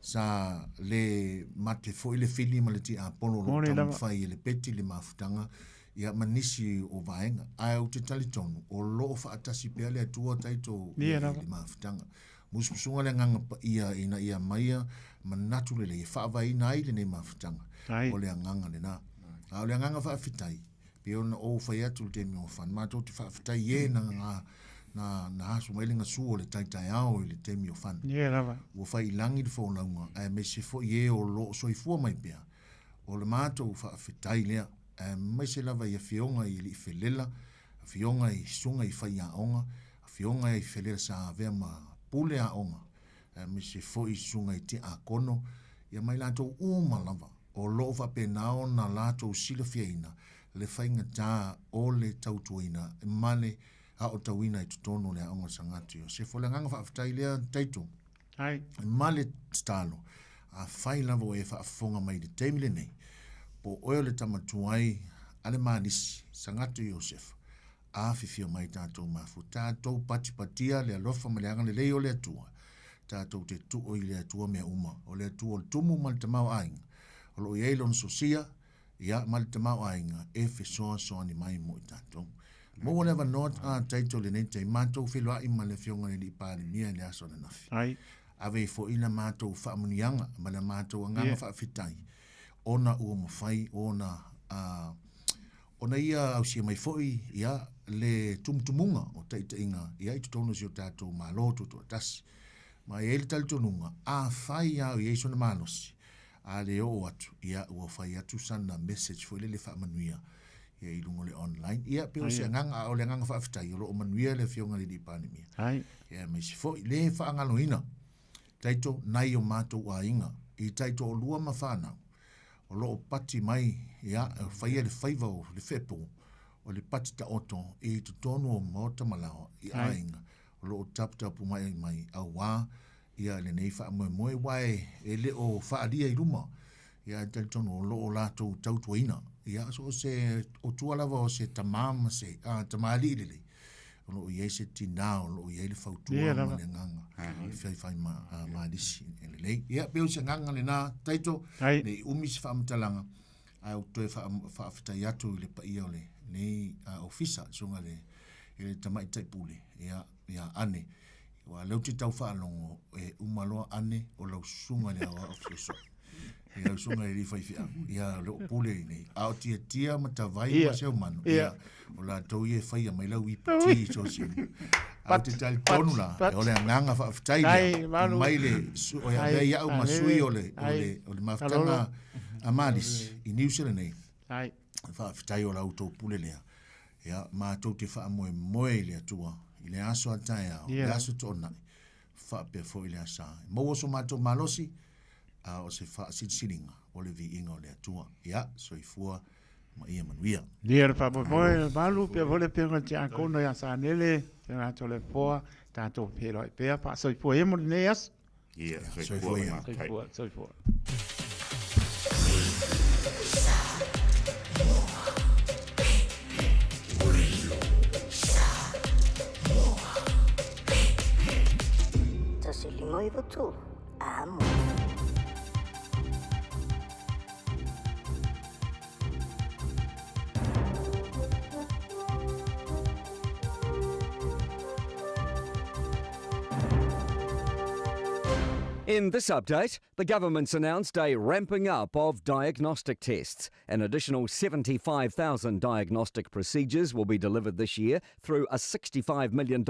Speaker 18: Sa le mate foi le fili ma le tiapolo o lo o
Speaker 6: Moni lava.
Speaker 18: taumafai e le peti le mafutaga ia ma nisi o vaega. Ae ou te talitonu, o lo o faatasi pea le Atua taito
Speaker 6: Ia
Speaker 18: i
Speaker 6: lava.
Speaker 18: le mafutaga. Musumusuga le Agaga Paia ina ia aumaia manatu lelei e faavaeina ai lenei mafutaga.
Speaker 6: Ai.
Speaker 18: O le agaga lena. A o le agaga faafetai, pei ona ou fai atu i le taimi ua fano, matou te faafetai i e na, na, na, na asu mai le gasu o le taitaeao i le taimi o fano.
Speaker 6: Ia lava.
Speaker 18: Ua fai i lagi le folauga, aemaise foi e o lo o soifua mai pea. O le matou faafetai lea. aemaise lava i afioga i alii felela, afioga i susuga i faiaoga, afioga i felela sa avea ma pule aoga, aemaise foi i susuga i tiakono, ia ma i latou uma lava o lo o faapena ona latou silafiaina le faigata o le tautuaina ma le aotauina i totonu o le Aoga o Sagato Iosefa. O le agaga faafetai lea Taito.
Speaker 6: Ai.
Speaker 18: Ma le tatalo, afai lava ua e faafofoga mai i le taimi lenei, po o oe o le tama tuai a le Malisi, Sagato Iosefa, afifio mai tatou mafu, tatou patipatia le alofa ma le agalelei o le Atua, tatou te tuu i le Atua mea uma, o le Atua o le tumu ma le tamaoaiga, o lo o i ai Lona sosia, ia, ma le tamaoaiga e fesoasoani mai mo i tatou. Maua le avanoa a Taito i lenei taimi, matou feiloai ma le Afioga i le Alii Palemia i le aso ananafi.
Speaker 6: Ai.
Speaker 18: Ave ai foi la matou faamanuiaga ma le matou agaga
Speaker 6: Yeah.
Speaker 18: faafetai ona ua mafai ona a, ona ia ausia mai foi ia le tumutumuga o taitaiga ia i totonu o si o tatou Malo Tutoatasi. Ma e i ai le talitonuga, afai lava o i ai sona malosi, a le oo atu, ia ua fai atu sana message foi lele faamanuia ia i luga o le online. Ia pei o se agaga, a o le agaga faafetai o lo o manuia le Afioga i le Alii Palemia.
Speaker 6: Ai.
Speaker 18: Ia aemaise foi le faagaloina taito nai o matou aiga i taitoalua ma fanau o lo o pati mai ia e faia le faiva o le fepo o le pati taoto i totonu o maota ma laoa i aiga o lo o taputapu mai mai auā ia lenei faamoemoe aua e le o faaalia i luma ia ae talitonu o lo o latou tautuaina ia so o se o tua lava o se tamā ma se a, tamalii lelei o lo o i ai se tinā o lo o i ai le fautua
Speaker 6: Ia
Speaker 18: ma
Speaker 6: lava.
Speaker 18: le agaga e faifai ma a, malisi e lelei. Ia pei o se agaga lena Taito
Speaker 6: Ai.
Speaker 18: nei umi se faamatalaga ae ou toe faafetai atu i le paia o lenei ofisa, susuga i le Tamaitai Pule, ia, ia Ane. Aua o lea ou te tau faalogo, e uma loa Ane o lau susuga i le aoao fesoasoani. Ia lau susuga i le alii faifeau, ia o loo pule i inei. A o Tiatia ma Tavai ma Seumanu, ia, o latou ia e faia mai lau iputi i so o se mea. Ae ou te talitonu la, o le agaga faafetai lea, mai le, o ia avea ia'u ma sui o le, o le, o le mafutaga a Malisi i Niu Sila nei. Faafetai o la outou pule lea. Ia, matou te faamoemoe i le Atua i le aso a taeao, le aso toonai, faapea foi le asa. E maua so matou malosi, a o se faasilisiliga o le viiga o le Atua. Ia, soifua ma ia manuia.
Speaker 6: Ia le faamoemoe le malu pea foi le afioga i le Tiakono ia Sanele, te latou le foa, tatou feiloai pea, faasoifua ia mo lenei aso.
Speaker 20: Ia, soifua ia.
Speaker 6: Soifua, soifua.
Speaker 21: Tasi lima iwa tolu. Amo.
Speaker 22: In this update, the government's announced a ramping up of diagnostic tests. An additional 75,000 diagnostic procedures will be delivered this year through a $65 million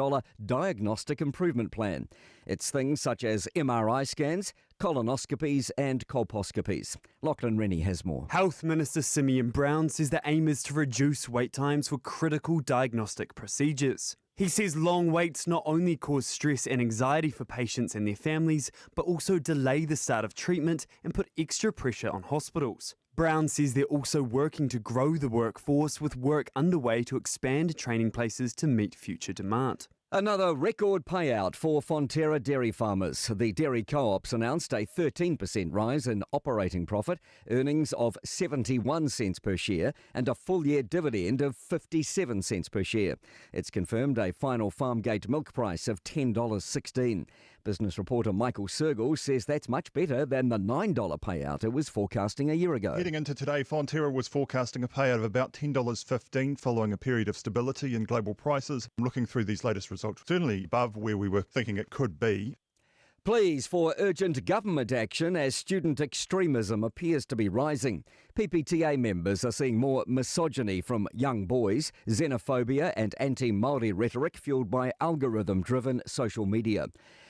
Speaker 22: diagnostic improvement plan. It's things such as MRI scans, colonoscopies, and colposcopies. Lachlan Rennie has more.
Speaker 23: Health Minister Simeon Brown says the aim is to reduce wait times for critical diagnostic procedures. He says long waits not only cause stress and anxiety for patients and their families, but also delay the start of treatment and put extra pressure on hospitals. Brown says they're also working to grow the workforce with work underway to expand training places to meet future demand.
Speaker 22: Another record payout for Fonterra dairy farmers. The dairy co-ops announced a 13% rise in operating profit, earnings of 71 cents per share and a full-year dividend of 57 cents per share. It's confirmed a final farmgate milk price of $10.16. Business reporter Michael Sergel says that's much better than the $9 payout it was forecasting a year ago.
Speaker 24: Heading into today, Fonterra was forecasting a payout of about $10.15 following a period of stability in global prices. Looking through these latest results, certainly above where we were thinking it could be.
Speaker 22: Pleas for urgent government action as student extremism appears to be rising. PPTA members are seeing more misogyny from young boys, xenophobia and anti-Māori rhetoric fueled by algorithm-driven social media.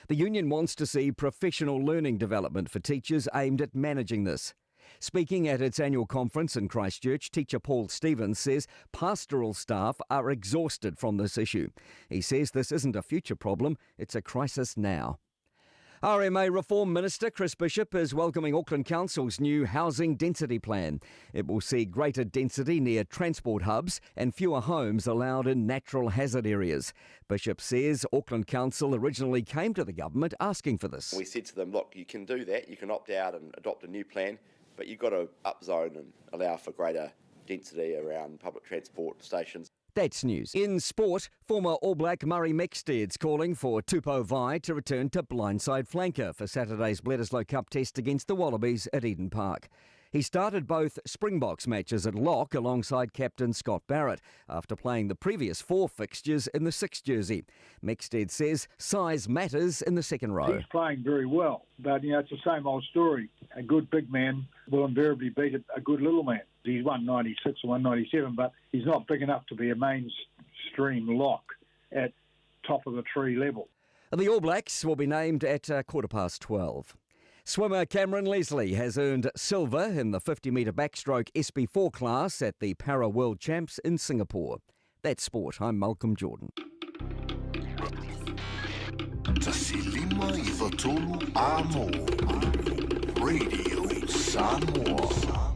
Speaker 22: The union wants to see professional learning development for teachers aimed at managing this. Speaking at its annual conference in Christchurch, teacher Paul Stevens says pastoral staff are exhausted from this issue. He says this isn't a future problem, it's a crisis now. RMA Reform Minister Chris Bishop is welcoming Auckland Council's new housing density plan. It will see greater density near transport hubs and fewer homes allowed in natural hazard areas. Bishop says Auckland Council originally came to the government asking for this.
Speaker 25: We said to them, look, you can do that, you can opt out and adopt a new plan, but you've got to upzone and allow for greater density around public transport stations.
Speaker 22: That's news. In sport, former All Black Murray Mexted's calling for Tupou Vaa'i to return to blindside flanker for Saturday's Bledisloe Cup test against the Wallabies at Eden Park. He started both Springboks matches at lock alongside captain Scott Barrett after playing the previous 4 fixtures in the 6 jersey. Mexted says size matters in the second row.
Speaker 26: He's playing very well, but it's the same old story. A good big man will invariably beat a good little man. He's 196 or 197, but he's not big enough to be a mainstream lock at top of the tree level.
Speaker 22: The All Blacks will be named at 12:15. Swimmer Cameron Leslie has earned silver in the 50-metre backstroke SB4 class at the Para World Champs in Singapore. That's sport. I'm Malcolm Jordan.
Speaker 3: Tasi lima iwa tolu a mo. Radio Samoa.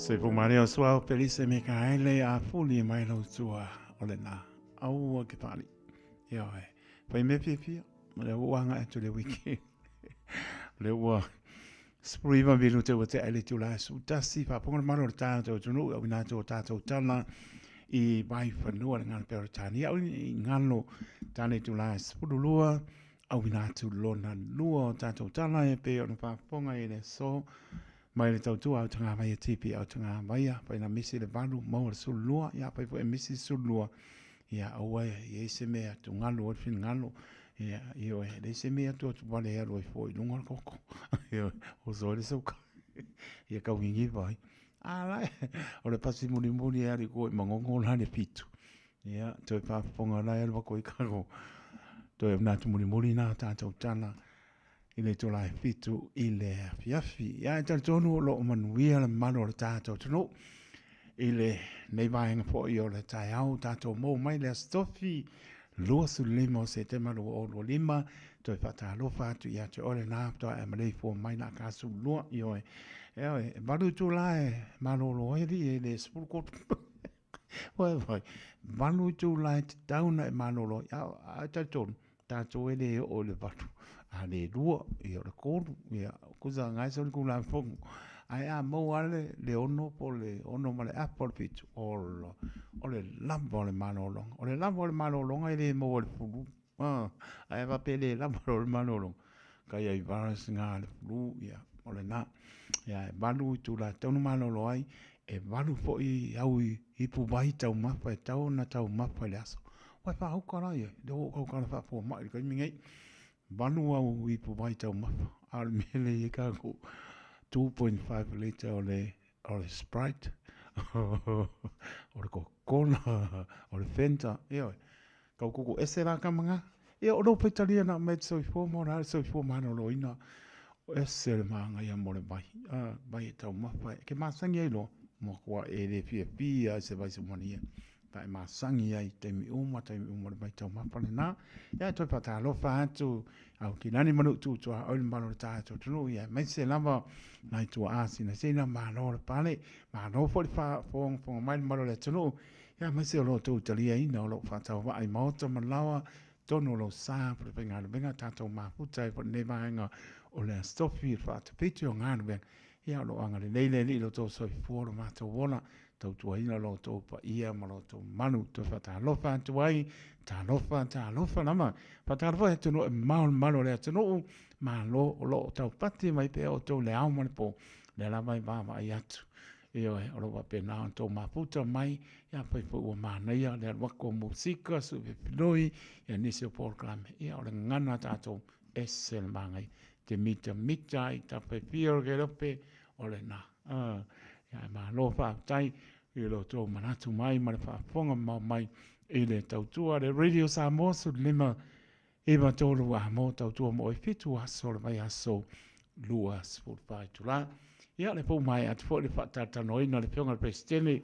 Speaker 6: Soifua malie o Suao Pelise Mikaele a fuli mai lau tua o lena. Aua ke faalii. Ioe. Fai mea fiafia. O lea ua agai atu i le weekend. O lea ua 19 minute ua tea i le itula e 11. Faafofoga le mamalu o le tatou atunuu i auina atu o tatou tala i Vaifanua le galo Peretania. Au i galo tala itula e 12 auina atu lona lua o tatou tala e pei ona faafofoga i le aso mai le tautua au tagavaia TP au tagavaia fai na misi le valu maua le 12 ia fai foi e misi le 12 ia aua e i ai se mea tugalu ai le finagalo ia ioe e leai se mea atu atu vale e alu ai fua i luga o le koko ioe oso ai le sauka ia kau gigiva ai a la o le pasi mulimuli e alu i ko i magogo la le fitu ia toe faafofoga la e alu ako i kako toe ona atu mulimuli na tatou tala i le itula e fitu i le afiafi. Ia e talitonu o lo o manuia le mamalu o le tatou atunuu i lenei vaega foi o le taeao tatou maua mai le Aso Tofi 25 o Setema 2025. Toe faatalofa atu ia te oe lena faatoa e maleifua mai la ka sulua. Ioe, ioe, e valu itula e malolo ai alii e le 13. Ua vai, valu itula e tatau ona e malolo ai. A, a talitonu, tatou e le oo i le valu, a le lua, ia o le tolu, ia, kusa ngai so le Tulafono. Ae a maua lava le, le ono po o le ono ma le afa o le fitu, ola, o le lava o le malologa. O le lava o le malologa e le maua i le fulu. Ae a faapea e le lava loa le malologa, kai ai virus nga le flu, ia, o lena. Ia, e valu itula e tatau ona malolo ai, e valu foi au ipu vai taumafa e tatau ona taumafa i le aso. Ua e faauka la ia, lea ua ou tautala faafuamai i le taimi nei. Valu au ipu vai taumafa, a o le mea lea e i ai tatou 2.5 litre o le, o le Sprite, o le Coca-Cola, o le Fanta, ioe. Tau kuku ese la tama nga. Ia o lou faitalia na aumai te soifua ma ola ai le soifua maloloina. Ese le manaia mo le vai. A, vai e taumafa e ke masangi ai loa, matua e le fiafia ai se vai sumania. Pa e masangi ai taimi uma, taimi uma le vai taumafa lena. Ia e toe faatalofa atu au ki lani ma lou tutua oi le mamalu o le tatou atunuu ia aemaise lava nai tuaa sinasina malo le pale, malo foi le faafogafoga mai le mamalu o le atunuu. Ia aemaise o lo outou taliaina o lo o faatauvaa i maota ma laoa tonu o lou sa po le faigaluega tatou mafuta ai foi lenei vaega o le Aso Tofi i le faatapiti o galuega. Ia o lo o agalelei le Alii i lo outou soifua o lo matou ola, tautuaina lo outou paia ma lo outou mamalu. Toe faatalofa atu ai, talofa, talofa lava. Faatalofa i atunuu e mamao le mamalu o le atunuu, malo o lo o taupati mai pea outou i le ao ma le po, lea lava e vaavaai atu. Ioe, o lo o faapena ona outou mafuta mai, ia afai foi ua manaia le alu atu o musika, suifefiloi, ia nisi o polokalame, ia o le gagana a tatou, ese le manaia. Te mitamita ai tafa e fia o ke lope, o lena. Ia e malo faafetai i lo outou manatu mai ma le faafofoga mamao mai i le tautua a le Radio Samoa 15 9 3 a mo tautua mo oe fitu aso o le vaiaso 24 itula. Ia, le pou mai atu foi le faatalatanoina le Afioga i le Peresetene,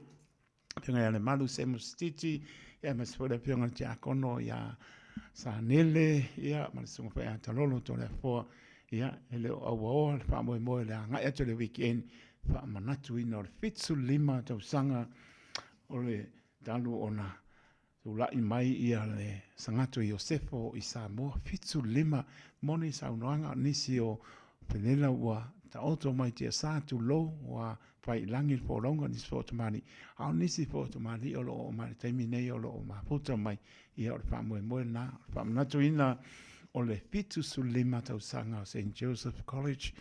Speaker 6: Afioga ia Lemalu Samuel Sititi, ia aemaise foi le Afioga i le Tiakono ia Sanele, ia ma le Susuga foi ia Talolo Toleafoa, ia e le o auaoa le faamoemoe le agai atu i le weekend, faamanatuina o le 75 tausaga o le talu ona Tulai mai ia le Sagato Iosefo i Samoa, 75 moni saunoaga o nisi o felela ua taoto mai tiasa tulou ua fai i lagi le folauga o nisi foi o tamalii, a o nisi foi o tamalii o lo o oo mai i le taimi nei o lo o mafuta mai ia o le faamoemoe lena o le faamanatuina o le 75 tausaga o Saint Joseph College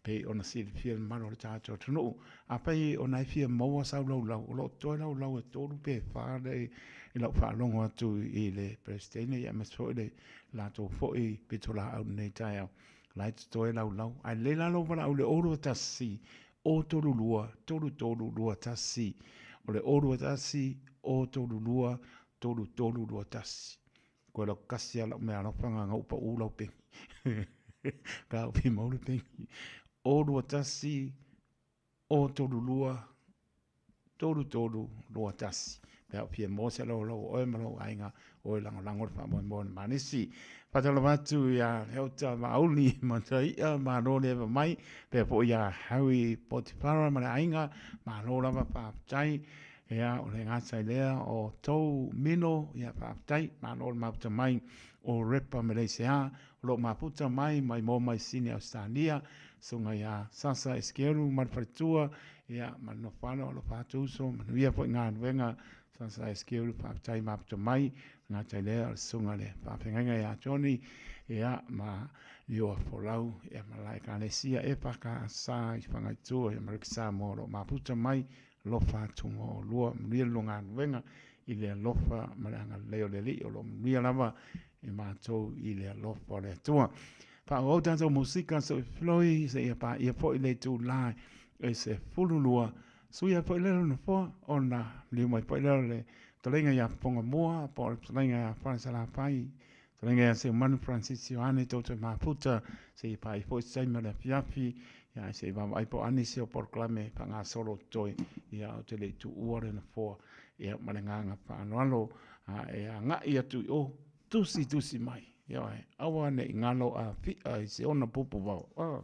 Speaker 6: pei ona silafia e le mamalu o le tatou atunuu. Afai o na e fia maua sau laulau, o lo o totoe laulau e tolu pe fa le i lau faalogo atu i le Peresetene aemaise foi le latou foi pitolaau i lenei taeao. O la e totoe laulau. Ae lelei la lou valaau i le 021 032 3321. O le 021 032 3321. Koe lau kasi a lau mea alofa nga ngau pa u lau pengi. Ka upi mau le pengi. 021 032 3321. Pe a ou fia maua se laulau o oe ma lou aiga, o e lagolago le faamoemoe o le Manisi. Faatalofa atu iā Leota Vaauli Mataia, malo le eva mai, pea foi iā Harry Potifara ma le aiga, malo lava faafetai. Ia, o le gata i lea o tou mino, ia faafetai, malo le mafuta mai o Repa Meleisea, o lo o mafuta mai mai moa mai Sini Ausetalia, susuga iā Sasa Eskeru ma le faletua, ia ma le nofo alo, alofa atu uso, manuia foi galuega Sasa Eskeru, faafetai mafuta mai, le gata i lea o le susuga i le faafeagaiga ia Johnny, ia ma Lioa Folau, ia ma la Ekalesia EFKS i Fagaitua, ia ma Rick Samoa o lo o mafuta mai alofa atu mo oulua, manuia le lua galuega i le alofa ma le agalelei o le Alii, o lo o manuia lava i matou i le alofa o le Atua. Faaauau tatou musika soifloi seia paia foi le itulā e 12, suia foi lea le nofoa ona liu mai foi lea o le fetalaiga ia Fofoga Mua po o le fetalaiga ia Falesalafai, fetalaiga ia Seumanu Francis Ioane Toto Mafuta, seia paia foi se taimi o le afiafi, ia se i vaavaai po o a nisi o polokalame faagasolo totoe, ia ou te le i tuua le nofoa ia ma le agaga faaaloalo a e agai atu i o, tusi tusi mai, ioe, aua ne i galo a fi'a i se ona pupu vao. Oh.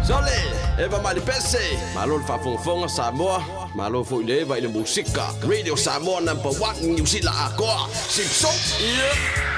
Speaker 9: Sole, Eva mai le pese. Malo le faafogafoga Samoa, malo foi le Eva i le musika. Radio Samoa number one Niu Sila atoa. Simpson, yeah.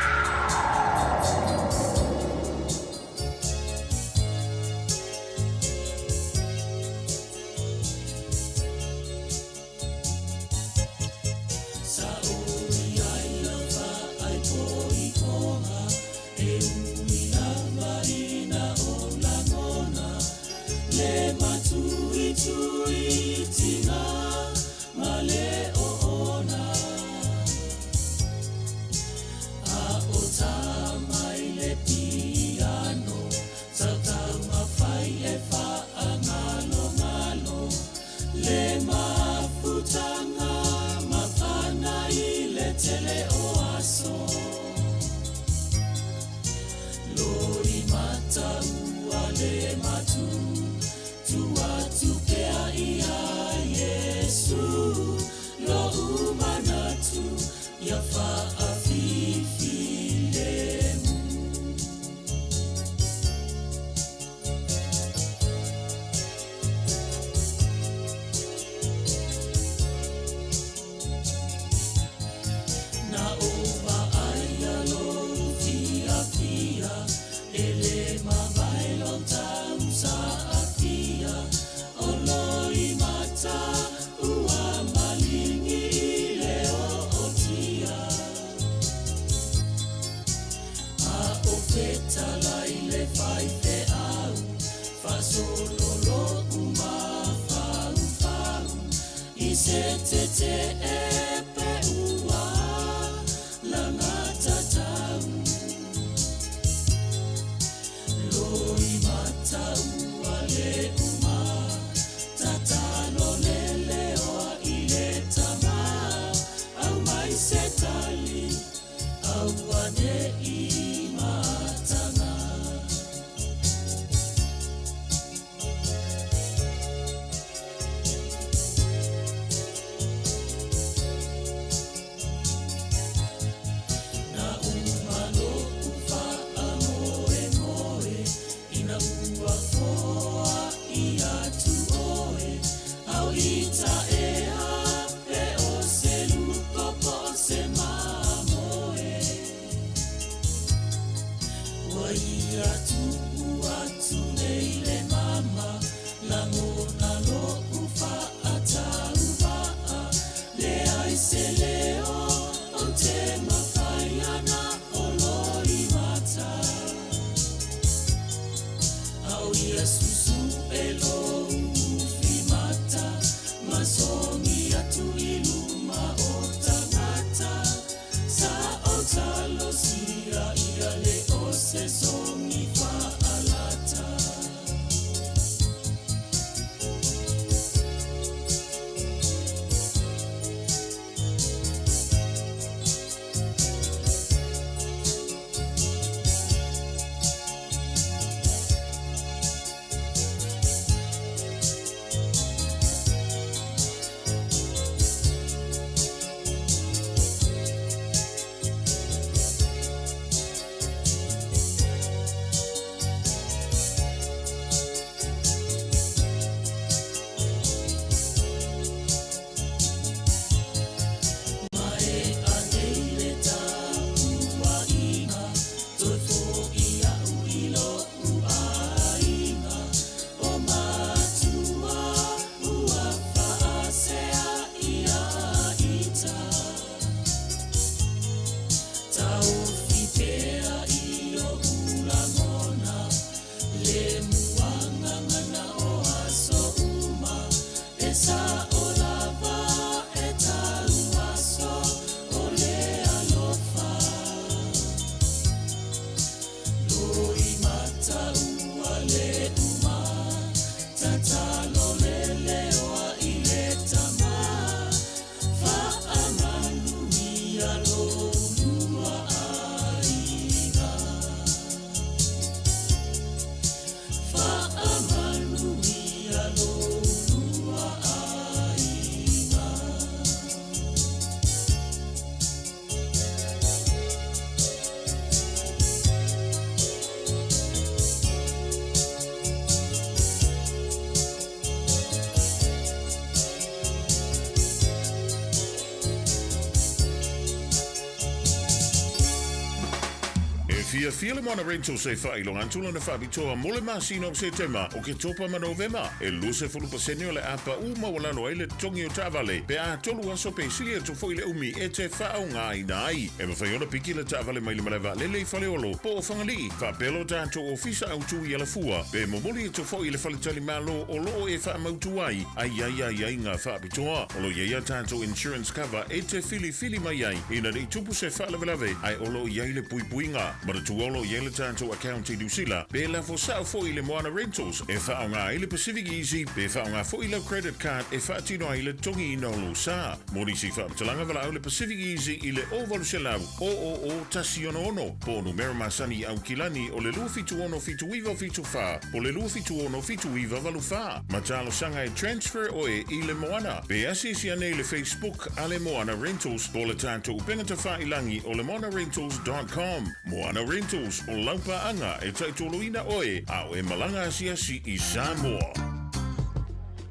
Speaker 4: fiafia le Moana Rentals e faailoga atu lana faapitoa mo le masina o Setema, Oketopa ma Novema. E 20% o le a paʻu maualalo ai le totogi o taavale pe a tolu aso pe sili atu foi le umi e te faaaogaina ai. E mafai ona piki le taavale mai le malae vaalele i Faleolo po o Fagalii, faapea lo tatou ofisa autu i Alafua, pe momoli atu foi i le faletalimalo o lo o e faamautu ai a i ai aiaiga faapitoa. O lo o i ai a tatou insurance cover e te filifili mai ai ina ne i tupu se faalavelave ae o lo o i ai le puipuiga. Manatua o lo o i ai le tatou account i Niu Sila pe lafo sao foi i le Moana Rentals e faaaoga ai le Pacific Easy pe faaaoga foi lau credit card e faatino ai le totogiina o lou sa. Mo nisi faamatalaga valaau le Pacific Easy i le 0800 000 166 po o numera masani i Aukilani o le 276 7974 po o le 276 7984. Ma talosaga e transfer oe i le Moana. Pe asiasi ane i le Facebook a le Moana Rentals po o le tatou upega tafailangi o le moanarentals.com. Moana Rentals, o lau paaga e taitoloina oe a o e malaga asiasi i Samoa.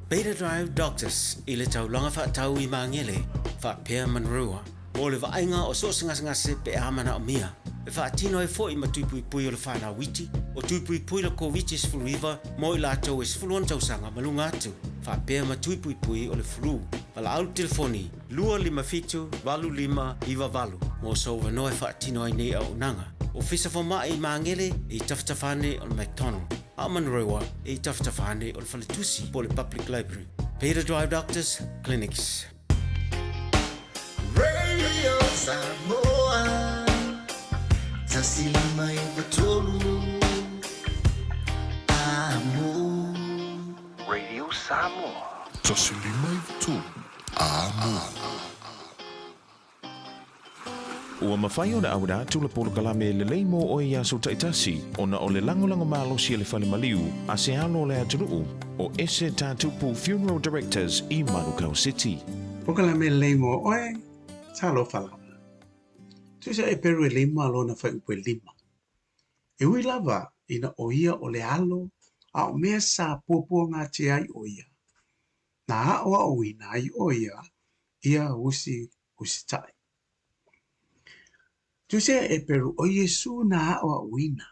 Speaker 1: Beta Drive Doctors i le taulaga faatau i Magele, faapea Manurewa, mo le vaaiga o so o se gasegase pe a manaomia. E faatino ai foi ma tui puipui o le whanau iti, o tui puipui le Koviti-19 mo i latou e 16 tausaga ma luga atu, faapea ma tui puipui o le flu. Valaau le telefoni 257 8598 mo sou avanoa e faatino ai nei auaunaga. Ofisa Fomai i Magele e i tafatafa ane o le McDonald, a o Manurewa e i tafatafa ane o le Faletusi po o le Public Library. Beta Drive Doctors Clinics.
Speaker 11: Radio Samoa 153 Amo.
Speaker 3: Radio Samoa. 153 Amo.
Speaker 4: Ua mafai ona auina atu le polokalame lelei mo oe i aso taitasi ona o le lagolago malosi a le Fale Maliu a se alo o le atunuu o Ese Tatupu Funeral Directors i Manukau City.
Speaker 6: Polokalame lelei mo oe, talofa lava. Tusa e peru e lima lona fuaiupu e lima. E ui lava ina o ia o le alo a o mea sa puapuagatia ai o ia, na aʻoaʻoina ai o ia ia usi usitai. Tusa e Peru o Iesu na aʻoaʻoina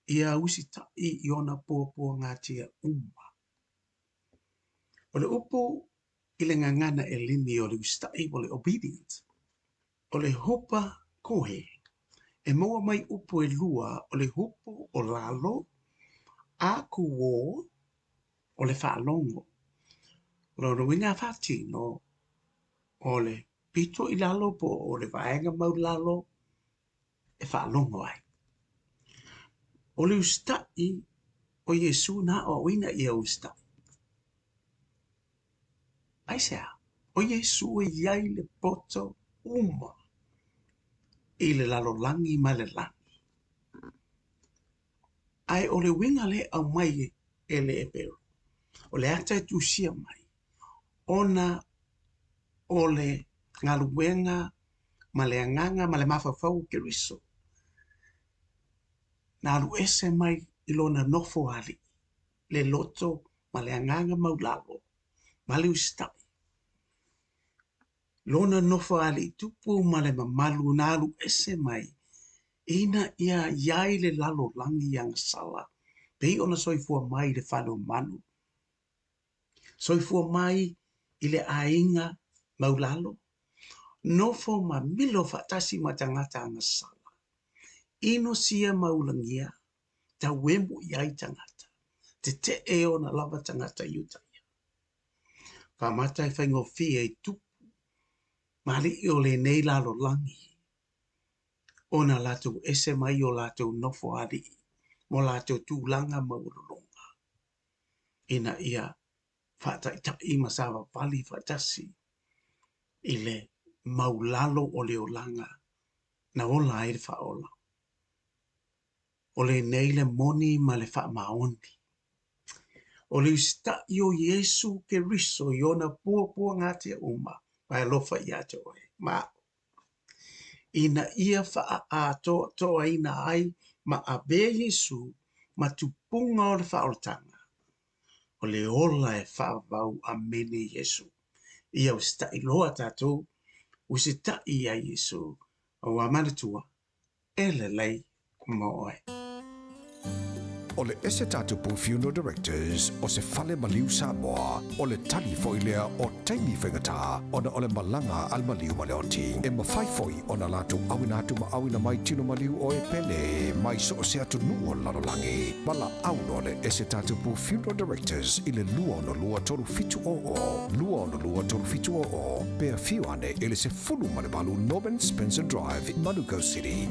Speaker 6: ia usitai i ona puapuagatia uma. O le upu i le gagana eleni o le usitai po o le obedient, o le hupa kohe e maua mai upu e lua o le hupu o lalo a kuō o le faalogo. O lona uiga a faatino o le pito i lalo po o le vaega maulalo e faalogo ai. O le usitai o Iesu na aoaoina ia usitai. Aisea? O Iesu e i ai le poto uma i le lalolagi ma le lagi. Ae o le uiga lea e aumai e le Eperu, o le ata e tusia mai, ona o le galuega ma le agaga ma le mafaufau o Keriso, na alu ese mai i lona nofo alii, le loto ma le agaga maulalo ma le usitai. Lona nofo alii tupu ma le mamalu na alu ese mai ina ia i ai le lalolagi agasala, pei ona soifua mai i le fale o manu. Soifua mai i le aiga maulalo, nofo ma milo faatasi ma tagata agasala, inosia ma ulagia, tauemu i ai tagata, tetee ona lava tagata Iutaia. Faamata e faigofie i tupu ma alii o lenei lalolagi ona latou ese mai o latou nofo alii mo latou tulaga maualuluga. ina ia faataitai ma savavali faatasi i le maulalo o le olaga na ola ai le faaola. O lenei le moni ma le faamaoni. O le usitai o Iesu Keriso i ona puapuagatia uma ma e alofa ia te oe ma aʻu, ina ia faaatoatoaina ai ma avea Iesu ma tupuga o le faaolataga, o le ola e faavavau Amene Iesu. Ia usitai loa tatou, usitai ia Iesu, aua manatua, e lelei
Speaker 7: mo oe.
Speaker 10: O le Ese Tatupu Funeral Directors o se fale maliu Samoa, o le tali foi lea o taimi faigata ona o le malaga a le maliu ma le oti. E mafai foi ona latou auina atu ma auina mai tino maliu o e pele mai so o se atunuu o le lalolagi. Valaau loa le Ese Tatupu Funeral Directors i le 262 3700, 262 3700, pe afio ane i le 18 Norman Spencer Drive, Manukau City.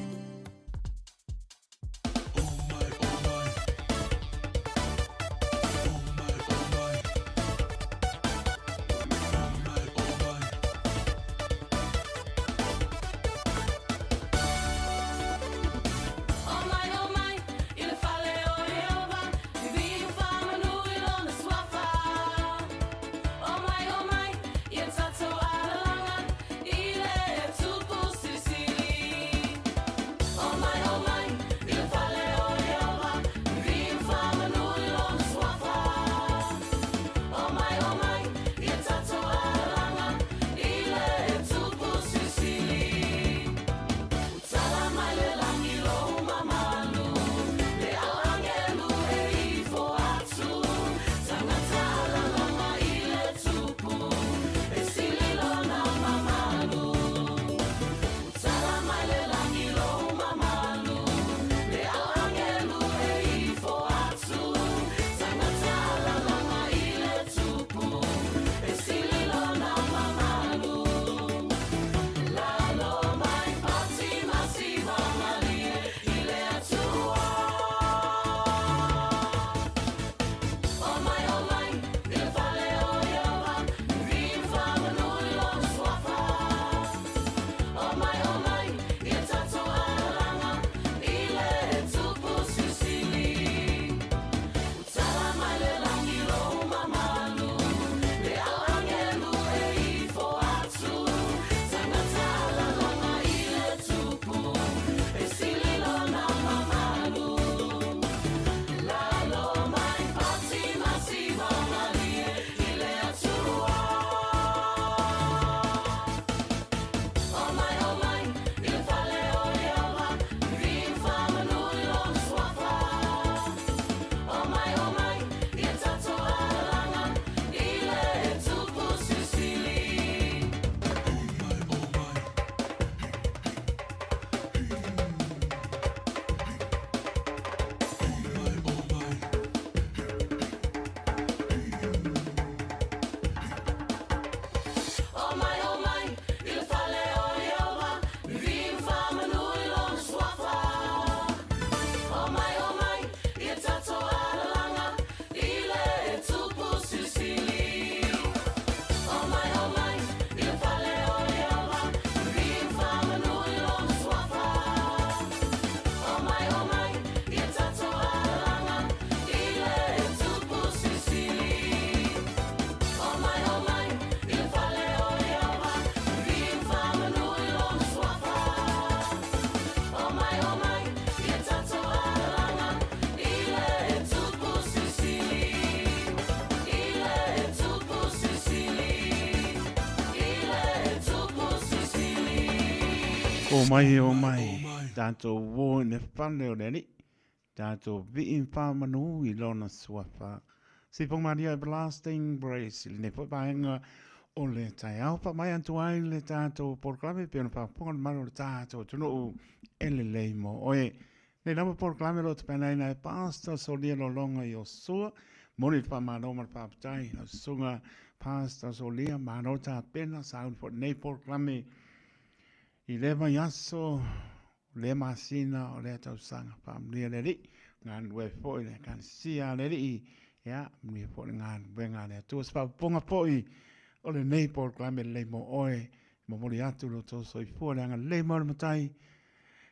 Speaker 6: O mai, o mai, tātou wō i le whane o le alii, tātou vii whamanu i lona suafa. Si pong maria everlasting grace, i lenei foi vaega o le taeao wha mai atu ai le tātou polokalame pe ona whaponga le manu o le tātou atunuu e lelei mo oe. Nei lava polokalame o lo o tapenaina e Pastor Solia Lolonga Iosua, momoli le faamalo ma le faafetai lau susuga Pastor Solia, malo tapena sauni foi lenei polokalame i lea vaiaso, o lea masina, o lea tausaga. Faamanuia le Alii, galulue foi le Ekalesia a le Alii, ia, manuia foi le galuega a le Atua. Se faaopoopoga foi o lenei polokalame lelei mo oe, e momoli atu lo outou soifua le agalelei mai o le Matai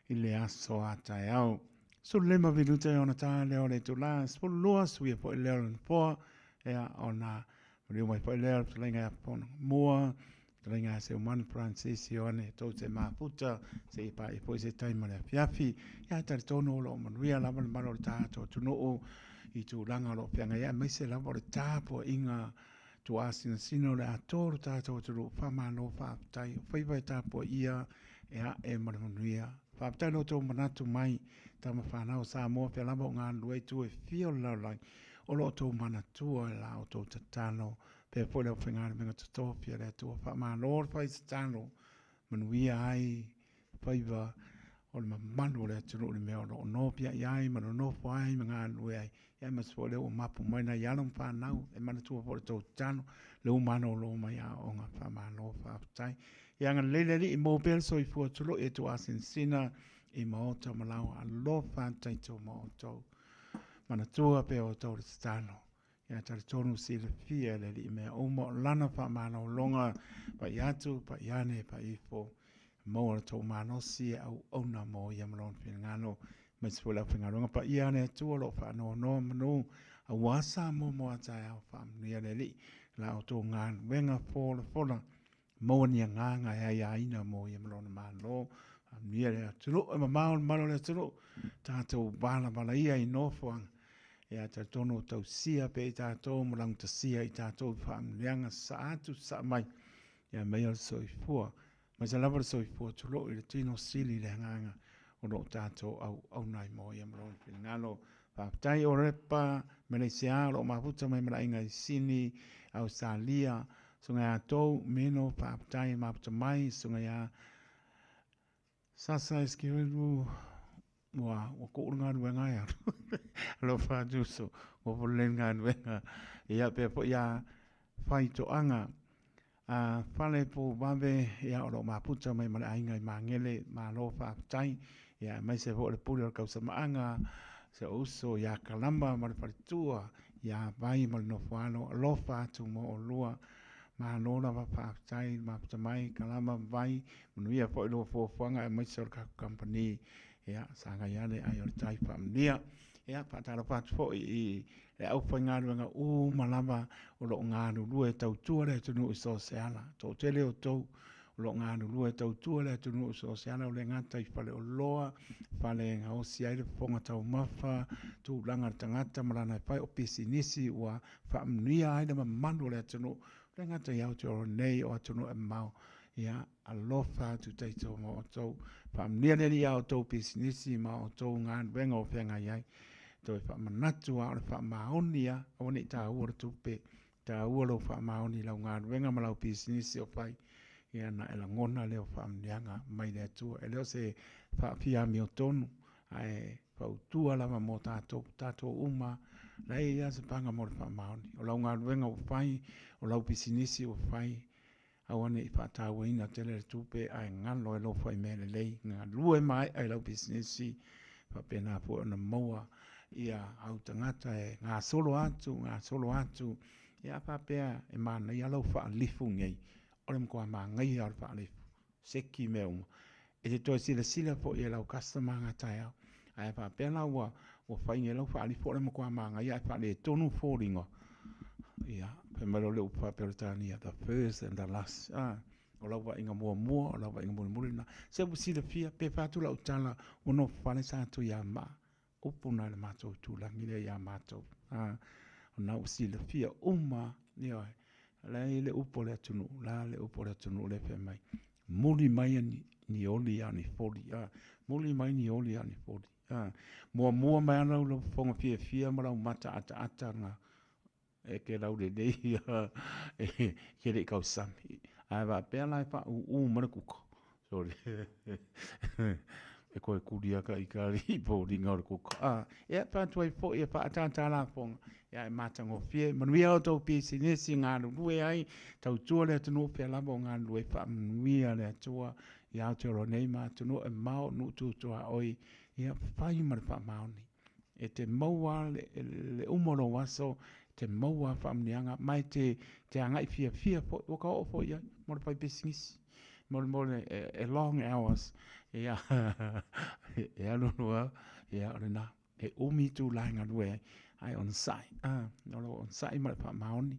Speaker 6: i le aso a taeao. 15 minute ona ta lea o le itula 12, suia foi lea o le nofoa, ia, ona maliu mai foi lea o le fetalaiga ia Fono Mua, fetalaiga ia Seumanu Francis Ioane tou te mafuta seia paia foi se taimi o le afiafi. Ia, e talitonu o lo o manuia lava le mamalu o le tatou atunuu i tulaga o lo o feagai ai, aemaise lava o le tapuaiga tuasinasina o le atoa o le tatou atunuu. Faamalo faafetai o faiva e tapuaia e ae ma le manuia. Faafetai lo outou manatu mai, tama fanau o Samoa, pea lava o galulue i itu e fia o le lalolagi, o lo outou manatua i la outou tatalo, pea foi le aufaigaluega totofi a le Atua. Faamalo le fai tatalo, manuia ai faiva o le mamalu o le atunuu i le mea o lo o nopiai ai ma nonofo ai ma galulue ai, aemaise foi o lea ua mapu mai nai alo ma fanau e manatua foi le tou tatalo, le ua malolo mai aoaoga. Faamalo faafetai. Ia agalelei le Alii, maua pea le soifua tuloi e tuuasinasina i maota ma laoa. Alofa atu tatou ma outou. Manatua pea outou le tatalo. Ia talitonu silafia e le Alii mea uma o Lana faamalologa, pai atu, pai ane, pai ifo. Maua lo outou malosi e auauna mo ia ma Lona finagalo, aemaise foi le aufaigaluega paia a le Atua o lo o faanonomanu aua Samoa mo a taeao. Faamanuia le Alii la outou galuega folafola. Maua ni agaga e aiaina mo ia ma Lona Malo. Faamanuia le atunuu e mamao le malu o le atunuu. Tatou valavala ia i nofoaga. Ia talitonu o tausia pea i tatou ma laugatasia i tatou i faamanuiaga sasaa atu sasaa mai. Ia maia le soifua. Aemaise lava le soifua tulou i le tino sili le agaga o lo o tatou auauna ai mo ia ma lona finagalo. Faafetai o Repa, Malaysia, o lo o mafuta mai ma le aiga i Sini, Ausetalia, Susuga ia Tou, Mino, faafetai e mafuta mai, Susuga ia Sasa Eskirelu, ua, ua kuu le galuega e alu. Alofa atu uso, ua lelei le galuega. Ia, pea foi ia Faitoaga, a Fale Pou Vave, ia, o lo o mafuta mai ma le aiga i Magele, malo faafetai. Ia, aemaise foi o le pule o le Kausamaaga, si ou uso ia Kalama ma le faletua, ia Vai ma le nofoalo, alofa atu mo oulua. Malo lava faafetai le mafuta mai, Kalama ma Vai, manuia foi lua fuafuaga aemaise o le tatou kamupani. Ia, sagai ane ai o le tai faamanuia. Ia, faatalofa atu foi i le aufaigaluega uma lava o lo o galulue e tautua le atunuu i so o se ala. Toatele outou o lo o galulue e tautua le atunuu i so o se ala, o le gata i faleoloa, fale e gaosi ai le fofoga taumafa, tulaga le tagata ma lana e fai, o pisinisi ua faamanuia ai le mamalu o le atunuu, o le gata i Aotearoa nei, o atunuu e mamao. Ia, alofa atu tatou ma outou. Faamanuia le Alii i a outou pisinisi ma outou galuega o feagai ai. Toe faamanatu lava o le faamaoni lava, aua ne i taua le tupe, taua lou faamaoni i lau galuega ma lau pisinisi o fai, ia ona e lagona lea o faamanuiaga mai le Atua. E le o se faafiamiotonu, ae fautua lava mo tatou, tatou uma, leai lava se paga mo le faamaoni. O lau galuega ua fai, o lau pisinisi ua fai, Aua ne i faatauaina tele le tupe ae galo e lou faimea lelei, galue maea i lau pisinisi, faapena foi ona maua ia au tagata e gasolo atu, gasolo atu, ia a faapea e manaia lau faalifu nei, o le matua manaia o le faalifu, seki mea uma. E te toe silasila foi e lau customer ga taeao. Ae a faapea la ua ua fai nei lau faalifu o le matua manaia ae faaletonu foliga, ia, fai mai loa le upu faa-Peretania, the first and the last, a, o lau vaaiga muamua, o lau vaaiga mulimuli lena. Se ua silafia, pe fai atu lau tala, ua nofo fale sa atu ia maa, upu na i le matou itulagi lea ia matou. A, o na ua silafia uma, ioe, o la e i ai le upu a le atunuu, o la le upu a le atunuu lea e fai mai, muli mai ni, ni oli a o ni foli, a, muli mai ni oli a o ni foli. A, muamua mai lava lau fofoga fiafia ma lau mata ataata na e te laulelei ia e te le i tausami. Ae faapea la e faaūū mai le kuka, sole, e toe tuli ata i ka i foliga o le kuka. A, ia fai atu ai foi e faaataata lafoga, ia e matagofie, manuia outou pisinisi galulue ai, tautua le atunuu pea lava o galulue ai, faamanuia le Atua i Aotearoa nei ma atunuu e mamao, nuu tu tuaoi, ia fai ma le faamaoni. E te maua le, le uma o lou aso, e te maua faamanuiaga, ma e te, te agai fiafia foi, ua ka oo foi i ai, mo le fai pisinisi. Mo le, mo le, e long hours, ia, e alu alu lava, ia, o lena. E umi itula e galue ai, ae onosai, a, o lou onosai ma le faamaoni,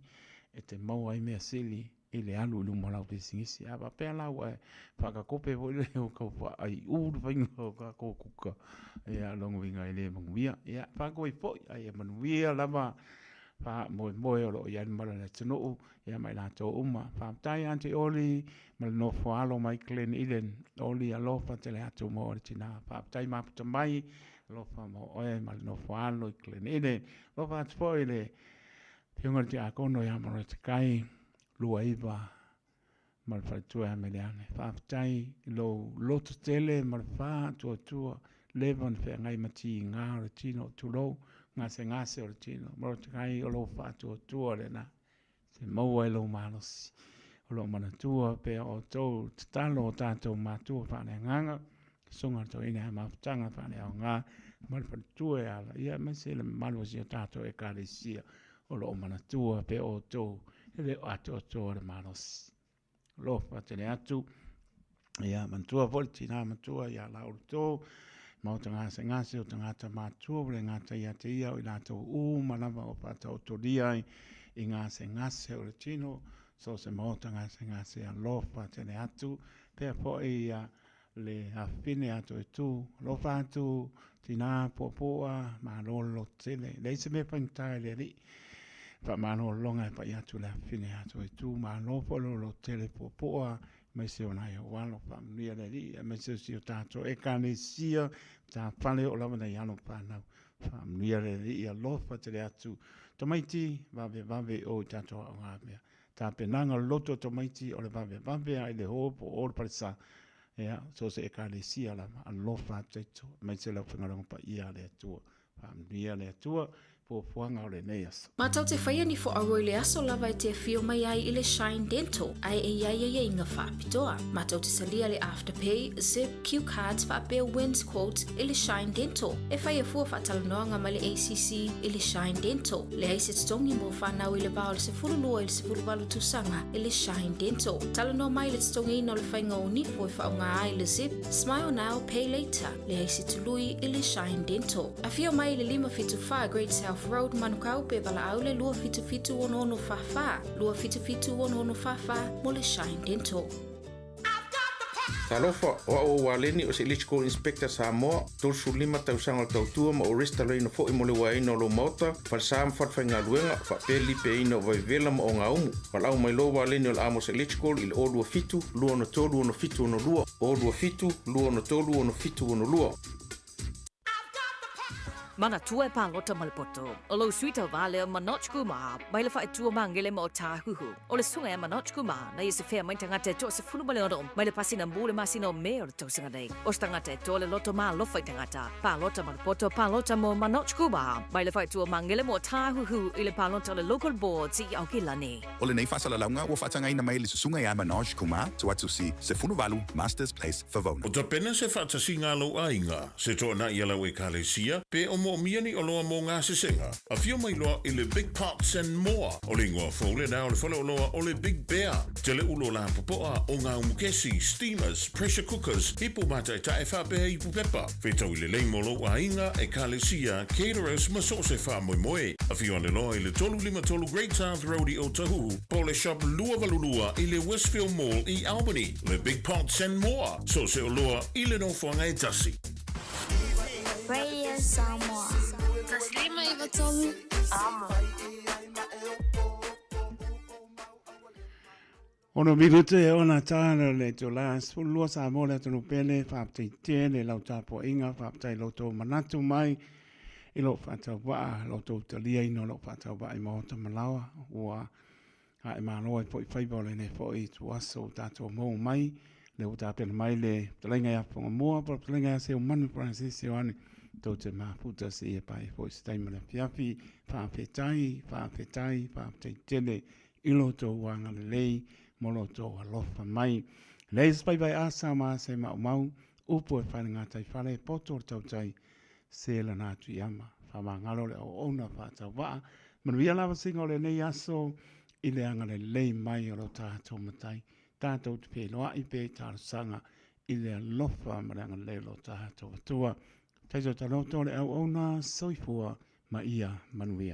Speaker 6: e te maua ai mea sili i le alu i luma o lau pisinisi. A faapea la ua e faakakope foi lele o tau faaiu le faiga o tatou kuka, ia, o lona uiga e le manuia. Ia, faatu ai foi, a ia manuia lava. Faamoemoe o lo o i ai le mamalu o le atunuu, ia ma i latou uma. Faafetai Aunty Oli ma le nofo alo mai Glen Eden. Oli alofa tele atu mo oe le tina. Faafetai mafuta mai, alofa mo oe ma le nofo alo i Glen Eden. Alofa atu foi i le Afioga i le Tiakono ia Morotekai, 29 ma le faletua ia Meleane. Faafetai i lou loto tele ma le faatuatua, leva ona feagai ma tiga o le tino, tulou, gasegase o le tino. Morotekai o lou faatuatua lena, se maua i lou malosi. O lo o manatua pea outou tatalo o tatou matua faaleagaga, susuga i le toeaina ia Mafutaga faaleaoga ma le faletua e ala, ia aemaise le mamalu o si o tatou ekalesia o lo o manatua pea outou e le o atoatoa le malosi. Alofa tele atu. Ia, manatua foi le tina matua ia Lauluto, maota gasegase o tagata matua ua le gata ia te ia o i latou uma lava o faataotolia ai i gasegase o le tino, so se maota gasegase alofa tele atu. Pea foi ia le afafine a Toetu, alofa atu tina puapua, malo le loto tele. E leai se mea faigata i le Alii. Faamalologa e pai atu le afafine a Toetu, malo foi le loto tele puapua, aemaise o nai ou alo, faamanuia le Alii, aemaise o si o tatou Ekalesia, matafale o lava nai alo ma fanau. Faamanuia le Alii, alofa tele atu. Tamaiti, vavevave i o i tatou aogamea. Tapenaga o le loto o tamaiti o le vavevave a i le ho po o le palesa. Ia, so se ekalesia lava, alofa atu taito, aemaise le aufaigaluega paia a le Atua. Faamanuia le Atua i fuafuaga o lenei aso.
Speaker 7: Matou te faia ni foauo i le aso lava e te afio mai ai i le Shine Dental, ae e i ai aiaiga faapitoa. Matou te talia le Afterpay, Zip, Cue Cards faapea Wins Quote i le Shine Dental. E faia fua faatalanoaga ma le ACC i le Shine Dental. Leai se totogi mo fanau i le va o le 12 i le 18 tausaga i le Shine Dental. Talanoa mai i le totogiina o le faiga o nifo e faaaoga ai le Zip, Smile Now, Pay Later. Leai se tului i le Shine Dental. Afio mai i le 574 Great South Road, Manukau, pe valaau le 277 6644, 277 6644 mo le Shine Dental.
Speaker 12: Talofa, o au o Waleni o se Electrical Inspector Samoa, 35 tausaga o le tautua ma o resitalaina foi mo le uaeina o lou maota, falesa ma falefaigaluega, faapea le lipeaina o vaivevela ma ogaumu. Valaau mai loa Waleni o le Amos Electrical i le 027 263 6762, 027 263 6762.
Speaker 13: Manatua e palota ma le poto. O lou sui tauva lea Manoj Kumar, mai le faaitua magele ma Otāhuhu. O le susuga ia Manoj Kumar, na ia se fea mai tagata e 16 mai le pasina mu le masina o Me o le tausaga nei. O se tagata e toa le loto ma alofa i tagata. Palota ma le poto, palota mo Manoj Kumar, mai le faaitua magele ma Otāhuhu i le palota o le Local Boards i Aokelani.
Speaker 14: O lenei faasalalauga ua faatagaina mai e le Susuga ia Manoj Kumar, Tuatusi, 18, Masters Place, Favona.
Speaker 4: O tapena se faatasiga a lou aiga, se toanai a lau Ekalesia, pe o moomia ni oloa mo gasesega. Afio mai loa i le Big Pots and More. O le igoa fou lena o le faleoloa o le Big Bear. Tele ulo lapopoa o gaumukesi, steamers, pressure cookers, ipu mataetae faapea ipu pepa. Fetaui lelei mo lou aiga, Ekalesia, caterers ma so o se faamoemoe. Afio ane loa i le 353 Great South Road i Otahuhu, po o le Shop 282 i le Westfield Mall i Albany. Le Big Pots and More, so o se oloa i le nofoaga e tasi.
Speaker 15: Radio Samoa. 153 Amo.
Speaker 6: Ono minute e ona tāna le itulā 12 Samoa le atunuu pele, faafetai tele lau tapuaiga, faafetai lo outou manatu mai i lou faatauvaa, lo outou taliaina o lou faatauvaa i maota ma laoa, ua Ae malo ai foi faiva o lenei foi ituaso ua tatou maua mai, lea ua tapena mai le fetalaiga ia Fogamua po o le fetalaiga ia Seumanu Francis Ioane tou te mafuta seia paia foi se taimi o le afiafi. Faafetai, faafetai, faafetai tele i lo outou agalelei ma lo outou alofa mai. Leai se faiva e asa ma asa e maumau, upu e fai le gataifale, poto le tautai, se lana atu i ama. Faamagalo le auauna faatauvaa. Manuia lava seiga o lenei aso i le agalelei mai o lo tatou Matai. Tatou te feiloai pea i talosaga i le alofa ma le agalelei o lo tatou Atua. Taito taloto le auauna soifua ma ia manuia.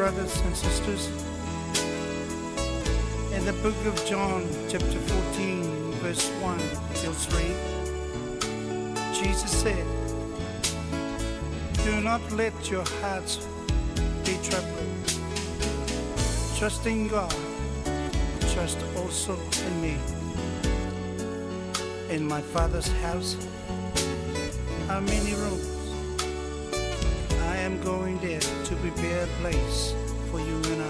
Speaker 2: brothers and sisters, in the book of John, chapter 14, verse 1 till 3, Jesus said, Do not let your hearts be troubled. Trust in God, trust also in me. In my Father's house are many rooms. I am going there to prepare a place for you and I.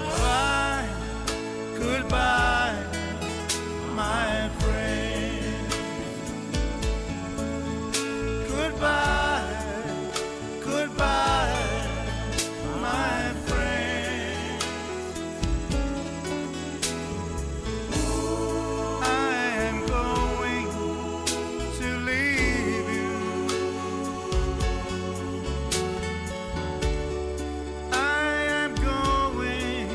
Speaker 2: Goodbye, goodbye, my friend. Goodbye, goodbye, my friend. I am going to leave you. I am going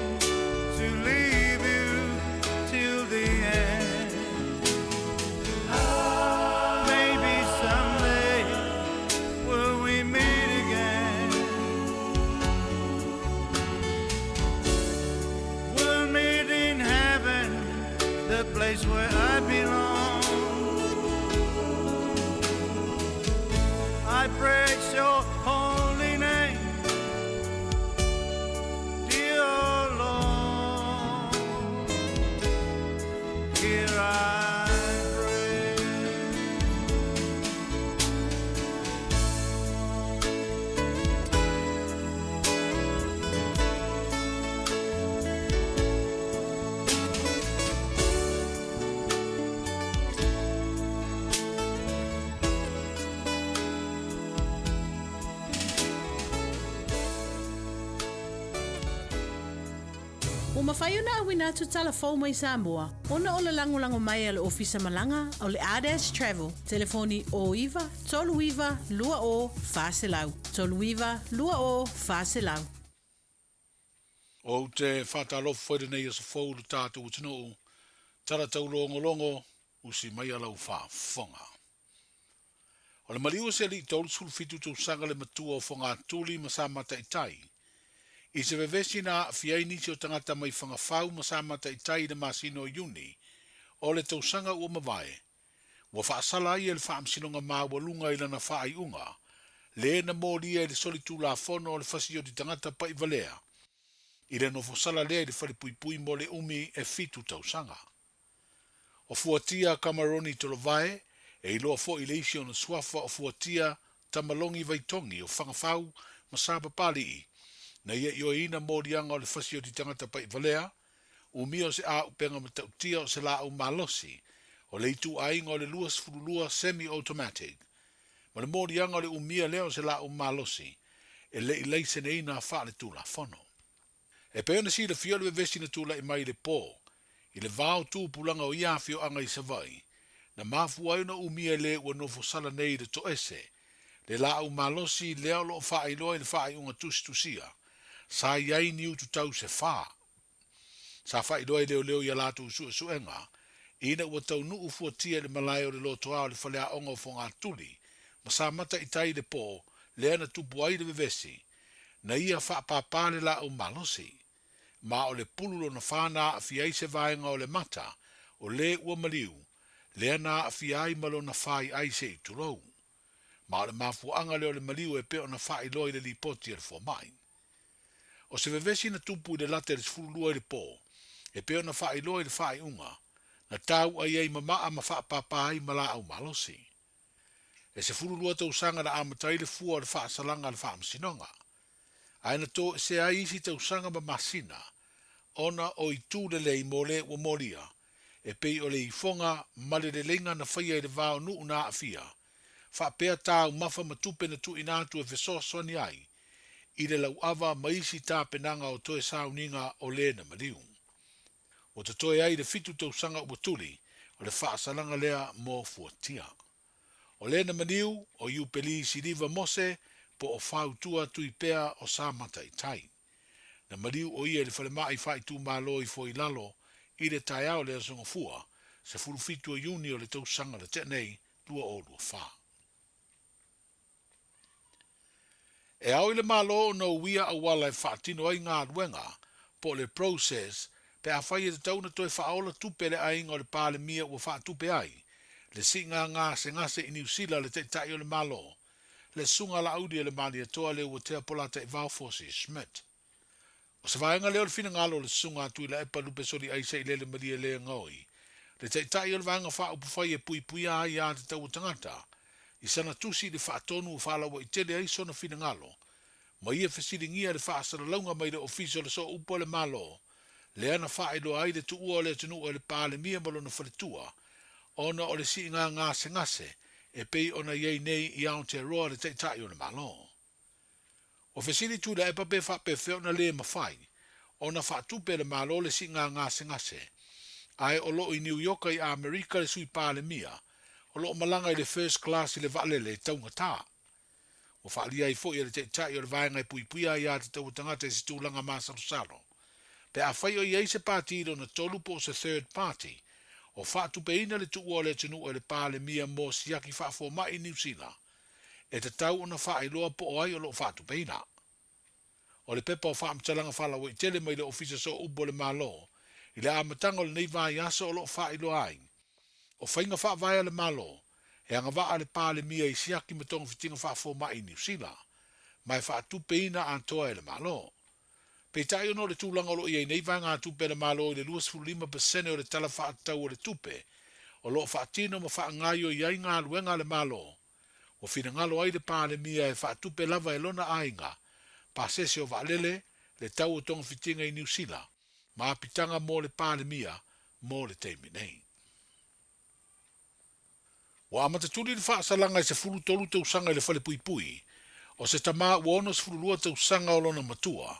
Speaker 2: to leave you till the end. Maybe someday will we meet again. We'll meet in heaven, the place where I belong. I praise your holy name, dear Lord. Here I pray.
Speaker 5: Ua mafai ona auina atu tala fou mai Samoa ona o le lagolago mai a le Ofisa Malaga o le Ardash Travel, telefoni 09 39 20 400, 39 20 400.
Speaker 8: Ou te faatalofa foi lenei aso fou i lo tatou atunuu, tala taulogologo, usi maia lau faafofoga. O le maliu o se alii 37 tausaga le matua o Fogatuli ma Samataitai, i se vevesi na aafia ai nisi o tagata mai Fagafau ma Samataitai i le masina o Iuni o le tausaga ua mavae, ua faasala ai e le Faamasinoga Maualuga i lana faaiuga le na molia i le solitulafono o le fasioti tagata pa'ivalea i le nofosala lea i le falepuipui mo le umi e fitu tausaga. O Fuatia Kamaroni Tolovae, e iloa foi i le isi ona suafa o Fuatia Tamalongi Vaitogi o Fagafau ma Sapapalii, na ia ioeina moliaga o le fasioti tagata pa'ivalea, umia o se āupega matautia o se laau malosi o le ituaiga o le 22 semi-automatic, ma le moliaga o le umia lea o se laau malosi e le i laiseneina faaletulafono. E pei ona silafia o le vevesi na tulai mai i le po, i le va o tupulaga o ia afioaga i Savaii, na mafua ai ona umia e le ua nofo sala nei i le toese, le laau malosi lea o lo o faailoa i le faaiuga tusitusia, sa i ai ni utu tau se fa. Sa faailoa e leoleo i a latou suesuega, ina ua taunuu fuatia i le malae o le lotoa o le faleaoga o Fogatuli ma Samata i tai i le po lea na tupu ai le vevesi, na ia faapāpā le laau malosi. Ma o le pulu lona fa na aafia ai se vaega o le mata o le ua maliu, lea na aafia ai ma lona fa i ai se i tulou. Ma o le mafuaaga lea o le maliu e pei ona faailoa i le lipoti a le fomai. O se vevesi na tupu i le lata i le 12 i le po, e pei ona faailoa i le faaiuga, na tau ai ai ma maa ma faapāpā ai ma laau malosi. E 12 tausaga na amata ai le fua o le faasalaga a le Faamasinoga. Ae na toesea ai isi tausaga ma masina ona o itu lelei mo le ua molia e pei o le ifoga ma le leleiga na faia i le va o nuu na aafia, faapea taumafa ma tupe na tuuina atu e fesoasoani ai i le lauava ma isi tapenaga o toe sauniga o le na maliu. Ua totoe ai le fitu tausaga ua tuli o le faasalaga lea mo Fuatia. O le na maliu, o Iupeli Siliva Mose po o Fautua Tuipea o Samata i Tai. Na maliu o ia i le falemai faaitumalo i Foilalo i le taeao o le Aso Gafua, 17 o Iuni o le tausaga na tea nei, 2024. E ao i le Malo ona uia auala e faatino ai galuega, po o le process, pe afai e tatau ona toe faaola tupe le aiga o le Palemia ua faatupe ai le siiga gasegase i Niu Sila a le Taitai o le Malo, le Susuga Laauli Malietoa Leuatea Polataivao Fosi Schmidt. O se vaega lea o le finagalo o le Susuga a Tuilaepa Lupesoli Aisa i Lele Malie Le Gaoi, le Taitai o le Vaega Faaupufai e puipuia ai ia tatau a tagata, i sana tusi i le faatonu ua faalauaitele ai sona finagalo, ma ia fesiligia le faasalalauga mai le Ofisa o le Sooupu a le Malo, lea na faailoa ai le tuua o le atunuu e le Palemia ma lona faletua, ona o le siiga gasegase e pei ona i ai nei i Aotearoa le Taitai o le Malo. Ua fesili Tuilaepa pe faapefea ona le mafai ona faatupe e le Malo le siiga gasegase, ae o lo o i Niu Ioka i Amerika le Sui Palemia o lo o malaga i le First Class i le vaalele taugata. Ua faaalia ai foi e le Taitai o le Vaega e Puipuia Aia Tatau a Tagata i se tulaga masalosalo, pe afai o i ai se pati lona tolu po o se third party o faatupeina le tuua o le atunuu e le Palemia mo siaki faafomai i Niu Sila, e tatau ona faailoa po o ai o lo o faatupeina. O le pepa o faamatalaga faalauaitele mai le Ofisa Sooupu o le Malo i le amataga o lenei vaiaso o lo o faailoa ai, o faiga faavae a le Malo e agavaa le Palemia i siaki ma togafitiga faafomai i Niu Sila, ma e faatupeina atoa e le Malo. Peitai ona o le tulaga o lo o i ai nei vaegatupe a le Malo i le 25% o le Tala Faatatau o le Tupe o lo o faatino ma faagaoioi ai galuega a le Malo, ua finagalo ai le Palemia e faatupe lava e lona aiga pasese o vaalele, le tau o togafitiga i Niu Sila, ma apitaga mo le Palemia mo le taimi nei. Ua amata tuli le faasalaga i 13 tausaga i le falepuipui o se tama ua 62 tausaga o lona matua,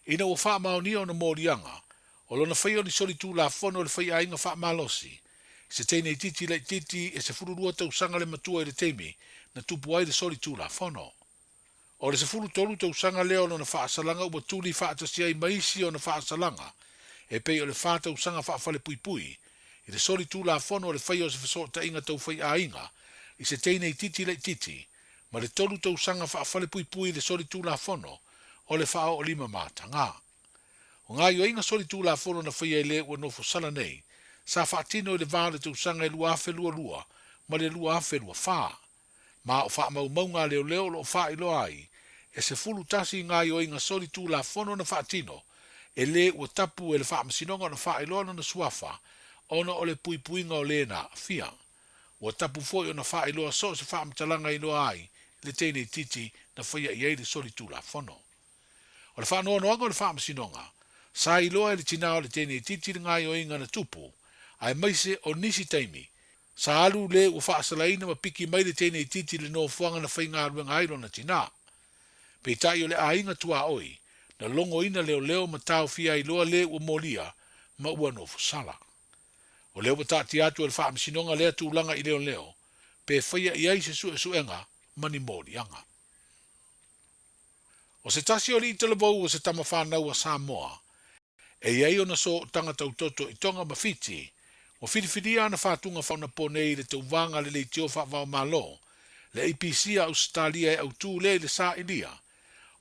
Speaker 8: ina ua faamaonia ona moliaga o lona faia o ni solitulafono i le faiaiga faamalosi, i se teine itiiti laitiiti e 12 tausaga le matua i le taimi na tupu ai le solitulafono. O le 13 tausaga lea o lona faasalaga ua tuli faatasi ai ma isi ona faasalaga e pei o le fa tausaga faafalepuipui i le solitulafono o le faia o se fesootaiga tau faiaiga i se teine itiiti laitiiti ma le tolu tausaga faafalepuipui i le solitulafono o le faaoolima mataga. O gaoioiga solitulafono na faia e le ua nofo sala nei sa faatino i le va o le tausaga e 2022 ma le 2024, ma o faamaumauga a leoleo o lo o faailoa ai e 11 gaoioiga solitulafono na faatino e le ua tapu e le Faamasinoga ona faailoa lona suafa ona o le puipuiga o le na aafia. Ua tapu foi ona faailoa so o se faamatalaga e iloa ai le teine itiiti na faia i ai le solitulafono. O le faanoanoaga o le Faamasinoga, sa iloa e le tinā o le teine itiiti le gaoioiga na tupu, aemaise o nisi taimi, sa alu le ua faasalaina ma piki mai le teine itiiti i le nofoaga na faigaluega ai lona tinā. Peitai o le aiga tuaoi, na logoina leoleo ma taofia ai loa le ua molia ma ua nofo sala. O lea ua taatia atu e le Faamasinoga lea tulaga i leoleo, pe faia i ai se suesuega ma ni moliaga. O se tasi o alii talavou o se tama fanau a Samoa, e i ai ona sootaga tautoto i Tonga ma Fiti, ua filifilia ana fatuga faaonaponei i le tauvaga a le leitio faavaomalo, le ABC a Ausetalia e autū lea i le sailia.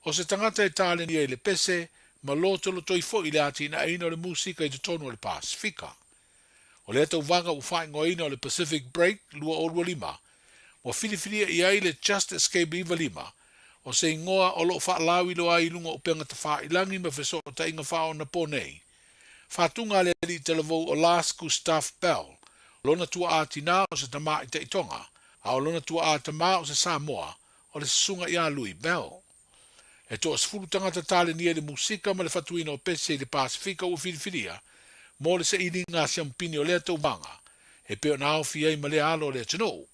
Speaker 8: O se tagata e talenia i le pese ma lotolotoi foi i le atinaeina o le musika i totonu o le Pasefika. O lea tauvaga ua faaigoaina o le Pacific Break 2025, ua filifilia i ai le Just Escape 95, o se igoa o lo o faalauiloa ai i luga o upega tafailangi ma fesootaiga faaonapo nei. Fatuga a le alii talavou o Lars Gustaf Bell, lona tuaa tinā o se tamaitai Tonga, a o lona tuaa tamā o se Samoa, o le susuga ia Louis Bell. E toasefulu tagata talenia i le musika ma le fatuina o pese i le Pasefika ua filifilia, mo le sailiga a siamupini o lea tauvaga e pei ona aofia ai ma lea alo o le atunuu,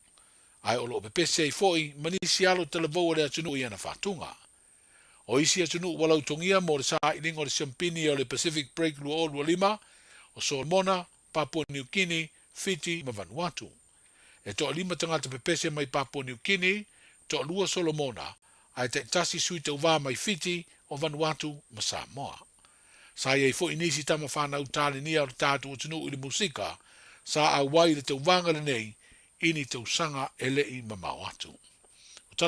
Speaker 8: ae o lo o pepese ai foi ma nisi alo talavou o le atunuu i ana faatuga. O isi atunuu ua lautogia mo le sailiga o le siamupini o le Pacific Break 2025, o Solomona, Papua New Guinea, Fiti ma Vanuatu. E toalima tagata pepese mai Papua New Guinea, toalua Solomona, ae taitasi sui tauva mai Fiti, o Vanuatu ma Samoa. Sa i ai foi nisi tama fanau talenia o le tatou atunuu i le musika, sa auai i le tauvaga lenei i ni tausaga e le i mamao atu.